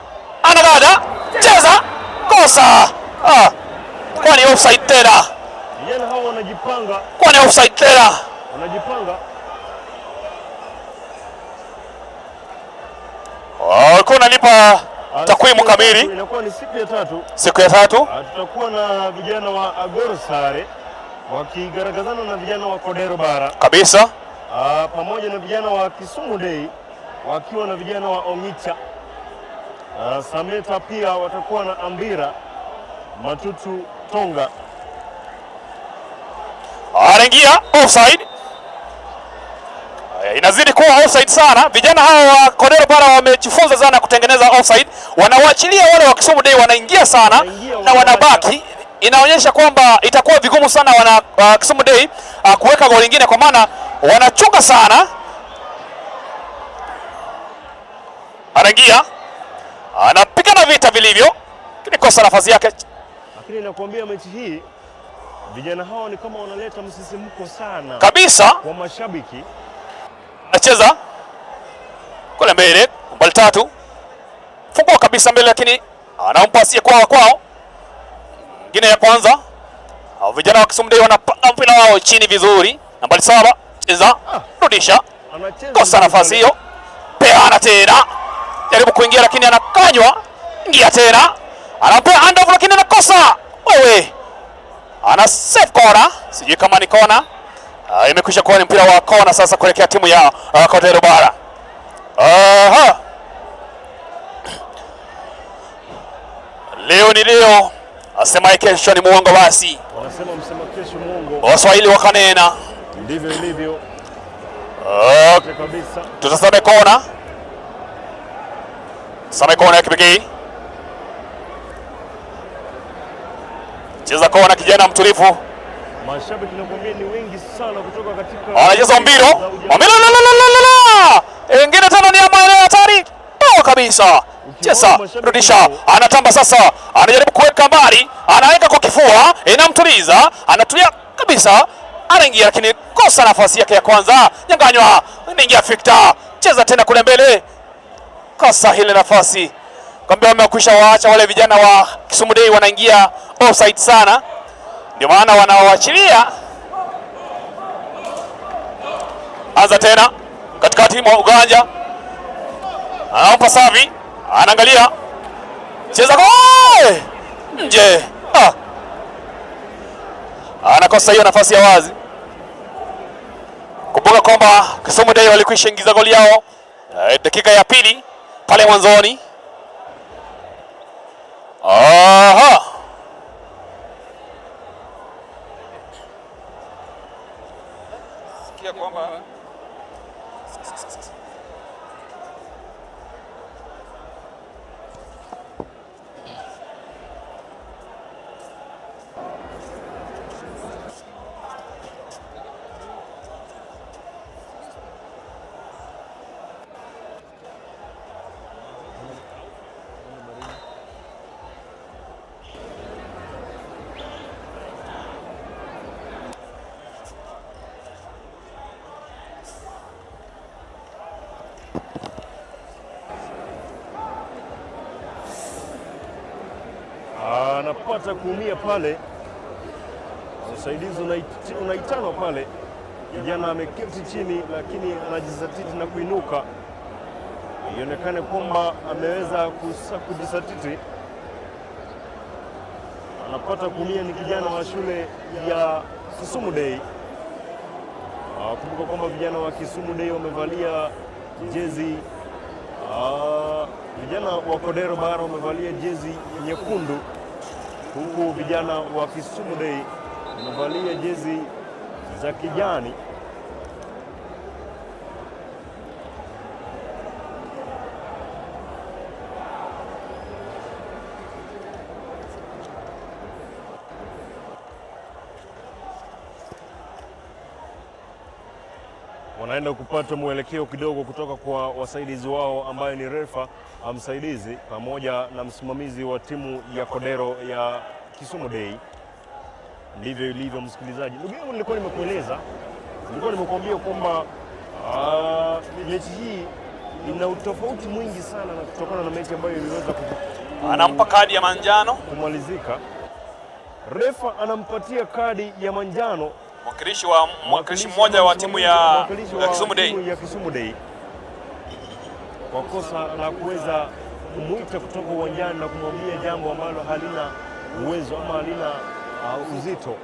Anagada. Cheza. Kosa. Kwani offside tena. Vijana hao wanajipanga. Kwani offside tena. Wanajipanga. Ulikuwa unanipa takwimu kamili. Inakuwa ni siku ya tatu. Siku ya tatu. Tutakuwa na vijana wa Agoro Sare wakigaragazana na vijana wa Kodero Bara. Kabisa. Pamoja na vijana wa Kisumu Day wakiwa na vijana wa Ongicha. Sameta pia watakuwa na Ambira Matutu Tonga. Anaingia offside. Inazidi kuwa offside sana. Vijana hawa wa Kodero Bara wamejifunza sana kutengeneza offside. Wanawaachilia wale wa Kisumu Day wanaingia sana na wanabaki. Inaonyesha kwamba itakuwa vigumu sana wana Kisumu Day kuweka goli lingine kwa maana wanachunga sana. Anaingia. Anapigana vita vilivyo. Lakini kosa nafasi yake. Lakini nakwambia mechi hii vijana hao ni kama wanaleta msisimko sana kabisa kwa mashabiki. Anacheza kule mbele, mbali tatu. Fungua kabisa mbele lakini anampa asiye kwao kwao. Nyingine ya kwanza. Hao vijana wa Kisumu Day wanapanga mpira wao chini vizuri. Nambari 7 cheza, rudisha. Kosa nafasi hiyo. Peana tena. Jaribu kuingia lakini anakanywa. Ingia tena. Anampea handoff lakini anakosa. Wewe. Ana save corner. Sijui kama ni corner. Imekwisha kuwa ni mpira wa kona sasa kuelekea timu ya Kodero Bara. Aha. Leo ni leo, asemaye kesho ni muongo basi. Wanasema msema kesho muongo. Waswahili wakanena. Ndivyo ilivyo. Kabisa. Tutasame kona. Same kona ya kipekee. Cheza kona kijana mtulivu. Mashabiki nakwambia ni wengi sana kutoka katika Anacheza Ombiro. Ombiro la la la la la. Ingine tena ni ya maeneo hatari. Toa kabisa. Cheza, rudisha. Anatamba sasa. Anajaribu kuweka mbali, anaweka kwa kifua, inamtuliza, anatulia kabisa. Anaingia lakini kosa nafasi yake ya kwanza. Nyanganywa. Inaingia Victor. Cheza tena kule mbele. Kosa ile nafasi. Kwambia wamekwisha waacha wale vijana wa Kisumu Day wanaingia offside sana. Ndio maana wanaoachilia. Anza tena katikati mwa uwanja, anampa Savi, anaangalia cheza gol nje, ah. Anakosa hiyo nafasi ya wazi. Kumbuka kwamba Kisumu Day walikwisha ingiza goli yao dakika ya pili pale mwanzoni. Aha. Sikia kwamba Anapata kuumia pale, usaidizi unaitanwa pale. Kijana ameketi chini, lakini anajizatiti na kuinuka, ionekane kwamba ameweza kujizatiti. Anapata kuumia ni kijana wa shule ya Kisumu Day. Kumbuka kwamba vijana wa Kisumu Day wamevalia jezi vijana wa Kodero Bara wamevalia jezi nyekundu huku vijana wa Kisumu Day wamevalia jezi za kijani. Wanaenda kupata mwelekeo kidogo kutoka kwa wasaidizi wao ambayo ni refa msaidizi pamoja na msimamizi wa timu ya Kodero ya Kisumu Day. Ndivyo ilivyo, msikilizaji. Ndugu yangu, nilikuwa nimekueleza, nilikuwa nimekuambia kwamba mechi hii ina utofauti mwingi sana na kutokana na mechi ambayo iliweza Anampa kadi ya manjano kumalizika. Refa anampatia kadi ya manjano mwakilishi mmoja wa timu ya Kisumu Day ya Kisumu Day kwa kosa la kuweza kumuita kutoka uwanjani na kumwambia jambo ambalo halina uwezo ama halina uzito.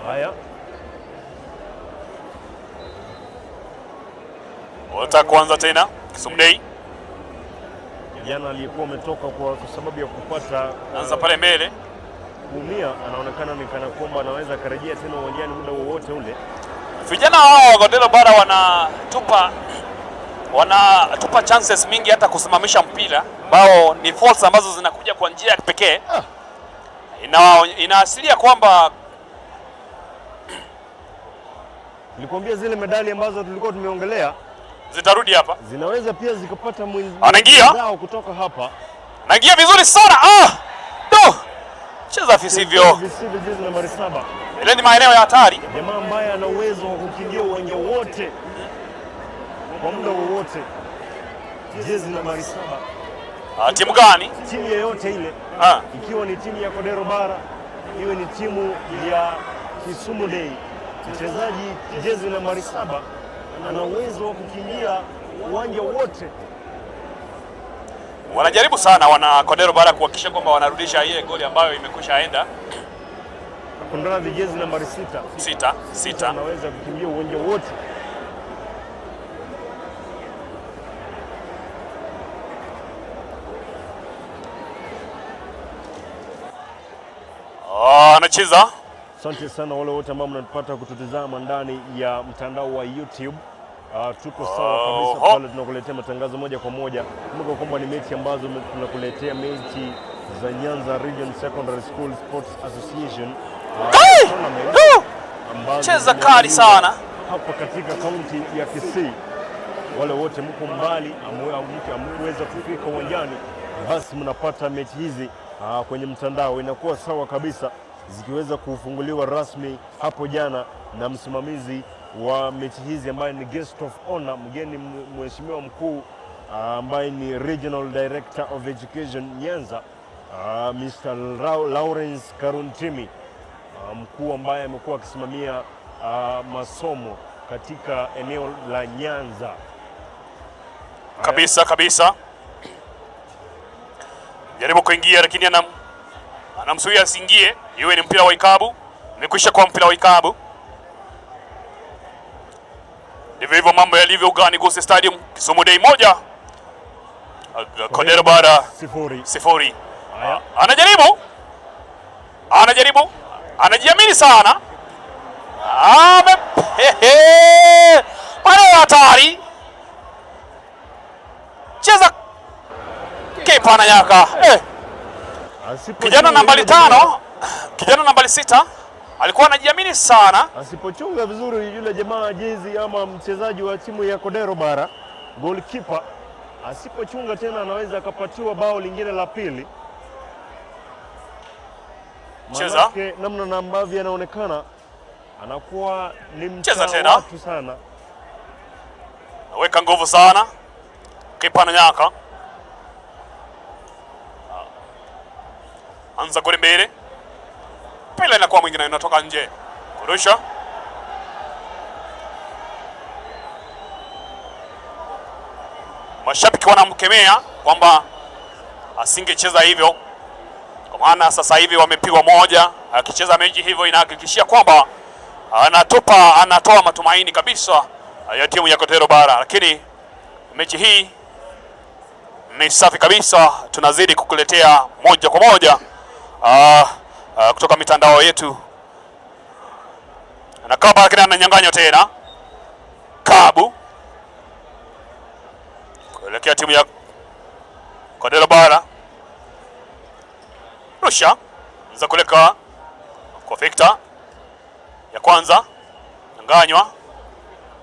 Haya, wanataka kuanza tena Kisumu Day. Kijana aliyekuwa ametoka kwa sababu ya kupata anza pale mbele kuumia, anaonekana ni kana kwamba anaweza akarejea tena uwanjani muda wowote ule. Vijana hao wa Kodero Bara wanatupa chances mingi hata kusimamisha mpira ambao ni falls ambazo zinakuja kwa njia ya kipekee. Inaashiria kwamba nilikwambia zile medali ambazo tulikuwa tumeongelea zitarudi hapa, zinaweza pia zikapata anaingia kutoka hapa. Anaingia vizuri sana. Do cheza visivyo. Visivyo, jezi nambari 7. Ile ni maeneo ya hatari. Jamaa ambaye ana uwezo wa kukimbia uwanja wote kwa muda wowote. Jezi nambari 7. Timu gani? Timu yoyote ile. Ikiwa ni timu ya Kodero Bara, iwe ni timu ya Kisumu Day. Mchezaji jezi nambari 7 ana uwezo wa kukimbia uwanja wote. Wanajaribu sana wana Kodero Bara kuhakikisha kwamba wanarudisha ile goli ambayo imekwisha enda. Kondora jezi nambari 6. 6. Anaweza kukimbia uwanja wote. Anacheza. Asante sana wale wote ambao mnatupata kututazama ndani ya mtandao wa YouTube. Tuko sawa kabisa pale, tunakuletea matangazo moja kwa moja. Kumbuka kwamba ni mechi ambazo tunakuletea mechi za Nyanza Region Secondary School Sports Association tournament, cheza kali sana hapa katika kaunti ya Kisii. Wale wote mko mbali hamkuweza kufika uwanjani, basi mnapata mechi hizi kwenye mtandao, inakuwa sawa kabisa, zikiweza kufunguliwa rasmi hapo jana na msimamizi wa mechi hizi ambaye ni guest of honor, mgeni mheshimiwa mkuu ambaye ni Regional Director of Education Nyanza, Mr. Lawrence Karuntimi. mkuu ambaye amekuwa akisimamia masomo katika eneo la Nyanza. Kabisa kabisa, jaribu kuingia lakini anamzuia asiingie, iwe ni mpira wa ikabu. Imekwisha kuwa mpira wa ikabu. Ndivyo hivyo mambo yalivyo ugani Gusii Stadium, Kisumu Day 1 Kodero Bara 0. 0. Haya. Anajaribu, anajaribu, anajiamini sana, maneno hatari, cheza kipa ananyaka. Kijana nambari 5, kijana nambari 6 alikuwa anajiamini sana. Asipochunga vizuri yule jamaa jezi ama mchezaji wa timu ya Kodero Bara, goalkeeper, asipochunga tena anaweza akapatiwa bao lingine la pili. Cheza. Manake namna na ambavyo anaonekana anakuwa ni Cheza mcha tena. watu sana. Aweka nguvu sana, kipa ananyaka, anza kule mbele, mpira inakuwa mwingine inatoka nje, kurusha mashabiki wanamkemea kwamba asingecheza hivyo, kwa maana sasa hivi wamepigwa moja. Akicheza mechi hivyo inahakikishia kwamba anatoa matumaini kabisa ya timu ya Kotero Bara, lakini mechi hii ni safi kabisa. Tunazidi kukuletea moja kwa moja kutoka mitandao yetu. Anakaba lakini ananyang'anywa tena, Kabu kuelekea timu ya Kotero Bara. Rusha za kuleka kwa Victor ya kwanza, nyang'anywa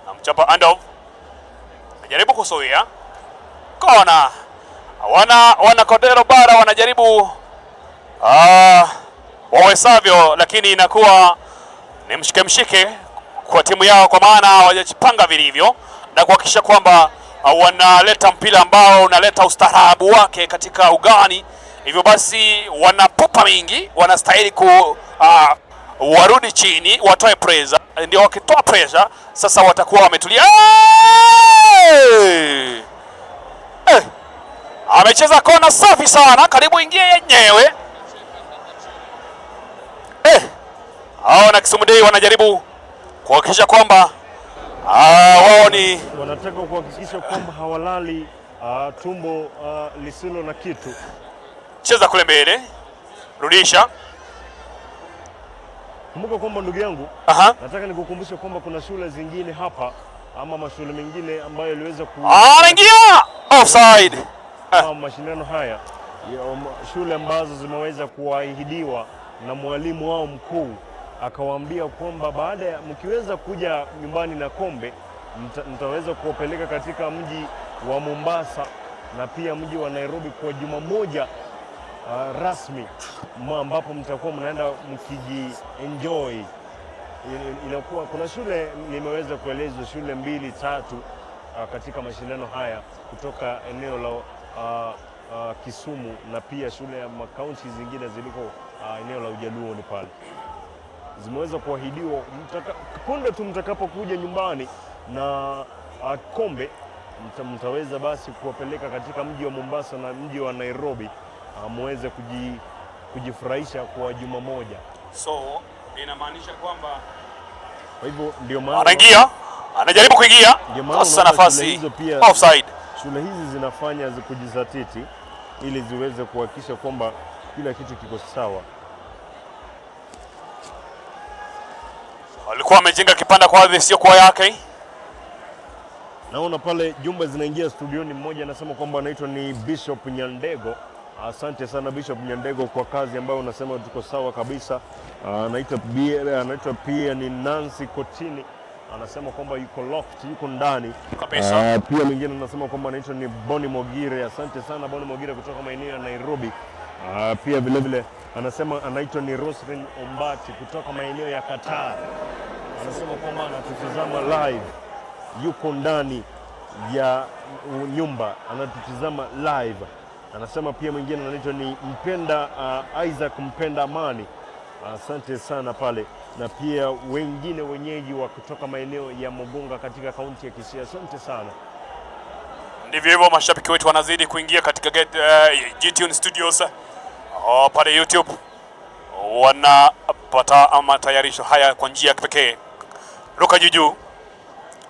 na mchapa Andov, anajaribu kuzuia kona. Wana Kodero Bara wanajaribu wawezavyo, lakini inakuwa ni mshike mshike kwa timu yao, kwa maana hawajajipanga vilivyo na kuhakikisha kwamba wanaleta mpira ambao unaleta ustaarabu wake katika ugani. Hivyo basi wanapupa mingi, wanastahili ku warudi chini, watoe pressure. Ndio wakitoa pressure sasa watakuwa wametulia. Hey! Amecheza kona safi sana, karibu ingie yenyewe. Hao na Kisumu Day wanajaribu kuhakikisha kwamba wao ni Wanataka kuhakikisha kwamba hawalali tumbo lisilo na kitu. Cheza kule mbele, rudisha. Kumbuka kwamba ndugu yangu, nataka nikukumbushe kwamba kuna shule zingine hapa ama mashule mengine ambayo yaliweza ku Anaingia offside. Mashindano haya ya, shule ambazo zimeweza kuahidiwa na mwalimu wao mkuu akawaambia kwamba baada ya mkiweza kuja nyumbani na kombe mtaweza kuwapeleka katika mji wa Mombasa na pia mji wa Nairobi kwa juma moja rasmi ambapo mtakuwa mnaenda mkiji enjoy. Inakuwa kuna shule nimeweza kuelezwa shule 2 3 katika mashindano haya kutoka eneo la Kisumu na pia shule ya makaunti zingine ziliko eneo la Ujaluoni pale zimeweza kuahidiwa punde tu mtakapokuja nyumbani na kombe mtaweza basi kuwapeleka katika mji wa Mombasa na mji wa Nairobi muweze kujifurahisha kwa juma moja. So inamaanisha kwamba Kwa hivyo ndio maana anaingia, anajaribu kuingia, Ndio maana kosa unaona nafasi, shule hizo pia offside. Shule hizi zinafanya kujizatiti ili ziweze kuhakikisha kwamba kila kitu kiko sawa. Alikuwa amejenga kipanda kwa ardhi sio kwa yake. Naona pale jumba zinaingia studioni, mmoja anasema kwamba anaitwa ni Bishop Nyandego. Asante sana Bishop Nyandego kwa kazi ambayo unasema tuko sawa kabisa. Anaitwa pia ni Nancy Kotini, anasema kwamba yuko locked, yuko ndani kabisa. Pia mwingine anasema kwamba anaitwa ni Boni Mogire. Asante sana Boni Mogire kutoka maeneo ya Nairobi. Pia vile vile anasema anaitwa ni Roslyn Ombati kutoka maeneo ya Qatar. Anasema kwamba anatutazama live, yuko ndani ya nyumba anatutizama live. Anasema pia mwingine anaitwa ni Mpenda, Isaac Mpenda Amani. Asante sana pale, na pia wengine wenyeji wa kutoka maeneo ya Mogonga katika kaunti ya Kisii. Asante sana. Ndivyo hivyo, mashabiki wetu wanazidi kuingia katika GTune Studios pale YouTube, wanapata matayarisho haya kwa njia ya kipekee. Ruka juu,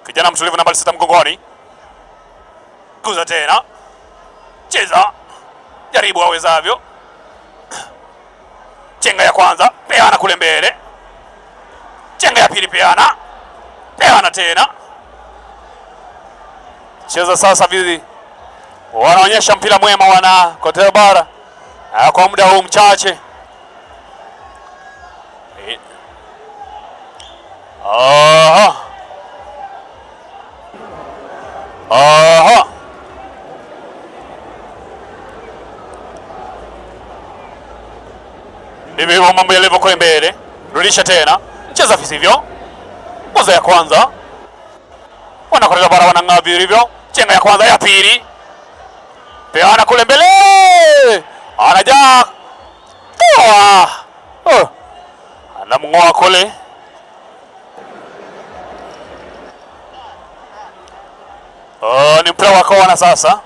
kijana mtulivu, nambari 6 mgongoni, kuza tena, cheza, jaribu awezavyo, chenga ya kwanza, peana kule mbele, chenga ya pili, peana, peana tena, cheza sasa vizi, wanaonyesha mpira mwema wana Kotero Bara kwa muda huu mchache. Aha. Aha. Ndivyo hivyo mambo yalivyo kule mbele. Rudisha tena, cheza visivyo. Nguzo ya kwanza wanakorera bara, wanang'aa vilivyo. Chenga ya kwanza, ya pili, peana kule mbele, anajaa toa, oh. Anamng'oa kule. Oh, ni mpira wa kona sasa.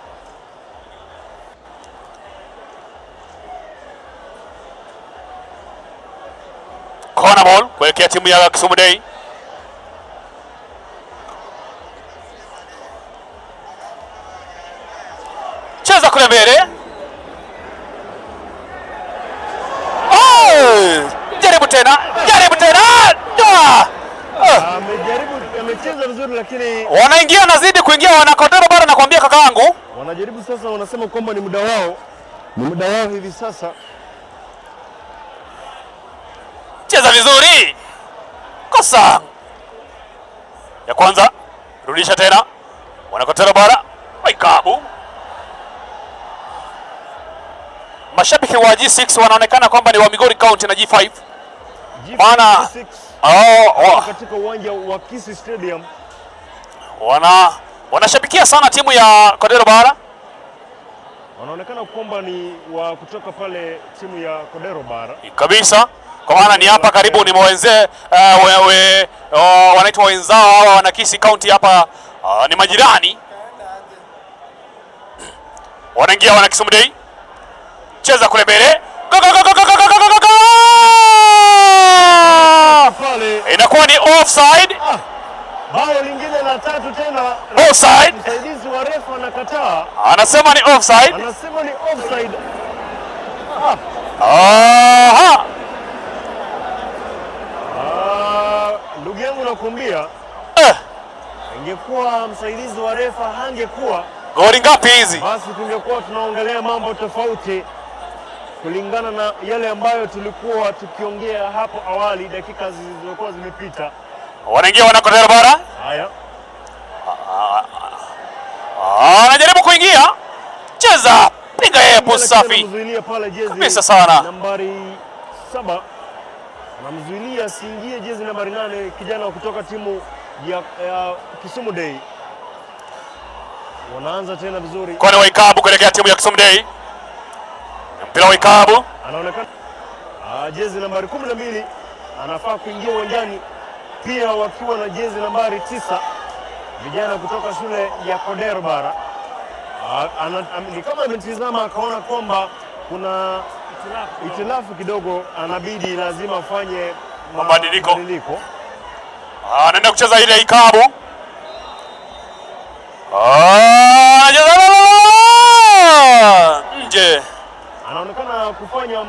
Corner ball kuelekea timu ya Kisumu Day. Cheza kule mbele. Oh! Jaribu tena, jaribu tena. Amejaribu, amecheza vizuri lakini wanaingia, nazidi kuingia, wanakotero bara, nakwambia kakaangu. Wanajaribu sasa, wanasema kwamba ni muda wao, ni muda wao hivi sasa. Cheza vizuri, kosa ya kwanza, rudisha tena, wanakotero bara, Waikabu. Mashabiki wa G6 wanaonekana kwamba ni wa Migori County na G5. Maana oh, katika uwanja wa Kisii Stadium wanashabikia sana timu ya Kodero Bara. Wanaonekana kwamba ni wa kutoka pale timu ya Kodero Bara kabisa, kwa maana ni hapa karibu, ni mwenze wanaitwa wenzao hawa wana Kisii County hapa, ni majirani. Wanaingia wana Kisumu Day, cheza kule mbele, go go go go go go go go go! Inakuwa ni offside. Bao lingine la tatu tena. Offside. Msaidizi wa refa anakataa. Anasema ni offside. Anasema ni offside. Aha. Ndugu yangu nakwambia, ingekuwa msaidizi wa refa hangekuwa. Goli ngapi hizi? Basi tungekuwa tunaongelea mambo tofauti kulingana na yale ambayo tulikuwa tukiongea hapo awali dakika zilizokuwa zimepita. Wanaingia wanakotera bara. Haya. Anajaribu kuingia. Cheza, piga yepo safi. Kabisa sana. Nambari 7 anamzuilia asiingie jezi nambari 8, kijana kutoka timu ya Kisumu Day. Wanaanza tena vizuri. Kona wa ikabu kuelekea timu ya Kisumu Day. Mpira wa ikabu. Anaonekana jezi nambari 12 anafaa kuingia uwanjani, pia wakiwa na jezi nambari 9 vijana kutoka shule ya Kodero Bara. Ni kama ametizama akaona kwamba kuna itilafu kidogo, anabidi lazima afanye mabadiliko. Anaenda kucheza ile ikabu. Nje. Anaonekana kufanya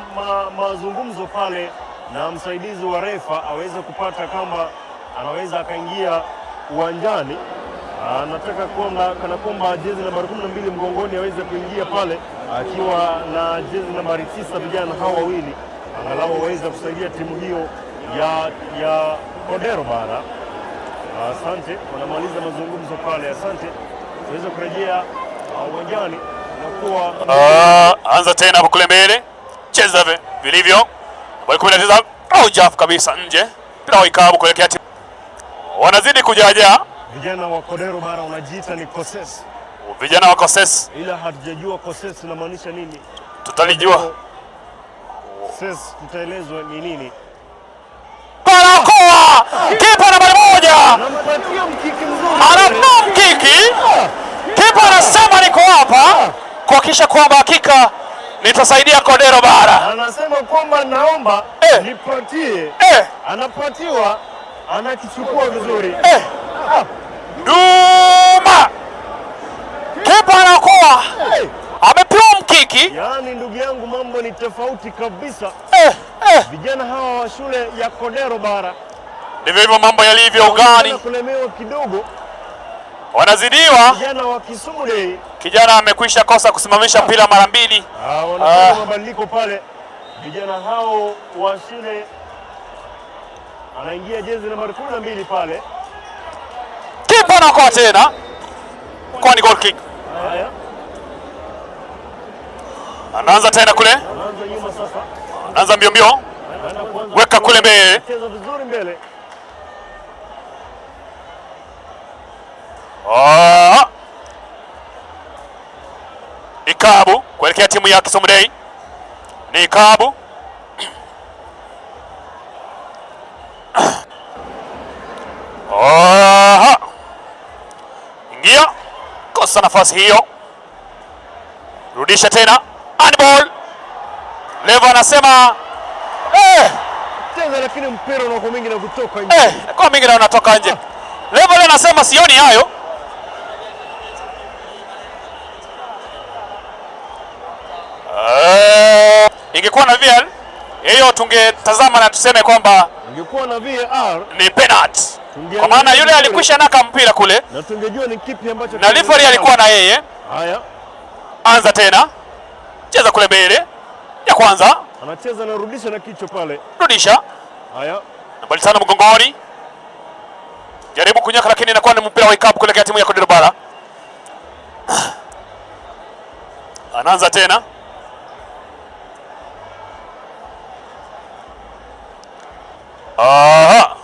mazungumzo pale na msaidizi wa refa aweze kupata kamba anaweza akaingia uwanjani. Anataka kwamba kana kwamba jezi nambari 12 mgongoni aweze kuingia pale akiwa na jezi nambari 9, vijana hao wawili angalau waweze kusaidia timu hiyo ya Kodero Bara. Asante, wanamaliza mazungumzo pale. Asante, tuweze kurejea uwanjani na kuwa anza tena hapo kule mbele, cheza vilivyo nambari 19 Rojaf kabisa nje, mpira wa ikabu kuelekea timu. Wanazidi kujaja vijana wa Kodero Bara, wanajiita ni Koses. Vijana wa Koses, ila hatujajua Koses inamaanisha nini, tutalijua. Sasa tutaelezwa ni nini. Barakoa kipa nambari 1 Anampatia mkiki mzuri. anamnoa mkiki, kipa anasema niko hapa kuhakikisha kwamba hakika nitasaidia Kodero Bara. Anasema kwamba naomba nipatie. Anapatiwa, anakichukua vizuri. Duma kipa anaokoa, amepewa mkiki. Yaani ndugu yangu, mambo ni tofauti kabisa. Vijana hawa wa shule ya Kodero Bara Ndivyo hivyo mambo yalivyo ugani, wanaonekana kulemewa kidogo. wanazidiwa. Vijana wa Kisumu Day Kijana amekwisha kosa kusimamisha mpira mara mbili. Wanafanya mabadiliko pale. Vijana hao wa shule, anaingia jezi nambari 12 pale. Kipa anaokoa tena, kwa ni goal kick. Haya, Anaanza tena kule, anaanza nyuma sasa, anaanza mbio mbio, anaenda kuanza weka kule mbele. cheza vizuri mbele. Ikabu kuelekea timu ya Kisumu Day. Ni Ikabu. Aha. Ingia, kosa nafasi hiyo, rudisha tena, handball. Leva anasema Cheza lakini mpira unakuwa mingi na kutoka nje. Kwa mingi na unatoka nje. Leva leo anasema sioni hayo. Ingekuwa na VAR hiyo tungetazama na tuseme kwamba Ingekuwa na VAR ni penalty, kwa maana yule alikwisha naka mpira kule na tungejua ni kipi ambacho na referee alikuwa na yeye. Haya, Anza tena, cheza kule mbele ya kwanza, anacheza anarudisha na kichwa pale. rudisha Haya, nambari 5 mgongoni, jaribu kunyaka, lakini inakuwa ni mpira wa ikapu kuelekea timu ya Kodero Bara. Anaanza tena. Aha.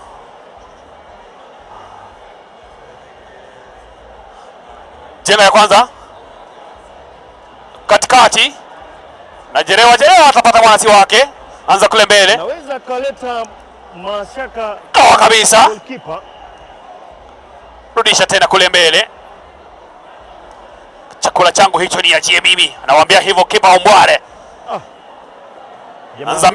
Jena ya kwanza katikati na Jerewa, Jerewa atapata mwanasi wake, anza kule mbele naweza kaleta mashaka toa kabisa, goalkeeper. Rudisha tena kule mbele. Chakula changu hicho niachie mimi, anawaambia hivyo kipa Ombware. Jamaa Anza